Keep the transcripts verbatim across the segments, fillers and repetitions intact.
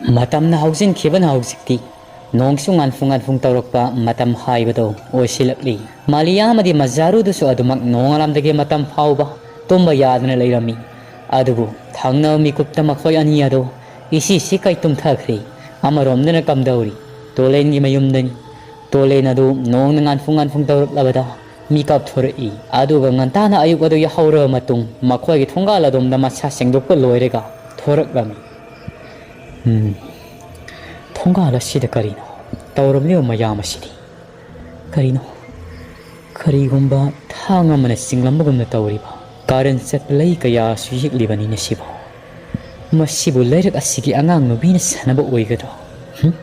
ꯃꯇꯝꯅ ꯍꯧꯖꯤꯟꯈꯤꯕꯅ ꯍꯧꯖꯤꯛꯇꯤ ꯅꯣꯡꯁꯨ ꯉꯥꯟꯐꯨꯡ ꯉꯥꯟꯐꯨꯡ ꯇꯧꯔꯛꯄ ꯃꯇꯝ ꯍꯥꯏꯕꯗꯣ ꯑꯣꯏꯁꯤꯜꯂꯛꯂꯤ꯫ ꯃꯥꯂꯤꯌꯥ ꯑꯃꯗꯤ ꯃꯖꯥꯔꯨꯗꯨꯁꯨ ꯑꯗꯨꯃꯛ ꯅꯣꯡꯉꯥꯜꯂꯝꯗꯒꯤ ꯃꯇꯝ ꯐꯥꯎꯕ ꯇꯨꯝꯕ ꯌꯥꯗꯅ ꯂꯩꯔꯝꯃꯤ꯫ ꯑꯗꯨꯕꯨ ꯊꯪꯅꯕ ꯃꯤꯀꯨꯞꯇ ꯃꯈꯣꯏ ꯑꯅꯤ ꯑꯗꯨ ꯏꯁꯤ ꯏꯁꯤ ꯀꯩ ꯇꯨꯝꯊꯈ꯭ꯔꯦ꯫ ꯑꯃꯔꯣꯝꯗꯅ ꯀꯝꯗꯧꯔꯤ? ꯇꯣꯂꯦꯟꯒꯤ ꯃꯌꯨꯝꯗꯅꯤ꯫ ꯇꯣꯂꯦꯟ ꯑꯗꯨ ꯅꯣꯡꯅ ꯉꯥꯟꯐꯨꯡ ꯉꯥꯟꯐꯨꯡ ꯇꯧꯔꯛꯂꯕꯗ ꯃꯤꯀꯞ ꯊꯣꯔꯛꯏ꯫ ꯑꯗꯨꯒ ꯉꯟꯇꯥꯅ ꯑꯌꯨꯛ ꯑꯗꯨ ꯌꯥꯍꯧꯔꯕ ꯃꯇꯨꯡ ꯃꯈꯣꯏꯒꯤ ꯊꯣꯡꯒꯥꯜ ꯑꯗꯣꯝꯗ ꯃꯁꯥ ꯁꯦꯡꯗꯣꯛꯄ ꯂꯣꯏꯔꯒ ꯊꯣꯔꯛꯂꯝꯃꯤ꯫ ꯎꯝ, ꯊꯣꯡꯒꯥꯜ ꯑꯁꯤꯗ ꯀꯔꯤꯅꯣ ꯇꯧꯔꯝꯂꯤꯕ ꯃꯌꯥꯝ ꯑꯁꯤꯗꯤ? ꯀꯔꯤꯅꯣ? ꯀꯔꯤꯒꯨꯝꯕ ꯊꯥꯡ ꯑꯃꯅ ꯆꯤꯡꯂꯝꯕꯒꯨꯝꯅ ꯇꯧꯔꯤꯕ ꯀꯥꯔꯟ ꯆꯠꯄ ꯂꯩ ꯀꯌꯥꯁꯨ ꯌꯦꯛꯂꯤꯕꯅꯤꯅꯦ ꯁꯤꯕꯨ꯫ ꯃꯁꯤꯕꯨ ꯂꯩꯔꯛ ꯑꯁꯤꯒꯤ ꯑꯉꯥꯡ ꯅꯨꯕꯤꯅ ꯁꯥꯟꯅꯕ ꯑꯣꯏꯒꯗ꯭ꯔꯣ? ꯍꯨꯝ?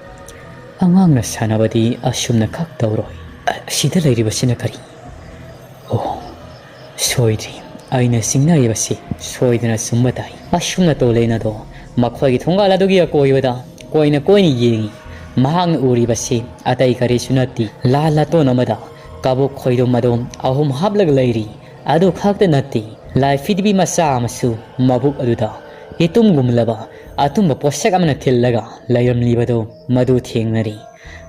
ꯑꯉꯥꯡꯅ ꯁꯥꯟꯅꯕꯗꯤ ꯑꯁꯨꯝꯅ ꯈꯛ ꯇꯧꯔꯣꯏ꯫ ꯑ-, ꯑꯁꯤꯗ ꯂꯩꯔꯤꯕꯁꯤꯅ ꯀꯔꯤ? ꯑꯣ, ꯁꯣꯏꯗ꯭ꯔꯤ꯫ ꯑꯩꯅ ꯆꯤꯡꯅꯔꯤꯕꯁꯤ ꯁꯣꯏꯗꯅ ꯆꯨꯝꯕ ꯇꯥꯏ꯫ ꯑꯁꯨꯝꯅ ꯇꯣꯂꯦꯟ ꯑꯗꯣ ꯃꯈꯣꯏꯒꯤ ꯊꯣꯡꯒꯥꯜ ꯑꯗꯨꯒꯤ ꯑꯀꯣꯏꯕꯗ ꯀꯣꯏꯅ ꯀꯣꯏꯅ ꯌꯦꯡꯏ꯫ ꯃꯍꯥꯛꯅ ꯎꯔꯤꯕꯁꯤ ꯑꯇꯩ ꯀꯔꯤꯁꯨ ꯅꯠꯇꯦ, ꯂꯥ ꯂꯥꯇꯣꯟ ꯑꯃꯗ ꯀꯕꯣꯛ ꯈꯣꯏꯔꯨꯝ ꯑꯗꯣ ꯑꯍꯨꯝ ꯍꯥꯞꯂꯒ ꯂꯩꯔꯤ꯫ ꯑꯗꯨ ꯈꯛꯇ ꯅꯠꯇꯦ, ꯂꯥꯏꯐꯤꯗꯕꯤ ꯃꯆꯥ ꯑꯃꯁꯨ ꯃꯕꯨꯛ ꯑꯗꯨꯗ ꯏꯇꯨꯝꯒꯨꯝꯂꯕ ꯑꯇꯨꯝꯕ ꯄꯣꯠꯁꯛ ꯑꯃꯅ ꯊꯤꯜꯂꯒ ꯂꯩꯔꯝꯂꯤꯕꯗꯨ ꯃꯗꯨ ꯊꯦꯡꯅꯔꯤ꯫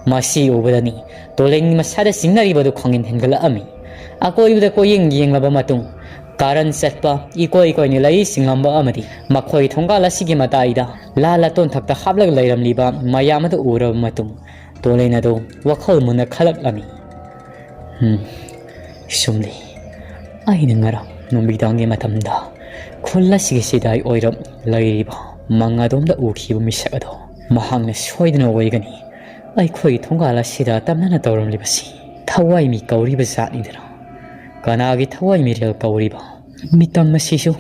ꯃꯁꯤ ꯎꯕꯗꯅꯤ ꯇꯣꯂꯦꯟꯒꯤ ꯃꯁꯥꯗ ꯆꯤꯡꯅꯔꯤꯕꯗꯨ ꯈꯪꯍꯦꯟ ꯍꯦꯟꯒꯠꯂꯛꯑꯝꯃꯤ꯫ ꯑꯀꯣꯏꯕꯗ ꯀꯣꯏꯌꯦꯡ ꯌꯦꯡꯂꯕ ꯃꯇꯨꯡ, ꯀꯥꯔꯟ ꯆꯠꯄ, ꯏꯀꯣꯏ ꯀꯣꯏꯅ ꯂꯩ ꯆꯤꯡꯂꯝꯕ ꯑꯃꯗꯤ ꯃꯈꯣꯏ ꯊꯣꯡꯒꯥꯜ ꯑꯁꯤꯒꯤ ꯃꯇꯥꯏꯗ ꯂꯥ ꯂꯥꯇꯣꯟ ꯊꯛꯇ ꯍꯥꯞꯂꯒ ꯂꯩꯔꯝꯂꯤꯕ ꯃꯌꯥꯝ ꯑꯗꯨ ꯎꯔꯕ ꯃꯇꯨꯡ, ꯇꯣꯂꯦꯟ ꯑꯗꯨ ꯋꯥꯈꯜ ꯃꯨꯟꯅ ꯈꯜꯂꯛꯂꯝꯃꯤ꯫ ꯎꯝ, ꯆꯨꯝꯂꯤ꯫ ꯑꯩꯅ ꯉꯔꯥꯡ ꯅꯨꯃꯤꯗꯥꯡꯒꯤ ꯃꯇꯝꯗ ꯈꯨꯜ ꯑꯁꯤꯒꯤ ꯁꯤꯗꯥꯏ ꯑꯣꯏꯔꯞ ꯂꯩꯔꯤꯕ ꯃꯉꯥꯗꯣꯝꯗ ꯎꯈꯤꯕ ꯃꯤꯁꯛ ꯑꯗꯣ ꯃꯍꯥꯛꯅ ꯁꯣꯏꯗꯅ ꯑꯣꯏꯒꯅꯤ꯫ ꯑꯩꯈꯣꯏꯒꯤ ꯊꯣꯡꯒꯥꯜ ꯑꯁꯤꯗ ꯇꯝꯅꯅ ꯇꯧꯔꯝꯂꯤꯕꯁꯤ ꯊꯋꯥꯏ ꯃꯤ ꯀꯧꯔꯤꯕ ꯖꯥꯠꯅꯤꯗꯅ꯫ ꯀꯅꯥꯒꯤ ꯊꯋꯥꯏ ꯃꯤꯔꯦꯜ ꯀꯧꯔꯤꯕ? ꯃꯤꯇꯝ ꯑꯁꯤꯁꯨ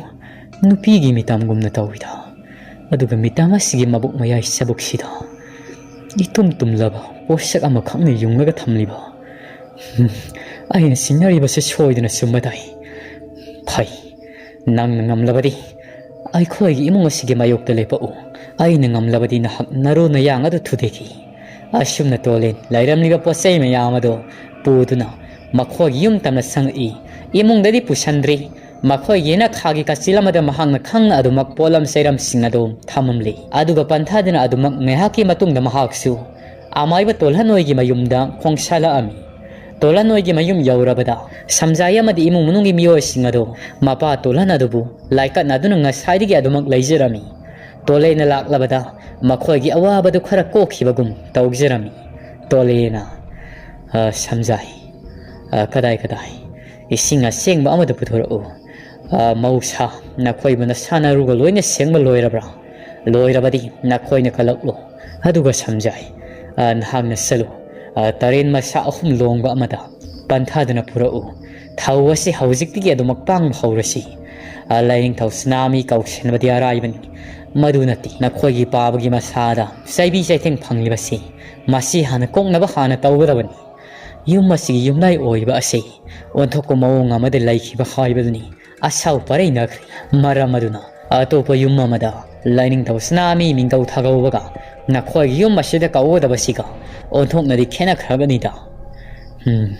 ꯅꯨꯄꯤꯒꯤ ꯃꯤꯇꯝꯒꯨꯝꯅ ꯇꯧꯏꯗ꯫ ꯑꯗꯨꯒ ꯃꯤꯇꯝ ꯑꯁꯤꯒꯤ ꯃꯕꯨꯛ ꯃꯌꯥꯏ ꯆꯕꯨꯛꯁꯤꯗ ꯏꯇꯨꯝ ꯇꯨꯝꯂꯕ ꯄꯣꯠꯁꯛ ꯑꯃꯈꯛꯅ ꯌꯨꯡꯂꯒ ꯊꯝꯂꯤꯕ꯫ ꯎꯝ, ꯑꯩꯅ ꯆꯤꯡꯅꯔꯤꯕꯁꯤ ꯁꯣꯏꯗꯅ ꯆꯨꯝꯕ ꯇꯥꯏ꯫ ꯐꯩ, ꯅꯪꯅ ꯉꯝꯂꯕꯗꯤ ꯑꯩꯈꯣꯏꯒꯤ ꯏꯃꯨꯡ ꯑꯁꯤꯒꯤ ꯃꯥꯌꯣꯛꯇ ꯂꯦꯞꯄꯛꯎ꯫ ꯑꯩꯅ ꯉꯝꯂꯕꯗꯤ ꯅꯍꯥꯛ ꯅꯔꯨ ꯅꯌꯥꯡ ꯑꯗꯨ ꯊꯨꯗꯦꯛꯈꯤ꯫ ꯑꯁꯨꯝꯅ ꯇꯣꯂꯦꯟ ꯂꯩꯔꯝꯂꯤꯕ ꯄꯣꯠ ꯆꯩ ꯃꯌꯥꯝ ꯑꯗꯨ ꯄꯨꯗꯨꯅ ꯃꯈꯣꯏꯒꯤ ꯌꯨꯝ ꯇꯝꯅ ꯆꯪꯉꯛꯏ꯫ ꯏꯃꯨꯡꯗꯗꯤ ꯄꯨꯁꯟꯗ꯭ꯔꯤ꯫ ꯃꯈꯣꯏꯒꯤ ꯌꯦꯅꯈꯥꯒꯤ ꯀꯥꯆꯤꯜ ꯑꯃꯗ ꯃꯍꯥꯛꯅ ꯈꯪꯅ ꯑꯗꯨꯃꯛ ꯄꯣꯠꯂꯝ ꯆꯩꯔꯝꯁꯤꯡ ꯑꯗꯨ ꯊꯝꯃꯝꯂꯤ꯫ ꯑꯗꯨꯒ ꯄꯟꯊꯥꯗꯨꯅ ꯑꯗꯨꯃꯛ ꯉꯥꯏꯍꯥꯛꯀꯤ ꯃꯇꯨꯡꯗ ꯃꯍꯥꯛꯁꯨ ꯑꯃꯥꯏꯕ ꯇꯣꯜꯍꯟ ꯍꯣꯏꯒꯤ ꯃꯌꯨꯝꯗ ꯈꯣꯡꯁꯥꯜꯂꯛꯑꯝꯃꯤ꯫ ꯇꯣꯜꯍꯟ ꯍꯣꯏꯒꯤ ꯃꯌꯨꯝ ꯌꯧꯔꯕꯗ ꯁꯝꯖꯥꯏ ꯑꯃꯗꯤ ꯏꯃꯨꯡ ꯃꯅꯨꯡꯒꯤ ꯃꯤꯑꯣꯏꯁꯤꯡ ꯑꯗꯨ ꯃꯄꯥ ꯇꯣꯜꯍꯟ ꯑꯗꯨꯕꯨ ꯂꯥꯏꯀꯠꯅꯗꯨꯅ ꯉꯁꯥꯏꯗꯒꯤ ꯑꯗꯨꯃꯛ ꯂꯩꯖꯔꯝꯃꯤ꯫ ꯇꯣꯂꯦꯅ ꯂꯥꯛꯂꯕꯗ ꯃꯈꯣꯏꯒꯤ ꯑꯋꯥꯕꯗꯨ ꯈꯔ ꯀꯣꯛꯈꯤꯕꯒꯨꯝ ꯇꯧꯖꯔꯝꯃꯤ꯫ ꯇꯣꯂꯦꯅ, "ꯑ, ꯁꯝꯖꯥꯏ, ꯑ, ꯀꯗꯥꯏ ꯀꯗꯥꯏ? ꯏꯁꯤꯡ ꯑꯁꯦꯡꯕ ꯑꯃꯗ ꯄꯨꯊꯣꯔꯛꯎ꯫ ꯑ, ꯃꯧꯁꯥ, ꯅꯈꯣꯏꯕꯨ ꯅꯁꯥꯟꯅꯔꯨꯒ ꯂꯣꯏꯅ ꯁꯦꯡꯕ ꯂꯣꯏꯔꯕ꯭ꯔꯥ? ꯂꯣꯏꯔꯕꯗꯤ ꯅꯈꯣꯏꯅ ꯀꯜꯂꯛꯂꯣ꯫ ꯑꯗꯨꯒ ꯁꯝꯖꯥꯏ, ꯑ, ꯅꯍꯥꯛꯅ ꯆꯠꯂꯨ꯫ ꯑ, ꯇꯔꯦꯟ ꯃꯁꯥ ꯑꯍꯨꯝ ꯂꯣꯡꯕ ꯑꯃꯗ ꯄꯟꯊꯥꯗꯨꯅ ꯄꯨꯔꯛꯎ꯫ ꯊꯧ ꯑꯁꯤ ꯍꯧꯖꯤꯛꯇꯒꯤ ꯑꯗꯨꯃꯛ ꯄꯥꯡꯕ ꯍꯧꯔꯁꯤ꯫ ꯑ, ꯂꯥꯏꯅꯤꯡꯊꯧ ꯁꯅꯥꯃꯤ ꯀꯧꯁꯤꯟꯕꯗꯤ ꯑꯔꯥꯏꯕꯅꯤ꯫ ꯃꯗꯨ ꯅꯠꯇꯦ, ꯅꯈꯣꯏꯒꯤ ꯄꯥꯕꯒꯤ ꯃꯁꯥꯗ ꯆꯩꯕꯤ ꯆꯩꯊꯦꯡ ꯐꯪꯂꯤꯕꯁꯤ, ꯃꯁꯤ ꯍꯥꯟꯅ ꯀꯣꯛꯅꯕ ꯍꯥꯟꯅ ꯇꯧꯒꯗꯕꯅꯤ꯫ ꯌꯨꯝ ꯑꯁꯤꯒꯤ ꯌꯨꯝꯅꯥꯏ ꯑꯣꯏꯔꯤꯕ ꯑꯁꯤ ꯑꯣꯟꯊꯣꯛꯄ ꯃꯑꯣꯡ ꯑꯃꯗ ꯂꯩꯈꯤꯕ ꯍꯥꯏꯕꯗꯨꯅꯤ꯫ ꯑꯁꯥꯎ ꯄꯔꯩꯅꯈ꯭ꯔꯦ꯫ ꯃꯔꯝ ꯑꯗꯨꯅ ꯑꯇꯣꯞꯄ ꯌꯨꯝ ꯑꯃꯗ ꯂꯥꯏꯅꯤꯡꯊꯧ ꯁꯅꯥꯃꯤ ꯃꯤꯡꯒꯧ ꯊꯥꯒꯧꯕꯒ ꯅꯈꯣꯏꯒꯤ ꯌꯨꯝ ꯑꯁꯤꯗ ꯀꯧꯒꯗꯕꯁꯤꯒ ꯑꯣꯟꯊꯣꯛꯅꯗꯤ ꯈꯦꯠꯅꯈ꯭ꯔꯒꯅꯤꯗ꯫ ꯎꯝ,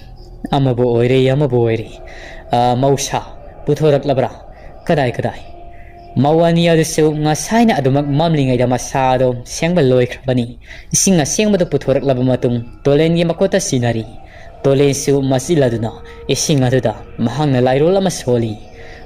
ꯑꯃꯕꯨ ꯑꯣꯏꯔꯦ, ꯑꯃꯕꯨ ꯑꯣꯏꯔꯦ꯫ ꯑ, ꯃꯧꯁꯥ, ꯄꯨꯊꯣꯔꯛꯂꯕ꯭ꯔꯥ? ꯀꯗꯥꯏ, ꯀꯗꯥꯏ? ꯃꯧ ꯑꯅꯤ ꯑꯗꯨꯁꯨ ꯉꯁꯥꯏꯅ ꯑꯗꯨꯃꯛ ꯃꯝꯂꯤꯉꯩꯗ ꯃꯁꯥꯗꯣ ꯁꯦꯡꯕ ꯂꯣꯏꯈ꯭ꯔꯕꯅꯤ꯫ ꯏꯁꯤꯡ ꯑꯁꯦꯡꯕꯗꯨ ꯄꯨꯊꯣꯔꯛꯂꯕ ꯃꯇꯨꯡ ꯇꯣꯂꯦꯟꯒꯤ ꯃꯈꯨꯠꯇ ꯁꯤꯟꯅꯔꯤ꯫ ꯇꯣꯂꯦꯟꯁꯨ ꯃꯆꯤꯜ ꯑꯗꯨꯅ ꯏꯁꯤꯡ ꯑꯗꯨꯗ ꯃꯍꯥꯛꯅ ꯂꯥꯏꯔꯣꯜ ꯑꯃ ꯁꯣꯜꯂꯤ꯫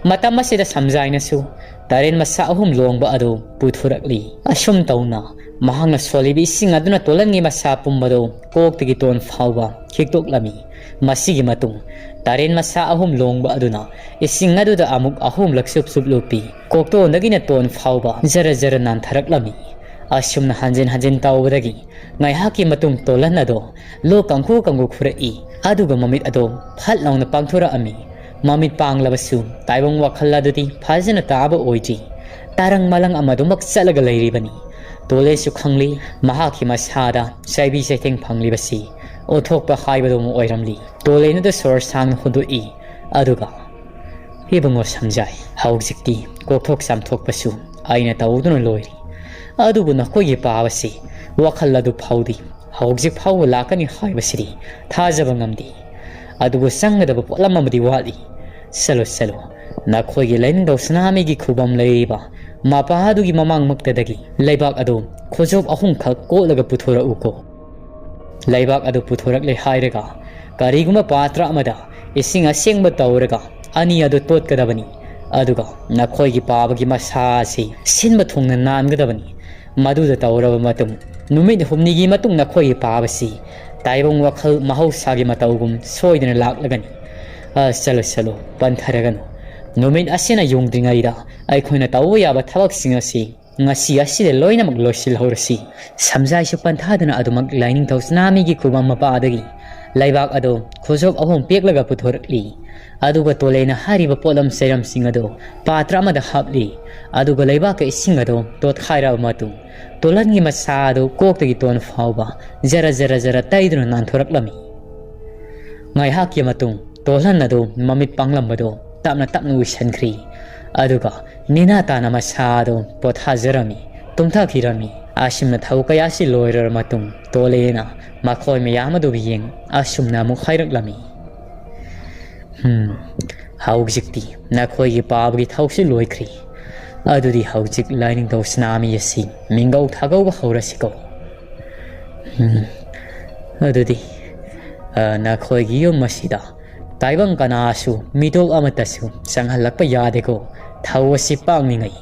ꯃꯇꯝ ꯑꯁꯤꯗ ꯁꯝꯖꯥꯏꯅꯁꯨ ꯇꯔꯦꯟ ꯃꯁꯥ ꯑꯍꯨꯝ ꯂꯣꯡꯕ ꯑꯗꯨ ꯄꯨꯊꯣꯔꯛꯂꯤ꯫ ꯑꯁꯨꯝ ꯇꯧꯅ ꯃꯍꯥꯛꯅ ꯁꯣꯜꯂꯤꯕ ꯏꯁꯤꯡ ꯑꯗꯨꯅ ꯇꯣꯂꯟꯒꯤ ꯃꯁꯥ ꯄꯨꯝꯕꯗꯨ ꯀꯣꯛꯇꯒꯤ ꯇꯣꯟ ꯐꯥꯎꯕ ꯈꯤꯛꯇꯣꯛꯂꯝꯃꯤ꯫ ꯃꯁꯤꯒꯤ ꯃꯇꯨꯡ ꯇꯔꯦꯟ ꯃꯁꯥ ꯑꯍꯨꯝ ꯂꯣꯡꯕ ꯑꯗꯨꯅ ꯏꯁꯤꯡ ꯑꯗꯨꯗ ꯑꯃꯨꯛ ꯑꯍꯨꯝꯂꯛ ꯁꯨꯞ ꯁꯨꯞ ꯂꯨꯞꯄꯤ꯫ ꯀꯣꯛꯇꯣꯟꯗꯒꯤꯅ ꯇꯣꯟ ꯐꯥꯎꯕ ꯖꯔ ꯖꯔ ꯅꯥꯟꯊꯔꯛꯂꯝꯃꯤ꯫ ꯑꯁꯨꯝꯅ ꯍꯟꯖꯤꯟ ꯍꯟꯖꯤꯟ ꯇꯧꯕꯗꯒꯤ ꯉꯥꯏꯍꯥꯛꯀꯤ ꯃꯇꯨꯡ ꯇꯣꯂꯟ ꯑꯗꯣ ꯂꯣꯛ ꯀꯥꯡꯈꯨ ꯀꯥꯡꯈꯨ ꯈꯨꯔꯛꯏ꯫ ꯑꯗꯨꯒ ꯃꯃꯤꯠ ꯑꯗꯣ ꯐꯠ ꯂꯥꯎꯅ ꯄꯥꯡꯊꯣꯔꯛꯑꯝꯃꯤ꯫ ꯃꯃꯤꯠ ꯄꯥꯡꯂꯕꯁꯨ ꯇꯥꯏꯕꯪ ꯋꯥꯈꯜ ꯑꯗꯨꯗꯤ ꯐꯖꯅ ꯇꯥꯕ ꯑꯣꯏꯗ꯭ꯔꯤ꯫ ꯇꯥꯔꯪ ꯃꯂꯪ ꯑꯃꯗꯨꯃꯛ ꯆꯠꯂꯒ ꯂꯩꯔꯤꯕꯅꯤ꯫ ꯇꯣꯂꯦꯁꯨ ꯈꯪꯂꯤ, ꯃꯍꯥꯛꯀꯤ ꯃꯁꯥꯗ ꯆꯩꯕꯤ ꯆꯩꯊꯦꯡ ꯐꯪꯂꯤꯕꯁꯤ ꯑꯣꯟꯊꯣꯛꯄ ꯍꯥꯏꯕꯗꯨ ꯑꯃ ꯑꯣꯏꯔꯝꯂꯤ꯫ ꯇꯣꯂꯦꯅꯗ ꯁꯣꯔ ꯁꯥꯡꯅ ꯍꯣꯟꯗꯣꯛꯏ꯫ ꯑꯗꯨꯒ, "ꯏꯕꯨꯡꯉꯣ ꯁꯝꯖꯥꯏ, ꯍꯧꯖꯤꯛꯇꯤ ꯀꯣꯛꯊꯣꯛ ꯆꯥꯝꯊꯣꯛꯄꯁꯨ ꯑꯩꯅ ꯇꯧꯗꯨꯅ ꯂꯣꯏꯔꯤ꯫ ꯑꯗꯨꯕꯨ ꯅꯈꯣꯏꯒꯤ ꯄꯥꯕꯁꯤ ꯋꯥꯈꯜ ꯑꯗꯨ ꯐꯥꯎꯗꯦ꯫ ꯍꯧꯖꯤꯛ ꯐꯥꯎꯕ ꯂꯥꯛꯀꯅꯤ ꯍꯥꯏꯕꯁꯤꯗꯤ ꯊꯥꯖꯕ ꯉꯝꯗꯦ꯫ ꯑꯗꯨꯕꯨ ꯆꯪꯒꯗꯕ ꯄꯣꯠꯂꯝ ꯑꯃꯗꯤ ꯋꯥꯠꯂꯤ꯫ ꯆꯠꯂꯣ, ꯆꯠꯂꯣ, ꯅꯈꯣꯏꯒꯤ ꯂꯥꯏꯅꯤꯡꯊꯧ ꯁꯅꯥꯃꯍꯤꯒꯤ ꯈꯨꯕꯝ ꯂꯩꯔꯤꯕ ꯃꯄꯥ ꯑꯗꯨꯒꯤ ꯃꯃꯥꯡꯃꯛꯇꯗꯒꯤ ꯂꯩꯕꯥꯛ ꯑꯗꯨ ꯈꯨꯖꯣꯞ ꯑꯍꯨꯝꯈꯛ ꯀꯣꯠꯂꯒ ꯄꯨꯊꯣꯔꯛꯎꯀꯣ꯫ ꯂꯩꯕꯥꯛ ꯑꯗꯨ ꯄꯨꯊꯣꯔꯛꯂꯦ ꯍꯥꯏꯔꯒ ꯀꯔꯤꯒꯨꯝꯕ ꯄꯥꯇ꯭ꯔ ꯑꯃꯗ ꯏꯁꯤꯡ ꯑꯁꯦꯡꯕ ꯇꯧꯔꯒ ꯑꯅꯤ ꯑꯗꯨ ꯇꯣꯠꯀꯗꯕꯅꯤ꯫ ꯑꯗꯨꯒ ꯅꯈꯣꯏꯒꯤ ꯄꯥꯕꯒꯤ ꯃꯁꯥ ꯑꯁꯤ ꯁꯤꯟꯕ ꯊꯨꯡꯅ ꯅꯥꯟꯒꯗꯕꯅꯤ꯫ ꯃꯗꯨꯗ ꯇꯧꯔꯕ ꯃꯇꯨꯡ, ꯅꯨꯃꯤꯠ ꯍꯨꯝꯅꯤꯒꯤ ꯃꯇꯨꯡ ꯅꯈꯣꯏꯒꯤ ꯄꯥꯕꯁꯤ ꯇꯥꯏꯕꯪ ꯋꯥꯈꯜ ꯃꯍꯧꯁꯥꯒꯤ ꯃꯇꯧꯒꯨꯝ ꯁꯣꯏꯗꯅ ꯂꯥꯛꯂꯒꯅꯤ꯫ ꯑ, ꯆꯠꯂꯣ, ꯆꯠꯂꯣ, ꯄꯟꯊꯔꯒꯅꯨ꯫ ꯅꯨꯃꯤꯠ ꯑꯁꯤꯅ ꯌꯨꯡꯗ꯭ꯔꯤꯉꯩꯗ ꯑꯩꯈꯣꯏꯅ ꯇꯧꯕ ꯌꯥꯕ ꯊꯕꯛꯁꯤꯡ ꯑꯁꯤ ꯉꯁꯤ ꯑꯁꯤꯗ ꯂꯣꯏꯅꯃꯛ ꯂꯣꯏꯁꯤꯜꯍꯧꯔꯁꯤ꯫ ꯁꯝꯖꯥꯏꯁꯨ ꯄꯟꯊꯥꯗꯨꯅ ꯑꯗꯨꯃꯛ ꯂꯥꯏꯅꯤꯡꯊꯧ ꯁꯅꯥꯃꯍꯤꯒꯤ ꯈꯨꯕꯝ ꯃꯄꯥꯗꯒꯤ ꯂꯩꯕꯥꯛ ꯑꯗꯨ ꯈꯨꯖꯣꯞ ꯑꯍꯨꯝ ꯄꯦꯛꯂꯒ ꯄꯨꯊꯣꯔꯛꯂꯤ꯫ ꯑꯗꯨꯒ ꯇꯣꯂꯦꯅ ꯍꯥꯏꯔꯤꯕ ꯄꯣꯠꯂꯝ ꯆꯩꯔꯝꯁꯤꯡ ꯑꯗꯨ ꯄꯥꯇ꯭ꯔ ꯑꯃꯗ ꯍꯥꯞꯂꯤ꯫ ꯑꯗꯨꯒ ꯂꯩꯕꯥꯛꯀ ꯏꯁꯤꯡ ꯑꯗꯨ ꯇꯣꯠꯈꯥꯏꯔꯕ ꯃꯇꯨꯡ, ꯇꯣꯂꯟꯒꯤ ꯃꯁꯥ ꯑꯗꯨ ꯀꯣꯛꯇꯒꯤ ꯇꯣꯟ ꯐꯥꯎꯕ ꯖꯔ ꯖꯔ ꯖꯔ ꯇꯩꯗꯨꯅ ꯅꯥꯟꯊꯣꯔꯛꯂꯝꯃꯤ꯫ ꯉꯥꯏꯍꯥꯛꯀꯤ ꯃꯇꯨꯡ, ꯇꯣꯜꯍꯟ ꯑꯗꯨ ꯃꯃꯤꯠ ꯄꯥꯡꯂꯝꯕꯗꯨ ꯇꯞꯅ ꯇꯞꯅ ꯎꯏꯁꯟꯈ꯭ꯔꯤ꯫ ꯑꯗꯨꯒ ꯅꯦꯅꯥ ꯇꯥꯅ ꯃꯁꯥ ꯑꯗꯨ ꯄꯣꯊꯥꯖꯔꯝꯃꯤ, ꯇꯨꯝꯊꯈꯤꯔꯝꯃꯤ꯫ ꯑꯁꯨꯝꯅ ꯊꯕꯛ ꯀꯌꯥꯁꯤ ꯂꯣꯏꯔꯕ ꯃꯇꯨꯡ, ꯇꯣꯂꯦꯅ ꯃꯈꯣꯏ ꯃꯌꯥꯝ ꯑꯗꯨꯕꯨ ꯌꯦꯡ ꯑꯁꯨꯝꯅ ꯑꯃꯨꯛ ꯍꯥꯏꯔꯛꯂꯝꯃꯤ, "ꯍꯝ, ꯍꯧꯖꯤꯛꯇꯤ ꯅꯈꯣꯏꯒꯤ ꯄꯥꯕꯒꯤ ꯊꯧꯁꯤ ꯂꯣꯏꯈ꯭ꯔꯤ꯫ ꯑꯗꯨꯗꯤ ꯍꯧꯖꯤꯛ ꯂꯥꯏꯅꯤꯡꯊꯧ ꯁꯅꯥꯃꯤ ꯑꯁꯤ ꯃꯤꯡꯒꯧ ꯊꯥꯒꯧꯕ ꯍꯧꯔꯁꯤꯀꯣ꯫ ꯍꯝ, ꯑꯗꯨꯗꯤ, ꯑ, ꯅꯈꯣꯏꯒꯤ ꯌꯨꯝ ꯑꯁꯤꯗ ꯇꯥꯏꯕꯪ ꯀꯅꯥꯁꯨ, ꯃꯤꯇꯣꯞ ꯑꯃꯠꯇꯁꯨ ꯆꯪꯍꯜꯂꯛꯄ ꯌꯥꯗꯦꯀꯣ, ꯊꯧ ꯑꯁꯤ ꯄꯥꯡꯂꯤꯉꯩ꯫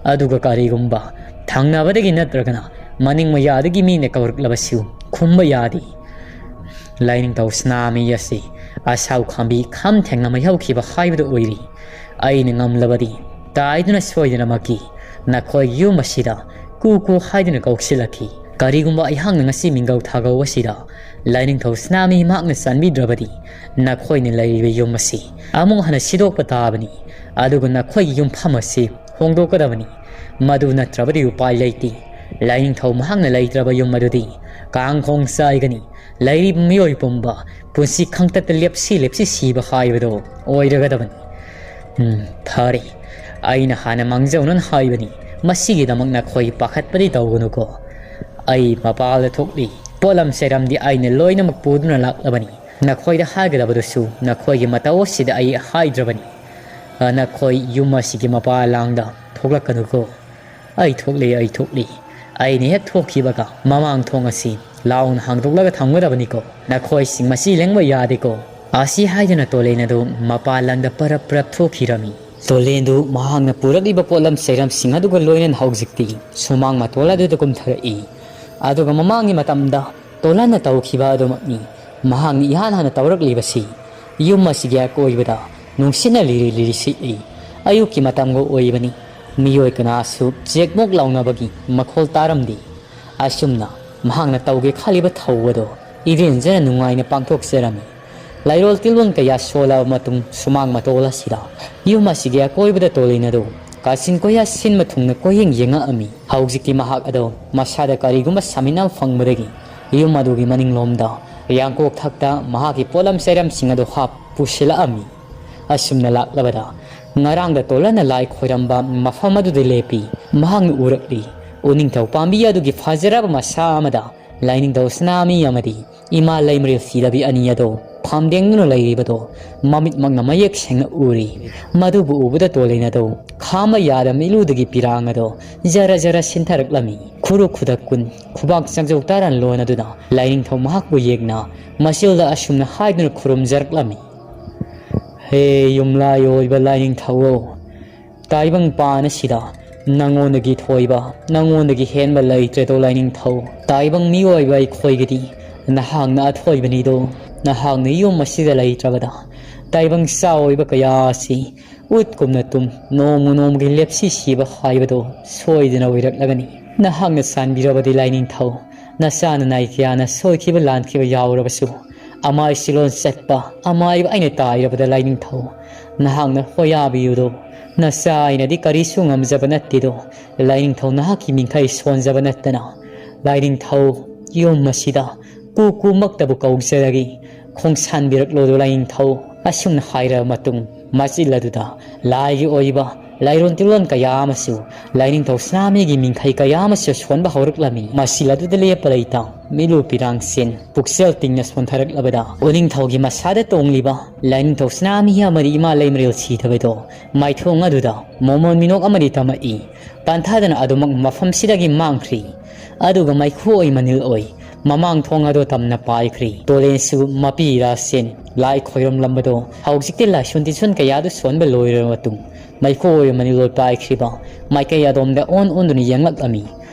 ꯑꯗꯨꯒ ꯀꯔꯤꯒꯨꯝꯕ ꯊꯪꯅꯕꯗꯒꯤ ꯅꯠꯇ꯭ꯔꯒꯅ ꯃꯅꯤꯡ ꯃꯌꯥꯗꯒꯤ ꯃꯤꯅ ꯀꯧꯔꯛꯂꯕꯁꯨ ꯈꯨꯝꯕ ꯌꯥꯗꯦ꯫ ꯂꯥꯏꯅꯤꯡꯊꯧ ꯁꯅꯥꯃꯤ ꯑꯁꯤ ꯑꯁꯥꯎ ꯈꯥꯝꯕꯤ ꯈꯝ ꯊꯦꯡꯅ ꯃꯩꯍꯧꯈꯤꯕ ꯍꯥꯏꯕꯗꯨ ꯑꯣꯏꯔꯤ꯫ ꯑꯩꯅ ꯉꯝꯂꯕꯗꯤ ꯇꯥꯏꯗꯨꯅ ꯁꯣꯏꯗꯅꯃꯛꯀꯤ ꯅꯈꯣꯏꯒꯤ ꯌꯨꯝ ꯑꯁꯤꯗ ꯀꯨ ꯀꯨ ꯍꯥꯏꯗꯨꯅ ꯀꯧꯁꯤꯜꯂꯛꯈꯤ꯫ ꯀꯔꯤꯒꯨꯝꯕ ꯑꯩꯍꯥꯛꯅ ꯉꯁꯤ ꯃꯤꯡꯒꯧ ꯊꯥꯒꯧ ꯑꯁꯤꯗ ꯂꯥꯏꯅꯤꯡꯊꯧ ꯁꯅꯥꯃꯍꯤ ꯃꯍꯥꯛꯅ ꯆꯥꯟꯕꯤꯗ꯭ꯔꯕꯗꯤ ꯅꯈꯣꯏꯅ ꯂꯩꯔꯤꯕ ꯌꯨꯝ ꯑꯁꯤ ꯑꯃꯨꯛ ꯍꯟꯅ ꯁꯤꯗꯣꯛꯄ ꯇꯥꯕꯅꯤ꯫ ꯑꯗꯨꯒ ꯅꯈꯣꯏꯒꯤ ꯌꯨꯝꯐꯝ ꯑꯁꯤ ꯍꯣꯡꯗꯣꯛꯀꯗꯕꯅꯤ꯫ ꯃꯗꯨ ꯅꯠꯇ꯭ꯔꯕꯗꯤ ꯎꯄꯥꯏ ꯂꯩꯇꯦ꯫ ꯂꯥꯏꯅꯤꯡꯊꯧ ꯃꯍꯥꯛꯅ ꯂꯩꯇ꯭ꯔꯕ ꯌꯨꯝ ꯑꯗꯨꯗꯤ ꯀꯥꯡꯈꯣꯡ ꯆꯥꯏꯒꯅꯤ꯫ ꯂꯩꯔꯤꯕ ꯃꯤꯑꯣꯏ ꯄꯨꯝꯕ ꯄꯨꯟꯁꯤ ꯈꯪꯇꯠꯇ ꯂꯦꯞꯁꯤ ꯂꯦꯞꯁꯤ ꯁꯤꯕ ꯍꯥꯏꯕꯗꯣ ꯑꯣꯏꯔꯒꯗꯕꯅꯤ꯫ ꯎꯝ, ꯐꯔꯦ꯫ ꯑꯩꯅ ꯍꯥꯟꯅ ꯃꯥꯡꯖꯧꯅꯅ ꯍꯥꯏꯕꯅꯤ, ꯃꯁꯤꯒꯤꯗꯃꯛ ꯅꯈꯣꯏ ꯄꯥꯈꯠꯄꯗꯤ ꯇꯧꯒꯅꯨꯀꯣ꯫ ꯑꯩ ꯃꯄꯥꯜꯗ ꯊꯣꯛꯂꯤ꯫ ꯄꯣꯠꯂꯝ ꯆꯩꯔꯝꯗꯤ ꯑꯩꯅ ꯂꯣꯏꯅꯃꯛ ꯄꯨꯗꯨꯅ ꯂꯥꯛꯂꯕꯅꯤ꯫ ꯅꯈꯣꯏꯗ ꯍꯥꯏꯒꯗꯕꯗꯨꯁꯨ ꯅꯈꯣꯏꯒꯤ ꯃꯇꯧ ꯑꯁꯤꯗ ꯑꯩ ꯍꯥꯏꯗ꯭ꯔꯕꯅꯤ꯫ ꯑ, ꯅꯈꯣꯏ ꯌꯨꯝ ꯑꯁꯤꯒꯤ ꯃꯄꯥ ꯂꯥꯡꯗ ꯊꯣꯛꯂꯛꯀꯅꯨꯀꯣ꯫ ꯑꯩ ꯊꯣꯛꯂꯤ, ꯑꯩ ꯊꯣꯛꯂꯤ꯫ ꯑꯩꯅ ꯍꯦꯛ ꯊꯣꯛꯈꯤꯕꯒ ꯃꯃꯥꯡ ꯊꯣꯡ ꯑꯁꯤ ꯂꯥꯎꯅ ꯍꯥꯡꯗꯣꯛꯂꯒ ꯊꯝꯒꯗꯕꯅꯤꯀꯣ꯫ ꯅꯈꯣꯏꯁꯤꯡ ꯃꯁꯤ ꯂꯦꯡꯕ ꯌꯥꯗꯦꯀꯣ꯫ ꯑꯁꯤ ꯍꯥꯏꯗꯨꯅ ꯇꯣꯂꯦꯟ ꯑꯗꯨ ꯃꯄꯥ ꯂꯥꯡꯗ ꯄꯔꯞ ꯄꯔꯞ ꯊꯣꯛꯈꯤꯔꯝꯃꯤ꯫ ꯇꯣꯂꯦꯟꯗꯨ ꯃꯍꯥꯛꯅ ꯄꯨꯔꯛꯂꯤꯕ ꯄꯣꯠꯂꯝ ꯆꯩꯔꯝꯁꯤꯡ ꯑꯗꯨꯒ ꯂꯣꯏꯅꯅ ꯍꯧꯖꯤꯛꯇꯤ ꯁꯨꯃꯥꯡ ꯃꯇꯣꯜ ꯑꯗꯨꯗ ꯀꯨꯝꯊꯔꯛꯏ꯫ ꯑꯗꯨꯒ ꯃꯃꯥꯡꯒꯤ ꯃꯇꯝꯗ ꯇꯣꯂꯥꯟꯅ ꯇꯧꯈꯤꯕ ꯑꯗꯨꯃꯛꯅꯤ ꯃꯍꯥꯛꯅ ꯏꯍꯥꯟ ꯍꯥꯟꯅ ꯇꯧꯔꯛꯂꯤꯕꯁꯤ꯫ ꯌꯨꯝ ꯑꯁꯤꯒꯤ ꯑꯀꯣꯏꯕꯗ ꯅꯨꯡꯁꯤꯠꯅ ꯂꯤꯔꯤ ꯂꯤꯔꯤ ꯁꯤꯠꯂꯤ꯫ ꯑꯌꯨꯛꯀꯤ ꯃꯇꯝꯒ ꯑꯣꯏꯕꯅꯤ꯫ ꯃꯤꯑꯣꯏ ꯀꯅꯥꯁꯨ ꯆꯦꯛꯃꯣꯛ ꯂꯥꯎꯅꯕꯒꯤ ꯃꯈꯣꯜ ꯇꯥꯔꯝꯗꯦ꯫ ꯑꯁꯨꯝꯅ ꯃꯍꯥꯛꯅ ꯇꯧꯒꯦ ꯈꯜꯂꯤꯕ ꯊꯧ ꯑꯗꯣ ꯏꯔꯦꯟꯖꯅ ꯅꯨꯡꯉꯥꯏꯅ ꯄꯥꯡꯊꯣꯛꯆꯔꯝꯃꯤ꯫ ꯂꯩꯔꯣꯜ ꯇꯤꯜꯂꯣꯟ ꯀꯌꯥ ꯁꯣꯜꯂꯕ ꯃꯇꯨꯡ ꯁꯨꯃꯥꯡ ꯃꯇꯣꯜ ꯑꯁꯤꯗ ꯌꯨꯝ ꯑꯁꯤꯒꯤ ꯑꯀꯣꯏꯕꯗ ꯇꯣꯂꯤꯟ ꯑꯗꯨ ꯀꯥꯆꯤꯟ ꯀꯣꯌꯥ ꯁꯤꯟꯕ ꯊꯨꯡꯅ ꯀꯣꯏꯌꯦꯡ ꯌꯦꯡꯉꯛꯑꯝꯃꯤ꯫ ꯍꯧꯖꯤꯛꯇꯤ ꯃꯍꯥꯛ ꯑꯗꯣ ꯃꯁꯥꯗ ꯀꯔꯤꯒꯨꯝꯕ ꯁꯥꯃꯤꯟ ꯑꯃ ꯐꯪꯕꯗꯒꯤ ꯌꯨꯝ ꯑꯗꯨꯒꯤ ꯃꯅꯤꯡꯂꯣꯝꯗ ꯌꯥꯡꯀꯣꯛ ꯊꯛꯇ ꯃꯍꯥꯛꯀꯤ ꯄꯣꯠꯂꯝ ꯆꯩꯔꯝꯁꯤꯡ ꯑꯗꯨ ꯍꯥꯞ ꯄꯨꯁꯤꯜꯂꯛꯑꯝꯃꯤ꯫ ꯑꯁꯨꯝꯅ ꯂꯥꯛꯂꯕꯗ ꯉꯔꯥꯡꯗ ꯇꯣꯂꯟꯅ ꯂꯥꯏ ꯈꯣꯏꯔꯝꯕ ꯃꯐꯝ ꯑꯗꯨꯗ ꯂꯦꯞꯄꯤ꯫ ꯃꯍꯥꯛꯅ ꯎꯔꯛꯂꯤ ꯎꯅꯤꯡꯊꯧ ꯄꯥꯝꯕꯤ ꯑꯗꯨꯒꯤ ꯐꯖꯔꯕ ꯃꯁꯥ ꯑꯃꯗ ꯂꯥꯏꯅꯤꯡꯊꯧ ꯁꯅꯥꯃꯤ ꯑꯃꯗꯤ ꯏꯃꯥ ꯂꯩꯃꯔꯦꯜ ꯁꯤꯗꯕꯤ ꯑꯅꯤ ꯑꯗꯣ ꯐꯝꯗꯦꯡꯗꯨꯅ ꯂꯩꯔꯤꯕꯗꯣ ꯃꯃꯤꯠꯃꯛꯅ ꯃꯌꯦꯛ ꯁꯦꯡꯅ ꯎꯔꯤ꯫ ꯃꯗꯨꯕꯨ ꯎꯕꯗ ꯇꯣꯂꯦꯟ ꯑꯗꯣ ꯈꯥꯝꯕ ꯌꯥꯗ ꯃꯤꯠꯂꯨꯗꯒꯤ ꯄꯤꯔꯥꯡ ꯑꯗꯣ ꯖꯔ ꯖꯔ ꯁꯤꯟꯊꯔꯛꯂꯝꯃꯤ꯫ ꯈꯨꯔꯨ ꯈꯨꯗꯛ ꯀꯨꯟ ꯈꯨꯕꯥꯛ ꯆꯪꯖꯧ ꯇꯔꯥ ꯂꯣꯟ ꯑꯗꯨꯅ ꯂꯥꯏꯅꯤꯡꯊꯧ ꯃꯍꯥꯛꯄꯨ ꯌꯦꯡꯅ ꯃꯆꯤꯜꯗ ꯑꯁꯨꯝꯅ ꯍꯥꯏꯗꯨꯅ ꯈꯨꯔꯨꯝꯖꯔꯛꯂꯝꯃꯤ꯫ ꯍꯦ ꯌꯨꯝꯂꯥꯏ ꯑꯣꯏꯕ ꯂꯥꯏꯅꯤꯡꯊꯧ, ꯇꯥꯏꯕꯪ ꯄꯥꯟ ꯑꯁꯤꯗ ꯅꯉꯣꯟꯗꯒꯤ ꯊꯣꯏꯕ, ꯅꯉꯣꯟꯗꯒꯤ ꯍꯦꯟꯕ ꯂꯩꯇ꯭ꯔꯦꯗꯣ ꯂꯥꯏꯅꯤꯡꯊꯧ꯫ ꯇꯥꯏꯕꯪ ꯃꯤꯑꯣꯏꯕ ꯑꯩꯈꯣꯏꯒꯤꯗꯤ ꯅꯍꯥꯛꯅ ꯑꯊꯣꯏꯕꯅꯤꯗꯣ꯫ ꯅꯍꯥꯛꯅ ꯌꯨꯝ ꯑꯁꯤꯗ ꯂꯩꯇ꯭ꯔꯕꯗ ꯇꯥꯏꯕꯪ ꯆꯥ ꯑꯣꯏꯕ ꯀꯌꯥ ꯑꯁꯤ ꯎꯠꯀꯨꯝꯅ ꯇꯨꯝ, ꯅꯣꯡꯃ ꯅꯣꯡꯃꯒꯤ ꯂꯦꯞꯁꯤ ꯁꯤꯕ ꯍꯥꯏꯕꯗꯣ ꯁꯣꯏꯗꯅ ꯑꯣꯏꯔꯛꯂꯒꯅꯤ꯫ ꯅꯍꯥꯛꯅ ꯆꯥꯟꯕꯤꯔꯕꯗꯤ ꯂꯥꯏꯅꯤꯡꯊꯧ, ꯅꯆꯥ ꯅꯅꯥꯏ ꯀꯌꯥꯅ ꯁꯣꯏꯈꯤꯕ ꯂꯥꯟꯈꯤꯕ ꯌꯥꯎꯔꯕꯁꯨ, ꯑꯃꯥꯏ ꯁꯤꯂꯣꯟ ꯆꯠꯄ ꯑꯃꯥꯏꯕ ꯑꯩꯅ ꯇꯥꯏꯔꯕꯗ ꯂꯥꯏꯅꯤꯡꯊꯧ, ꯅꯍꯥꯛꯅ ꯍꯣꯌꯥꯕꯤꯌꯨꯗꯣ꯫ ꯅꯆꯥ ꯑꯩꯅꯗꯤ ꯀꯔꯤꯁꯨ ꯉꯝꯖꯕ ꯅꯠꯇꯦꯗꯣ꯫ ꯂꯥꯏꯅꯤꯡꯊꯧ ꯅꯍꯥꯛꯀꯤ ꯃꯤꯡꯈꯩ ꯁꯣꯟꯖꯕ ꯅꯠꯇꯅ꯫ ꯂꯥꯏꯅꯤꯡꯊꯧ, ꯌꯨꯝ ꯑꯁꯤꯗ ꯀꯨ ꯀꯨꯃꯛꯇꯕꯨ ꯀꯧꯖꯔꯒꯦ꯫ ꯈꯣꯡꯁꯥꯟꯕꯤꯔꯛꯂꯣꯗꯣ ꯂꯥꯏꯅꯤꯡꯊꯧ꯫ ꯑꯁꯨꯝꯅ ꯍꯥꯏꯔꯕ ꯃꯇꯨꯡ ꯃꯆꯤꯜ ꯑꯗꯨꯗ ꯂꯥꯏꯒꯤ ꯑꯣꯏꯕ ꯂꯥꯏꯔꯣꯟ ꯇꯤꯔꯣꯟ ꯀꯌꯥ ꯑꯃꯁꯨ ꯂꯥꯏꯅꯤꯡꯊꯧ ꯁꯅꯥꯃꯍꯤꯒꯤ ꯃꯤꯡꯈꯩ ꯀꯌꯥ ꯑꯃꯁꯨ ꯁꯣꯟꯕ ꯍꯧꯔꯛꯂꯝꯃꯤ꯫ ꯃꯆꯤꯜ ꯑꯗꯨꯗ ꯂꯦꯞꯄ ꯂꯩꯇ ꯃꯤꯠꯂꯨ ꯄꯤꯔꯥꯡꯁꯤꯟ ꯄꯨꯛꯆꯦꯜ ꯇꯤꯡꯅ ꯁꯣꯟꯊꯔꯛꯂꯕꯗ, ꯎꯅꯤꯡꯊꯧꯒꯤ ꯃꯁꯥꯗ ꯇꯣꯡꯂꯤꯕ ꯂꯥꯏꯅꯤꯡꯊꯧ ꯁꯅꯥꯃꯍꯤ ꯑꯃꯗꯤ ꯏꯃꯥ ꯂꯩꯃꯔꯦꯜ ꯁꯤꯗꯕꯗꯣ ꯃꯥꯏꯊꯣꯡ ꯑꯗꯨꯗ ꯃꯣꯃꯣꯟ ꯃꯤꯅꯣꯛ ꯑꯃꯗꯤ ꯇꯝꯃꯛꯏ꯫ ꯄꯟꯊꯥꯗꯅ ꯑꯗꯨꯃꯛ ꯃꯐꯝꯁꯤꯗꯒꯤ ꯃꯥꯡꯈ꯭ꯔꯤ꯫ ꯑꯗꯨꯒ ꯃꯩꯈꯨ ꯑꯣꯏ ꯃꯅꯤꯜ ꯑꯣꯏ ꯃꯃꯥꯡ ꯊꯣꯡ ꯑꯗꯨ ꯇꯝꯅ ꯄꯥꯏꯈ꯭ꯔꯤ꯫ ꯇꯣꯂꯦꯟꯁꯨ ꯃꯄꯤ ꯏꯔꯥꯁꯤꯟ ꯂꯥꯏ ꯈꯣꯏꯔꯝꯂꯝꯕꯗꯣ ꯍꯧꯖꯤꯛꯇꯤ ꯂꯥꯏꯁꯣꯟ ꯇꯤꯟꯁꯣꯟ ꯀꯌꯥꯗꯨ ꯁꯣꯟꯕ ꯂꯣꯏꯔꯕ ꯃꯇꯨꯡ, ꯃꯩꯈꯨ ꯑꯣꯏ ꯃꯅꯤꯜ ꯑꯣꯏ ꯄꯥꯏꯈ꯭ꯔꯤꯕ ꯃꯥꯏꯀꯩ ꯑꯗꯣꯝꯗ ꯑꯣꯟ ꯑꯣꯟꯗꯨꯅ ꯌꯦꯡꯂꯛꯂꯝꯃꯤ꯫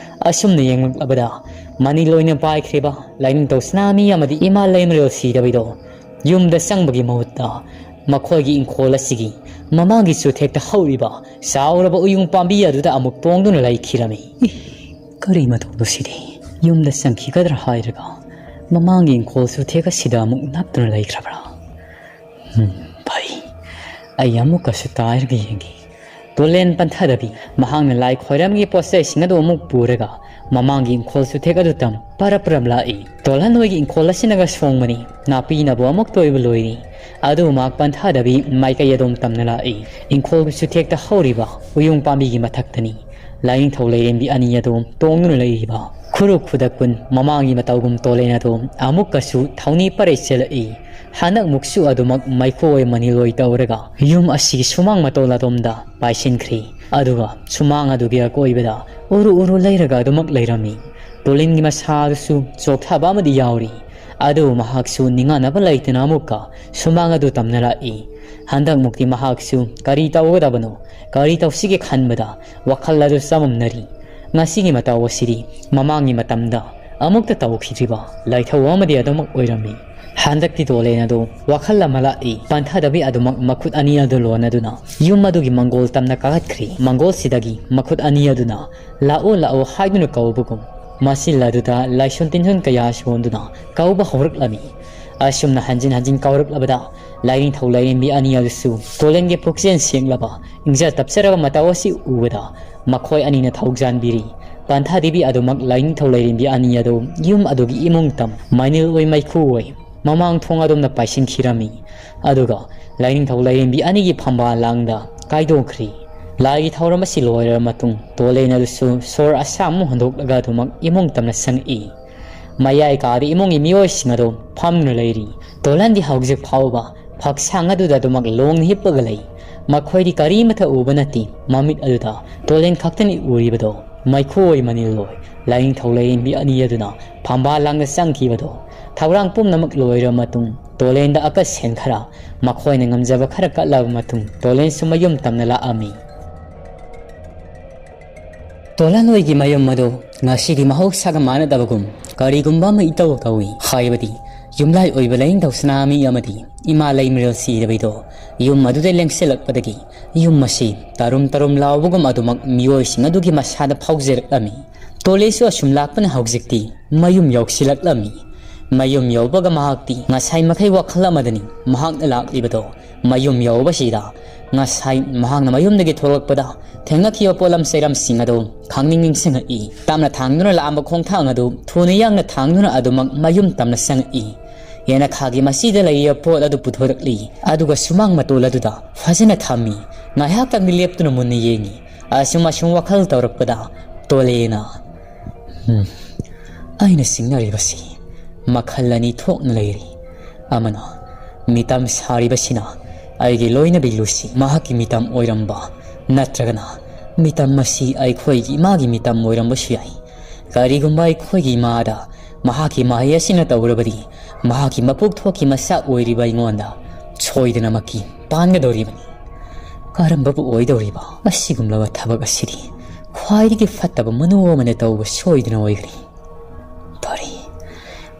ꯑꯁꯨꯝꯅ ꯌꯦꯡꯂꯛꯂꯕꯗ, ꯃꯅꯤꯜ ꯑꯣꯏꯅ ꯄꯥꯏꯈ꯭ꯔꯤꯕ ꯂꯥꯏꯅꯤꯡꯊꯧ ꯁꯅꯥꯃꯤ ꯑꯃꯗꯤ ꯏꯃꯥ ꯂꯩꯃꯔꯦꯜ ꯁꯤꯗꯕꯤꯗꯣ ꯌꯨꯝꯗ ꯆꯪꯕꯒꯤ ꯃꯍꯨꯠꯇ ꯃꯈꯣꯏꯒꯤ ꯏꯪꯈꯣꯜ ꯑꯁꯤꯒꯤ ꯃꯃꯥꯡꯒꯤ ꯆꯨꯊꯦꯛꯇ ꯍꯧꯔꯤꯕ ꯆꯥꯎꯔꯕ ꯎꯌꯨꯡ ꯄꯥꯝꯕꯤ ꯑꯗꯨꯗ ꯑꯃꯨꯛ ꯇꯣꯡꯗꯨꯅ ꯂꯩꯈꯤꯔꯝꯃꯤ꯫ ꯏ, ꯀꯔꯤ ꯃꯇꯧꯅꯣ ꯁꯤꯗꯤ? ꯌꯨꯝꯗ ꯆꯪꯈꯤꯒꯗ꯭ꯔꯥ ꯍꯥꯏꯔꯒ ꯃꯃꯥꯡꯒꯤ ꯏꯪꯈꯣꯜ ꯆꯨꯊꯦꯛ ꯑꯁꯤꯗ ꯑꯃꯨꯛ ꯅꯞꯇꯨꯅ ꯂꯩꯈ꯭ꯔꯕ꯭ꯔꯥ? ꯎꯝ, ꯐꯩ꯫ ꯑꯩ ꯑꯃꯨꯛꯀꯁꯨ ꯇꯥꯏꯔꯒ ꯌꯦꯡꯒꯦ꯫ ꯇꯣꯂꯦꯟ ꯄꯟꯊꯗꯕꯤ ꯃꯍꯥꯛꯅ ꯂꯥꯏ ꯈꯣꯏꯔꯝꯒꯤ ꯄꯣꯠꯆꯩꯁꯤꯡ ꯑꯗꯨ ꯑꯃꯨꯛ ꯄꯨꯔꯒ ꯃꯃꯥꯡꯒꯤ ꯏꯪꯈꯣꯜ ꯆꯨꯊꯦꯛ ꯑꯗꯨ ꯇꯝ ꯄꯔꯞ ꯄꯔꯞ ꯂꯥꯛꯏ꯫ ꯇꯣꯜꯍꯟ ꯍꯣꯏꯒꯤ ꯏꯪꯈꯣꯜ ꯑꯁꯤꯅꯒ ꯁꯣꯡꯕꯅꯤ꯫ ꯅꯥꯄꯤꯅꯕꯨ ꯑꯃꯨꯛ ꯇꯣꯏꯕ ꯂꯣꯏꯔꯤ꯫ ꯑꯗꯨ ꯃꯍꯥꯛ ꯄꯟꯊꯗꯕꯤ ꯃꯥꯏꯀꯩ ꯑꯗꯣꯝ ꯇꯝꯅ ꯂꯥꯛꯏ꯫ ꯏꯪꯈꯣꯜꯒꯤ ꯆꯨꯊꯦꯛꯇ ꯍꯧꯔꯤꯕ ꯎꯌꯨꯡ ꯄꯥꯝꯕꯤꯒꯤ ꯃꯊꯛꯇꯅꯤ ꯂꯥꯏꯅꯤꯡꯊꯧ ꯂꯥꯏꯔꯦꯝꯕꯤ ꯑꯅꯤ ꯑꯗꯨ ꯇꯣꯡꯗꯨꯅ ꯂꯩꯔꯤꯕ꯫ ꯈꯨꯔꯨ ꯈꯨꯗꯛ ꯀꯨꯟ ꯃꯃꯥꯡꯒꯤ ꯃꯇꯧꯒꯨꯝ ꯇꯣꯂꯦꯟ ꯑꯗꯨ ꯑꯃꯨꯛꯀꯁꯨ ꯊꯧꯅꯤ ꯄꯔꯩ ꯆꯦꯜꯂꯛꯏ꯫ ꯍꯟꯗꯛꯃꯨꯛꯁꯨ ꯑꯗꯨꯃꯛ ꯃꯩꯈꯨ ꯑꯣꯏ ꯃꯅꯤꯜ ꯑꯣꯏ ꯇꯧꯔꯒ ꯌꯨꯝ ꯑꯁꯤꯒꯤ ꯁꯨꯃꯥꯡ ꯃꯇꯣꯜ ꯑꯗꯣꯝꯗ ꯄꯥꯏꯁꯤꯟꯈ꯭ꯔꯤ꯫ ꯑꯗꯨꯒ ꯁꯨꯃꯥꯡ ꯑꯗꯨꯒꯤ ꯑꯀꯣꯏꯕꯗ ꯎꯔꯨ ꯎꯔꯨ ꯂꯩꯔꯒ ꯑꯗꯨꯃꯛ ꯂꯩꯔꯝꯃꯤ꯫ ꯇꯣꯂꯤꯟꯒꯤ ꯃꯁꯥ ꯑꯗꯨꯁꯨ ꯆꯣꯛꯊꯕ ꯑꯃꯗꯤ ꯌꯥꯎꯔꯤ꯫ ꯑꯗꯨꯕꯨ ꯃꯍꯥꯛꯁꯨ ꯅꯤꯡꯍꯟꯅꯕ ꯂꯩꯇꯅ ꯑꯃꯨꯛꯀ ꯁꯨꯃꯥꯡ ꯑꯗꯨ ꯇꯝꯅꯔꯛꯏ꯫ ꯍꯟꯗꯛꯃꯨꯛꯇꯤ ꯃꯍꯥꯛꯁꯨ ꯀꯔꯤ ꯇꯧꯒꯗꯕꯅꯣ, ꯀꯔꯤ ꯇꯧꯁꯤꯒꯦ ꯈꯟꯕꯗ ꯋꯥꯈꯜ ꯑꯗꯨ ꯆꯃꯝꯅꯔꯤ꯫ ꯉꯁꯤꯒꯤ ꯃꯇꯧ ꯑꯁꯤꯗꯤ ꯃꯃꯥꯡꯒꯤ ꯃꯇꯝꯗ ꯑꯃꯨꯛꯇ ꯇꯧꯈꯤꯗ꯭ꯔꯤꯕ ꯂꯥꯏꯊꯧ ꯑꯃꯗꯤ ꯑꯗꯨꯃꯛ ꯑꯣꯏꯔꯝꯃꯤ꯫ ꯍꯟꯗꯛꯇꯤ ꯇꯣꯂꯦꯟ ꯑꯗꯨ ꯋꯥꯈꯜ ꯑꯃ ꯂꯥꯛꯏ꯫ ꯄꯟꯊꯗꯕꯤ ꯑꯗꯨꯃꯛ ꯃꯈꯨꯠ ꯑꯅꯤ ꯑꯗꯨ ꯂꯣꯟꯅꯗꯨꯅ ꯌꯨꯝ ꯑꯗꯨꯒꯤ ꯃꯪꯒꯣꯜ ꯇꯝꯅ ꯀꯥꯈꯠꯈ꯭ꯔꯤ꯫ ꯃꯪꯒꯣꯜꯁꯤꯗꯒꯤ ꯃꯈꯨꯠ ꯑꯅꯤ ꯑꯗꯨꯅ "ꯂꯥꯛꯑꯣ, ꯂꯥꯛꯑꯣ" ꯍꯥꯏꯗꯨꯅ ꯀꯧꯕꯒꯨꯝ, ꯃꯆꯤꯜ ꯑꯗꯨꯗ ꯂꯥꯏꯁꯣꯟ ꯇꯤꯟꯖꯣꯟ ꯀꯌꯥ ꯁꯣꯟꯗꯨꯅ ꯀꯧꯕ ꯍꯧꯔꯛꯂꯝꯃꯤ꯫ ꯑꯁꯨꯝꯅ ꯍꯟꯖꯤꯟ ꯍꯟꯖꯤꯟ ꯀꯧꯔꯛꯂꯕꯗ, ꯂꯥꯏꯅꯤꯡꯊꯧ ꯂꯥꯏꯔꯦꯝꯕꯤ ꯑꯅꯤ ꯑꯗꯨꯁꯨ ꯇꯣꯂꯦꯟꯒꯤ ꯄꯨꯛꯆꯦꯜ ꯁꯦꯡꯂꯕ, ꯏꯪꯖ ꯇꯞꯆꯔꯕ ꯃꯇꯧ ꯑꯁꯤ ꯎꯕꯗ, ꯃꯈꯣꯏ ꯑꯅꯤꯅ ꯊꯧꯖꯥꯟꯕꯤꯔꯤ꯫ ꯄꯟꯊꯥꯗꯦꯕꯤ ꯑꯗꯨꯃꯛ ꯂꯥꯏꯅꯤꯡꯊꯧ ꯂꯥꯏꯔꯦꯝꯕꯤ ꯑꯅꯤ ꯑꯗꯨ ꯌꯨꯝ ꯑꯗꯨꯒꯤ ꯏꯃꯨꯡ ꯇꯝ, ꯃꯩꯅꯤꯜ ꯑꯣꯏ ꯃꯩꯈꯨ ꯑꯣꯏ, ꯃꯃꯥꯡ ꯊꯣꯡ ꯑꯗꯣꯝꯗ ꯄꯥꯏꯁꯤꯟꯈꯤꯔꯝꯃꯤ꯫ ꯑꯗꯨꯒ ꯂꯥꯏꯅꯤꯡꯊꯧ ꯂꯥꯏꯔꯦꯝꯕꯤ ꯑꯅꯤꯒꯤ ꯐꯝꯕꯥꯜ ꯂꯥꯡꯗ ꯀꯥꯏꯗꯣꯛꯈ꯭ꯔꯤ꯫ ꯂꯥꯏꯒꯤ ꯊꯧꯔꯝ ꯑꯁꯤ ꯂꯣꯏꯔꯕ ꯃꯇꯨꯡ, ꯇꯣꯂꯦꯟ ꯑꯗꯨꯁꯨ ꯁꯣꯔ ꯑꯁꯥ ꯑꯃꯨꯛ ꯍꯣꯟꯗꯣꯛꯂꯒ ꯑꯗꯨꯃꯛ ꯏꯃꯨꯡ ꯇꯝꯅ ꯆꯪꯉꯛꯏ꯫ ꯃꯌꯥꯏ ꯀꯥꯗ ꯏꯃꯨꯡꯒꯤ ꯃꯤꯑꯣꯏꯁꯤꯡ ꯑꯗꯨ ꯐꯝꯗꯨꯅ ꯂꯩꯔꯤ꯫ ꯇꯣꯂꯟꯗꯤ ꯍꯧꯖꯤꯛ ꯐꯥꯎꯕ ꯐꯛꯁꯥꯡ ꯑꯗꯨꯗ ꯑꯗꯨꯃꯛ ꯂꯣꯡꯅ ꯍꯤꯞꯄꯒ ꯂꯩ꯫ ꯃꯈꯣꯏꯗꯤ ꯀꯔꯤꯃꯠꯇ ꯎꯕ ꯅꯠꯇꯦ꯫ ꯃꯃꯤꯠ ꯑꯗꯨꯗ ꯇꯣꯂꯦꯟ ꯈꯛꯇꯅꯤ ꯎꯔꯤꯕꯗꯣ꯫ ꯃꯩꯈꯨ ꯑꯣꯏ ꯃꯅꯤꯜ ꯑꯣꯏ ꯂꯥꯏꯅꯤꯡꯊꯧ ꯂꯥꯏꯔꯦꯝꯕꯤ ꯑꯅꯤ ꯑꯗꯨꯅ ꯐꯝꯕꯥꯜ ꯂꯥꯡꯗ ꯆꯪꯈꯤꯕꯗꯣ꯫ ꯊꯧꯔꯥꯡ ꯄꯨꯝꯅꯃꯛ ꯂꯣꯏꯔꯕ ꯃꯇꯨꯡ ꯇꯣꯂꯦꯟꯗ ꯑꯀꯁꯦꯟ ꯈꯔ ꯃꯈꯣꯏꯅ ꯉꯝꯖꯕ ꯈꯔ ꯀꯠꯂꯕ ꯃꯇꯨꯡ ꯇꯣꯂꯦꯟꯁꯨ ꯃꯌꯨꯝ ꯇꯝꯅ ꯂꯥꯛꯑꯝꯃꯤ꯫ ꯇꯣꯂꯥꯟ ꯍꯣꯏꯒꯤ ꯃꯌꯨꯝ ꯑꯗꯨ ꯉꯁꯤꯗꯤ ꯃꯍꯧꯁꯥꯒ ꯃꯥꯟꯅꯗꯕꯒꯨꯝ ꯀꯔꯤꯒꯨꯝꯕ ꯑꯃ ꯏꯇꯧ ꯇꯧꯏ꯫ ꯍꯥꯏꯕꯗꯤ ꯌꯨꯝꯂꯥꯏ ꯑꯣꯏꯕ ꯂꯥꯏꯅꯤꯡꯊꯧ ꯁꯅꯥꯃꯤ ꯑꯃꯗꯤ ꯏꯃꯥ ꯂꯩꯃꯔꯦꯜ ꯁꯤꯔꯕꯤꯗꯣ ꯌꯨꯝ ꯑꯗꯨꯗ ꯂꯦꯡꯁꯤꯜꯂꯛꯄꯗꯒꯤ ꯌꯨꯝ ꯑꯁꯤ ꯇꯔꯨꯝ ꯇꯔꯨꯝ ꯂꯥꯎꯕꯒꯨꯝ ꯑꯗꯨꯃꯛ ꯃꯤꯑꯣꯏꯁꯤꯡ ꯑꯗꯨꯒꯤ ꯃꯁꯥꯗ ꯐꯥꯎꯖꯔꯛꯂꯝꯃꯤ꯫ ꯇꯣꯂꯦꯁꯨ ꯑꯁꯨꯝ ꯂꯥꯛꯄꯅ ꯍꯧꯖꯤꯛꯇꯤ ꯃꯌꯨꯝ ꯌꯧꯁꯤꯜꯂꯛꯂꯝꯃꯤ꯫ ꯃꯌꯨꯝ ꯌꯧꯕꯒ ꯃꯍꯥꯛꯇꯤ ꯉꯁꯥꯏ ꯃꯈꯩ ꯋꯥꯈꯜ ꯑꯃꯗꯅꯤ ꯃꯍꯥꯛꯅ ꯂꯥꯛꯂꯤꯕꯗꯣ꯫ ꯃꯌꯨꯝ ꯌꯧꯕꯁꯤꯗ ꯉꯁꯥꯏ ꯃꯍꯥꯛꯅ ꯃꯌꯨꯝꯗꯒꯤ ꯊꯣꯛꯂꯛꯄꯗ ꯊꯦꯡꯅꯈꯤꯕ ꯄꯣꯠꯂꯝ ꯆꯩꯔꯝꯁꯤꯡ ꯑꯗꯨ ꯈꯪꯅꯤꯡ ꯅꯤꯡꯁꯤꯡꯉꯛꯏ꯫ ꯇꯞꯅ ꯊꯥꯡꯗꯨꯅ ꯂꯥꯛꯑꯝꯕ ꯈꯣꯡꯊꯥꯡ ꯑꯗꯨ ꯊꯨꯅ ꯌꯥꯡꯅ ꯊꯥꯡꯗꯨꯅ ꯑꯗꯨꯃꯛ ꯃꯌꯨꯝ ꯇꯝꯅ ꯆꯪꯉꯛꯏ꯫ ꯌꯦꯅꯈꯥꯒꯤ ꯃꯁꯤꯗ ꯂꯩꯔꯤꯕ ꯄꯣꯠ ꯑꯗꯨ ꯄꯨꯊꯣꯔꯛꯂꯤ꯫ ꯑꯗꯨꯒ ꯁꯨꯃꯥꯡ ꯃꯇꯣꯜ ꯑꯗꯨꯗ ꯐꯖꯅ ꯊꯝꯃꯤ꯫ ꯉꯥꯏꯍꯥꯛꯇꯪꯗꯤ ꯂꯦꯞꯇꯨꯅ ꯃꯨꯟꯅ ꯌꯦꯡꯉꯤ꯫ ꯑꯁꯨꯝ ꯑꯁꯨꯝ ꯋꯥꯈꯜ ꯇꯧꯔꯛꯄꯗ ꯇꯣꯂꯦꯅ, "ꯎꯝ, ꯑꯩꯅ ꯆꯤꯡꯅꯔꯤꯕꯁꯤ ꯃꯈꯜ ꯑꯅꯤ ꯊꯣꯛꯅ ꯂꯩꯔꯤ꯫ ꯑꯃꯅ ꯃꯤꯇꯝ ꯁꯥꯔꯤꯕꯁꯤꯅ ꯑꯩꯒꯤ ꯂꯣꯏꯅꯕꯤ ꯂꯨꯁꯤ ꯃꯍꯥꯛꯀꯤ ꯃꯤꯇꯝ ꯑꯣꯏꯔꯝꯕ, ꯅꯠꯇ꯭ꯔꯒꯅ ꯃꯤꯇꯝ ꯑꯁꯤ ꯑꯩꯈꯣꯏꯒꯤ ꯏꯃꯥꯒꯤ ꯃꯤꯇꯝ ꯑꯣꯏꯔꯝꯕꯁꯨ ꯌꯥꯏ꯫ ꯀꯔꯤꯒꯨꯝꯕ ꯑꯩꯈꯣꯏꯒꯤ ꯏꯃꯥꯗ ꯃꯍꯥꯛꯀꯤ ꯃꯍꯩ ꯑꯁꯤꯅ ꯇꯧꯔꯕꯗꯤ, ꯃꯍꯥꯛꯀꯤ ꯃꯄꯣꯛ ꯊꯣꯛꯀꯤ ꯃꯆꯥ ꯑꯣꯏꯔꯤꯕ ꯑꯩꯉꯣꯟꯗ ꯁꯣꯏꯗꯅꯃꯛꯀꯤ ꯄꯥꯟꯒꯗꯧꯔꯤꯕꯅꯤ꯫ ꯀꯔꯝꯕꯕꯨ ꯑꯣꯏꯗꯧꯔꯤꯕ? ꯑꯁꯤꯒꯨꯝꯂꯕ ꯊꯕꯛ ꯑꯁꯤꯗꯤ ꯈ꯭ꯋꯥꯏꯗꯒꯤ ꯐꯠꯇꯕ ꯃꯅꯨ ꯑꯃꯅ ꯇꯧꯕ ꯁꯣꯏꯗꯅ ꯑꯣꯏꯒꯅꯤ꯫ ꯐꯔꯦ,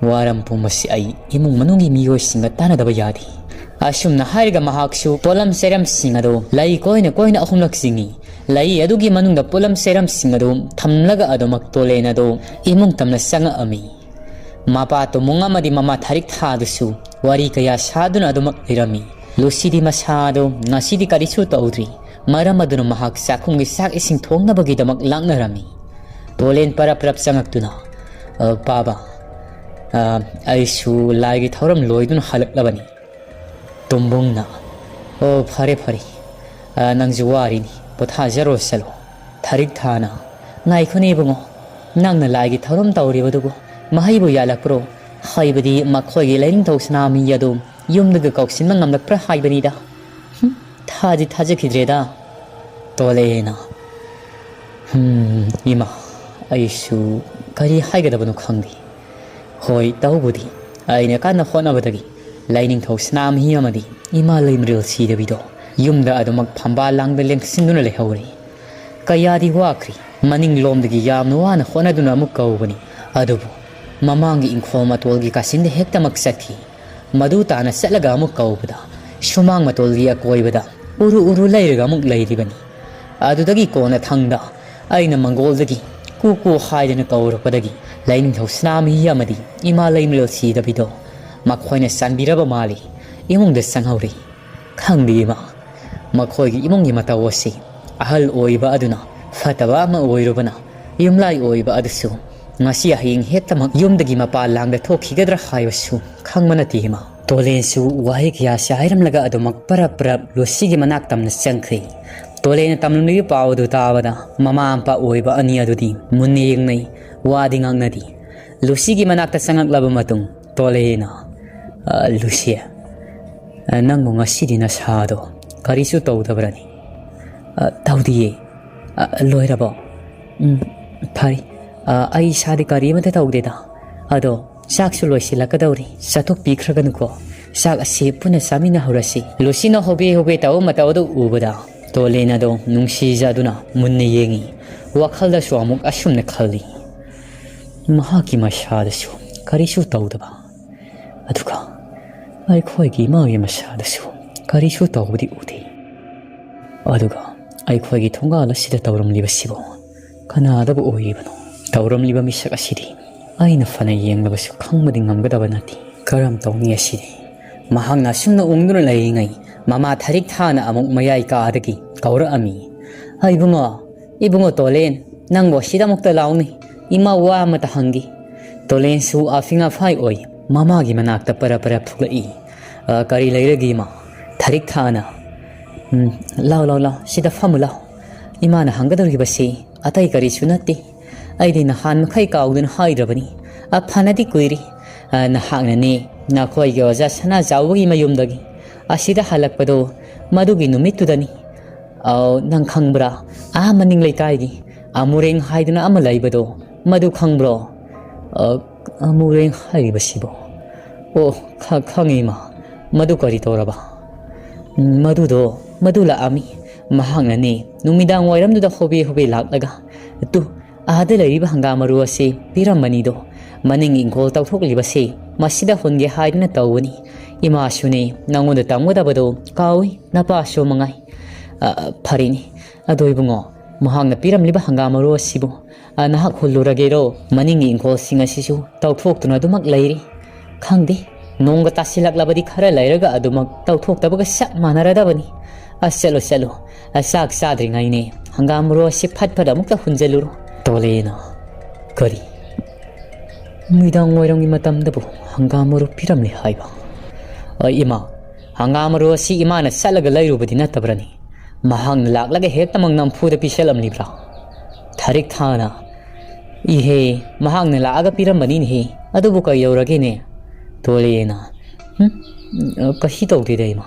ꯋꯥꯔꯝ ꯄꯨꯝꯕꯁꯤ ꯑꯩ ꯏꯃꯨꯡ ꯃꯅꯨꯡꯒꯤ ꯃꯤꯑꯣꯏꯁꯤꯡꯒ ꯇꯥꯟꯅꯗꯕ ꯌꯥꯗꯦ꯫" ꯑꯁꯨꯝꯅ ꯍꯥꯏꯔꯒ ꯃꯍꯥꯛꯁꯨ ꯄꯣꯠꯂꯝ ꯆꯩꯔꯝꯁꯤꯡ ꯑꯗꯨ ꯂꯩ ꯀꯣꯏꯅ ꯀꯣꯏꯅ ꯑꯍꯨꯝꯂꯛ ꯆꯤꯡꯏ꯫ ꯂꯩ ꯑꯗꯨꯒꯤ ꯃꯅꯨꯡꯗ ꯄꯣꯠꯂꯝ ꯆꯩꯔꯝꯁꯤꯡ ꯑꯗꯨ ꯊꯝꯂꯒ ꯑꯗꯨꯃꯛ ꯇꯣꯂꯦꯟ ꯑꯗꯨ ꯏꯃꯨꯡ ꯇꯝꯅ ꯆꯪꯉꯛꯑꯝꯃꯤ꯫ ꯃꯄꯥ ꯇꯣꯃꯨꯡ ꯑꯃꯗꯤ ꯃꯃꯥ ꯊꯥꯔꯤꯛ ꯊꯥꯗꯨꯁꯨ ꯋꯥꯔꯤ ꯀꯌꯥ ꯁꯥꯗꯨꯅ ꯑꯗꯨꯃꯛ ꯂꯩꯔꯝꯃꯤ꯫ ꯂꯨꯁꯤꯗꯤ ꯃꯁꯥꯗꯨ ꯉꯁꯤꯗꯤ ꯀꯔꯤꯁꯨ ꯇꯧꯗ꯭ꯔꯤ꯫ ꯃꯔꯝ ꯑꯗꯨꯅ ꯃꯍꯥꯛ ꯆꯥꯛꯈꯨꯝꯒꯤ ꯆꯥꯛ ꯏꯁꯤꯡ ꯊꯣꯡꯅꯕꯒꯤꯗꯃꯛ ꯂꯥꯛꯅꯔꯝꯃꯤ꯫ ꯇꯣꯂꯦꯟ ꯄꯔꯞ ꯄꯔꯞ ꯆꯪꯉꯛꯇꯨꯅ, "ꯑ, ꯄꯥꯕ, ꯑ, ꯑꯩꯁꯨ ꯂꯥꯏꯒꯤ ꯊꯧꯔꯝ ꯂꯣꯏꯗꯨꯅ ꯍꯜꯂꯛꯂꯕꯅꯤ꯫" ꯇꯣꯝꯕꯨꯡꯅ, "ꯑꯣ, ꯐꯔꯦ, ꯐꯔꯦ꯫ ꯑ, ꯅꯪꯁꯨ ꯋꯥꯔꯤꯅꯤ, ꯄꯣꯊꯥꯖꯔꯣ ꯆꯠꯂꯣ꯫" ꯊꯥꯔꯤꯛ ꯊꯥꯅ, "ꯉꯥꯏꯈꯣꯅꯦ ꯏꯕꯨꯡꯉꯣ, ꯅꯪꯅ ꯂꯥꯏꯒꯤ ꯊꯧꯔꯝ ꯇꯧꯔꯤꯕꯗꯨꯕꯨ ꯃꯍꯩꯕꯨ ꯌꯥꯜꯂꯛꯄ꯭ꯔꯣ? ꯍꯥꯏꯕꯗꯤ ꯃꯈꯣꯏꯒꯤ ꯂꯥꯏꯅꯤꯡꯊꯧ ꯁꯅꯥꯃꯍꯤ ꯑꯗꯨ ꯌꯨꯝꯗꯒ ꯀꯧꯁꯤꯟꯕ ꯉꯝꯂꯛꯄ꯭ꯔꯥ ꯍꯥꯏꯕꯅꯤꯗ꯫ ꯍꯨꯝ, ꯊꯥꯗꯤ ꯊꯥꯖꯈꯤꯗ꯭ꯔꯦꯗ꯫ ꯇꯣꯂꯦꯅ, ꯍꯝ, ꯏꯃꯥ, ꯑꯩꯁꯨ ꯀꯔꯤ ꯍꯥꯏꯒꯗꯕꯅꯣ ꯈꯪꯗꯦ꯫ ꯍꯣꯏ, ꯇꯧꯕꯨꯗꯤ ꯑꯩꯅ ꯀꯟꯅ ꯍꯣꯠꯅꯕꯗꯒꯤ ꯂꯥꯏꯅꯤꯡꯊꯧ ꯁꯅꯥꯃꯍꯤ ꯑꯃꯗꯤ ꯏꯃꯥ ꯂꯩꯃꯔꯦꯜ ꯁꯤꯗꯕꯤꯗꯣ ꯌꯨꯝꯗ ꯑꯗꯨꯃꯛ ꯐꯝꯕꯥꯜ ꯂꯥꯡꯗ ꯂꯦꯡꯁꯤꯟꯗꯨꯅ ꯂꯩꯍꯧꯔꯦ꯫ ꯀꯌꯥꯗꯤ ꯋꯥꯈ꯭ꯔꯤ꯫ ꯃꯅꯤꯡꯂꯣꯝꯗꯒꯤ ꯌꯥꯝꯅ ꯋꯥꯅ ꯍꯣꯠꯅꯗꯨꯅ ꯑꯃꯨꯛ ꯀꯧꯕꯅꯤ꯫ ꯑꯗꯨꯕꯨ ꯃꯃꯥꯡꯒꯤ ꯏꯪꯈꯣꯜ ꯃꯇꯣꯜꯒꯤ ꯀꯥꯆꯤꯟꯗ ꯍꯦꯛꯇꯃꯛ ꯆꯠꯈꯤ꯫ ꯃꯗꯨ ꯇꯥꯅ ꯆꯠꯂꯒ ꯑꯃꯨꯛ ꯀꯧꯕꯗ ꯁꯨꯃꯥꯡ ꯃꯇꯣꯜꯒꯤ ꯑꯀꯣꯏꯕꯗ ꯎꯔꯨ ꯎꯔꯨ ꯂꯩꯔꯒ ꯑꯃꯨꯛ ꯂꯩꯔꯤꯕꯅꯤ꯫ ꯑꯗꯨꯗꯒꯤ ꯀꯣꯟꯅ ꯊꯪꯗ ꯑꯩꯅ ꯃꯪꯒꯣꯜꯗꯒꯤ ꯀꯨ ꯀꯨ ꯍꯥꯏꯗꯅ ꯀꯧꯔꯛꯄꯗꯒꯤ ꯂꯥꯏꯅꯤꯡꯊꯧ ꯁꯅꯥꯃꯍꯤ ꯑꯃꯗꯤ ꯏꯃꯥ ꯂꯩꯃꯔꯦꯜ ꯁꯤꯗꯕꯤꯗꯣ ꯃꯈꯣꯏꯅ ꯆꯥꯟꯕꯤꯔꯕ ꯃꯥꯜꯂꯤ꯫ ꯏꯃꯨꯡꯗ ꯆꯪꯍꯧꯔꯤ꯫ ꯈꯪꯗꯦ ꯏꯃꯥ, ꯃꯈꯣꯏꯒꯤ ꯏꯃꯨꯡꯒꯤ ꯃꯇꯧ ꯑꯁꯤ ꯑꯍꯜ ꯑꯣꯏꯕ ꯑꯗꯨꯅ ꯐꯠꯇꯕ ꯑꯃ ꯑꯣꯏꯔꯨꯕꯅ ꯌꯨꯝꯂꯥꯏ ꯑꯣꯏꯕ ꯑꯗꯨꯁꯨ ꯉꯁꯤ ꯍꯌꯦꯡ ꯍꯦꯛꯇꯃꯛ ꯌꯨꯝꯗꯒꯤ ꯃꯄꯥꯟ ꯂꯥꯡꯗ ꯊꯣꯛꯈꯤꯒꯗ꯭ꯔꯥ ꯍꯥꯏꯕꯁꯨ ꯈꯪꯕ ꯅꯠꯇꯦ ꯏꯃꯥ꯫ ꯇꯣꯂꯦꯟꯁꯨ ꯋꯥꯍꯩ ꯀꯌꯥꯁꯤ ꯍꯥꯏꯔꯝꯂꯒ ꯑꯗꯨꯃꯛ ꯄꯔꯞ ꯄꯔꯞ ꯂꯨꯁꯤꯒꯤ ꯃꯅꯥꯛ ꯇꯝꯅ ꯆꯪꯈ꯭ꯔꯦ꯫ ꯇꯣꯂꯦꯟꯅ ꯇꯝꯂꯝꯂꯤꯕ ꯄꯥꯎ ꯑꯗꯨ ꯇꯥꯕꯗ ꯃꯃꯥ ꯃꯄꯥ ꯑꯣꯏꯕ ꯑꯅꯤ ꯑꯗꯨꯗꯤ ꯃꯨꯟꯅ ꯌꯦꯡꯅꯩ, ꯋꯥꯗꯤ ꯉꯥꯡꯅꯗꯦ꯫ ꯂꯨꯁꯤꯒꯤ ꯃꯅꯥꯛꯇ ꯆꯪꯂꯛꯂꯕ ꯃꯇꯨꯡ ꯇꯣꯂꯦꯟꯅ, "ꯑ, ꯂꯨꯁꯤ, ꯑ, ꯅꯪꯕꯨ ꯉꯁꯤꯗꯤ ꯅꯁꯥꯗꯣ ꯀꯔꯤꯁꯨ ꯇꯧꯗꯕ꯭ꯔꯅꯤ?" "ꯑ, ꯇꯧꯗꯤꯌꯦ꯫ ꯑ, ꯂꯣꯏꯔꯕꯣ?" "ꯎꯝ, ꯐꯔꯦ꯫ ꯑ, ꯑꯩ ꯏꯁꯥꯗꯤ ꯀꯔꯤ ꯑꯃꯠꯇ ꯇꯧꯗꯦꯗ꯫ ꯑꯗꯣ ꯆꯥꯛꯁꯨ ꯂꯣꯏꯁꯤꯜꯂꯛꯀꯗꯧꯔꯤ꯫ ꯆꯥꯊꯣꯛꯄꯤꯈ꯭ꯔꯒꯅꯨꯀꯣ꯫ ꯆꯥꯛ ꯑꯁꯤ ꯄꯨꯟꯅ ꯆꯥꯃꯤꯟꯅꯍꯧꯔꯁꯤ꯫" ꯂꯨꯁꯤꯅ ꯍꯣꯕꯦ ꯍꯣꯕꯦ ꯇꯧꯕ ꯃꯇꯧ ꯑꯗꯨ ꯎꯕꯗ ꯇꯣꯂꯦꯟ ꯑꯗꯣ ꯅꯨꯡꯁꯤꯖꯗꯨꯅ ꯃꯨꯟꯅ ꯌꯦꯡꯉꯤ꯫ ꯋꯥꯈꯜꯗꯁꯨ ꯑꯃꯨꯛ ꯑꯁꯨꯝꯅ ꯈꯜꯂꯤ, "ꯃꯍꯥꯛꯀꯤ ꯃꯁꯥꯗꯁꯨ ꯀꯔꯤꯁꯨ ꯇꯧꯗꯕ, ꯑꯗꯨꯒ ꯑꯩꯈꯣꯏꯒꯤ ꯏꯃꯥꯒꯤ ꯃꯁꯥꯗꯁꯨ ꯀꯔꯤꯁꯨ ꯇꯧꯕꯗꯤ ꯎꯗꯦ꯫ ꯑꯗꯨꯒ ꯑꯩꯈꯣꯏꯒꯤ ꯊꯣꯡꯒꯥꯜ ꯑꯁꯤꯗ ꯇꯧꯔꯝꯂꯤꯕꯁꯤꯕꯨ ꯀꯅꯥꯗꯕꯨ ꯑꯣꯏꯔꯤꯕꯅꯣ? ꯇꯧꯔꯝꯂꯤꯕ ꯃꯤꯁꯛ ꯑꯁꯤꯗꯤ ꯑꯩꯅ ꯐꯅ ꯌꯦꯡꯂꯕꯁꯨ ꯈꯪꯕꯗꯤ ꯉꯝꯒꯗꯕ ꯅꯠꯇꯦ꯫ ꯀꯔꯝ ꯇꯧꯅꯤ ꯑꯁꯤꯗꯤ?" ꯃꯍꯥꯛꯅ ꯑꯁꯨꯝꯅ ꯎꯪꯗꯨꯅ ꯂꯩꯔꯤꯉꯩ ꯃꯃꯥ ꯊꯔꯤꯛ ꯊꯥꯅ ꯑꯃꯨꯛ ꯃꯌꯥꯏ ꯀꯥꯗꯒꯤ ꯀꯧꯔꯛꯑꯝꯃꯤ, "ꯑ, ꯏꯕꯨꯡꯉꯣ, ꯏꯕꯨꯡꯉꯣ ꯇꯣꯂꯦꯟ, ꯅꯪꯕꯨ ꯑꯁꯤꯗ ꯑꯃꯨꯛꯇ ꯂꯥꯎꯅꯦ꯫ ꯏꯃꯥ ꯋꯥ ꯑꯃꯇ ꯍꯪꯒꯦ꯫" ꯇꯣꯂꯦꯟꯁꯨ ꯑꯐꯤꯡ ꯑꯐꯥꯏ ꯑꯣꯏ ꯃꯃꯥꯒꯤ ꯃꯅꯥꯛꯇ ꯄꯔꯞ ꯄꯔꯞ ꯊꯣꯛꯂꯛꯏ꯫ "ꯑ, ꯀꯔꯤ ꯂꯩꯔꯒꯦ ꯏꯃꯥ?" ꯊꯔꯤꯛ ꯊꯥꯅ, "ꯎꯝ, ꯂꯥꯎ, ꯂꯥꯎ, ꯂꯥꯎ, ꯁꯤꯗ ꯐꯝꯃꯨ ꯂꯥꯎ꯫ ꯏꯃꯥꯅ ꯍꯪꯒꯗꯧꯔꯤꯕꯁꯤ ꯑꯇꯩ ꯀꯔꯤꯁꯨ ꯅꯠꯇꯦ꯫ ꯑꯩꯗꯤ ꯅꯍꯥꯟ ꯃꯈꯩ ꯀꯥꯎꯗꯨꯅ ꯍꯥꯏꯗ꯭ꯔꯕꯅꯤ꯫ "ꯑ, ꯐꯅꯗꯤ ꯀꯨꯏꯔꯤ꯫ ꯑ, ꯅꯍꯥꯛꯅꯅꯦ ꯅꯈꯣꯏꯒꯤ ꯑꯣꯖꯥ ꯁꯅꯥ ꯆꯥꯎꯕꯒꯤ ꯃꯌꯨꯝꯗꯒꯤ ꯑꯁꯤꯗ ꯍꯜꯂꯛꯄꯗꯣ ꯃꯗꯨꯒꯤ ꯅꯨꯃꯤꯠꯇꯨꯗꯅꯤ꯫ ꯑꯧ, ꯅꯪ ꯈꯪꯕ꯭ꯔꯥ? ꯑꯥ ꯃꯅꯤꯡ ꯂꯩꯀꯥꯏꯒꯤ ꯑꯃꯨꯔꯦꯡ ꯍꯥꯏꯗꯨꯅ ꯑꯃ ꯂꯩꯕꯗꯣ, ꯃꯗꯨ ꯈꯪꯕ꯭ꯔꯣ?" "ꯑ, ꯑꯃꯨꯔꯦꯡ ꯍꯥꯏꯔꯤꯕꯁꯤꯕꯣ? ꯑꯣ, ꯈ-, ꯈꯪꯉꯤ ꯏꯃꯥ꯫ ꯃꯗꯨ ꯀꯔꯤ ꯇꯧꯔꯕ?" "ꯎꯝ, ꯃꯗꯨꯗꯣ, ꯃꯗꯨ ꯂꯥꯛꯑꯝꯃꯤ꯫ ꯃꯍꯥꯛꯅꯅꯦ ꯅꯨꯃꯤꯗꯥꯡ ꯋꯥꯏꯔꯝꯗꯨꯗ ꯍꯣꯕꯦ ꯍꯣꯕꯦ ꯂꯥꯛꯂꯒ, ꯇꯨ, ꯑꯥꯗ ꯂꯩꯔꯤꯕ ꯍꯪꯒꯥꯝ ꯃꯔꯨ ꯑꯁꯤ ꯄꯤꯔꯝꯕꯅꯤꯗꯣ, ꯃꯅꯤꯡ ꯏꯪꯈꯣꯜ ꯇꯧꯊꯣꯛꯂꯤꯕꯁꯤ ꯃꯁꯤꯗ ꯍꯨꯟꯒꯦ ꯍꯥꯏꯗꯨꯅ ꯇꯧꯕꯅꯤ꯫ ꯏꯃꯥꯁꯨꯅꯦ ꯅꯉꯣꯟꯗ ꯇꯝꯒꯗꯕꯗꯣ ꯀꯥꯎꯏ, ꯅꯄꯥꯁꯨ ꯃꯉꯥꯏ꯫ ꯑ, ꯐꯔꯦꯅꯦ꯫ ꯑꯗꯣ ꯏꯕꯨꯡꯉꯣ, ꯃꯍꯥꯛꯅ ꯄꯤꯔꯝꯂꯤꯕ ꯍꯪꯒꯥꯝ ꯃꯔꯨ ꯑꯁꯤꯕꯨ, ꯑ, ꯅꯍꯥꯛ ꯍꯨꯜꯂꯨꯔꯒꯦꯔꯣ? ꯃꯅꯤꯡꯒꯤ ꯏꯪꯈꯣꯜꯁꯤꯡ ꯑꯁꯤꯁꯨ ꯇꯧꯊꯣꯛꯇꯨꯅ ꯑꯗꯨꯃꯛ ꯂꯩꯔꯤ꯫ ꯈꯪꯗꯦ, ꯅꯣꯡꯒ ꯇꯥꯁꯤꯜꯂꯛꯂꯕꯗꯤ ꯈꯔ ꯂꯩꯔꯒ ꯑꯗꯨꯃꯛ ꯇꯧꯊꯣꯛꯇꯕꯒ ꯆꯞ ꯃꯥꯟꯅꯔꯗꯕꯅꯤ꯫ ꯑ, ꯆꯠꯂꯣ, ꯆꯠꯂꯣ꯫ ꯑ, ꯆꯥꯛ ꯆꯥꯗ꯭ꯔꯤꯉꯩꯅꯦ ꯍꯪꯒꯥꯝ ꯃꯔꯨ ꯑꯁꯤ ꯐꯠ ꯐꯠ ꯑꯃꯨꯛꯇ ꯍꯨꯟꯖꯜꯂꯨꯔꯣ꯫" ꯇꯣꯂꯦꯅ, "ꯀꯔꯤ? ꯅꯨꯃꯤꯗꯥꯡ ꯋꯥꯏꯔꯝꯒꯤ ꯃꯇꯝꯗꯕꯨ ꯍꯪꯒꯥꯝ ꯃꯔꯨ ꯄꯤꯔꯝꯂꯦ ꯍꯥꯏꯕ? ꯑ, ꯏꯃꯥ, ꯍꯪꯒꯥꯝ ꯃꯔꯨ ꯑꯁꯤ ꯏꯃꯥꯅ ꯆꯠꯂꯒ ꯂꯩꯔꯨꯕꯗꯤ ꯅꯠꯇꯕ꯭ꯔꯅꯤ? ꯃꯍꯥꯛꯅ ꯂꯥꯛꯂꯒ ꯍꯦꯛꯇꯃꯛ ꯅꯝꯐꯨꯗ ꯄꯤꯁꯜꯂꯝꯂꯤꯕ꯭ꯔꯥ?" ꯊꯥꯔꯤꯛ ꯊꯥꯅ, "ꯏꯍꯦ, ꯃꯍꯥꯛꯅ ꯂꯥꯛꯑꯒ ꯄꯤꯔꯝꯕꯅꯤꯅꯦꯍꯦ꯫ ꯑꯗꯨꯕꯨ ꯀꯩꯗꯧꯔꯒꯦꯅꯦ?" ꯇꯣꯂꯦꯅ, "ꯍꯨꯝ, ꯑ, ꯀꯩꯁꯨ ꯇꯧꯗꯦꯗ ꯏꯃꯥ꯫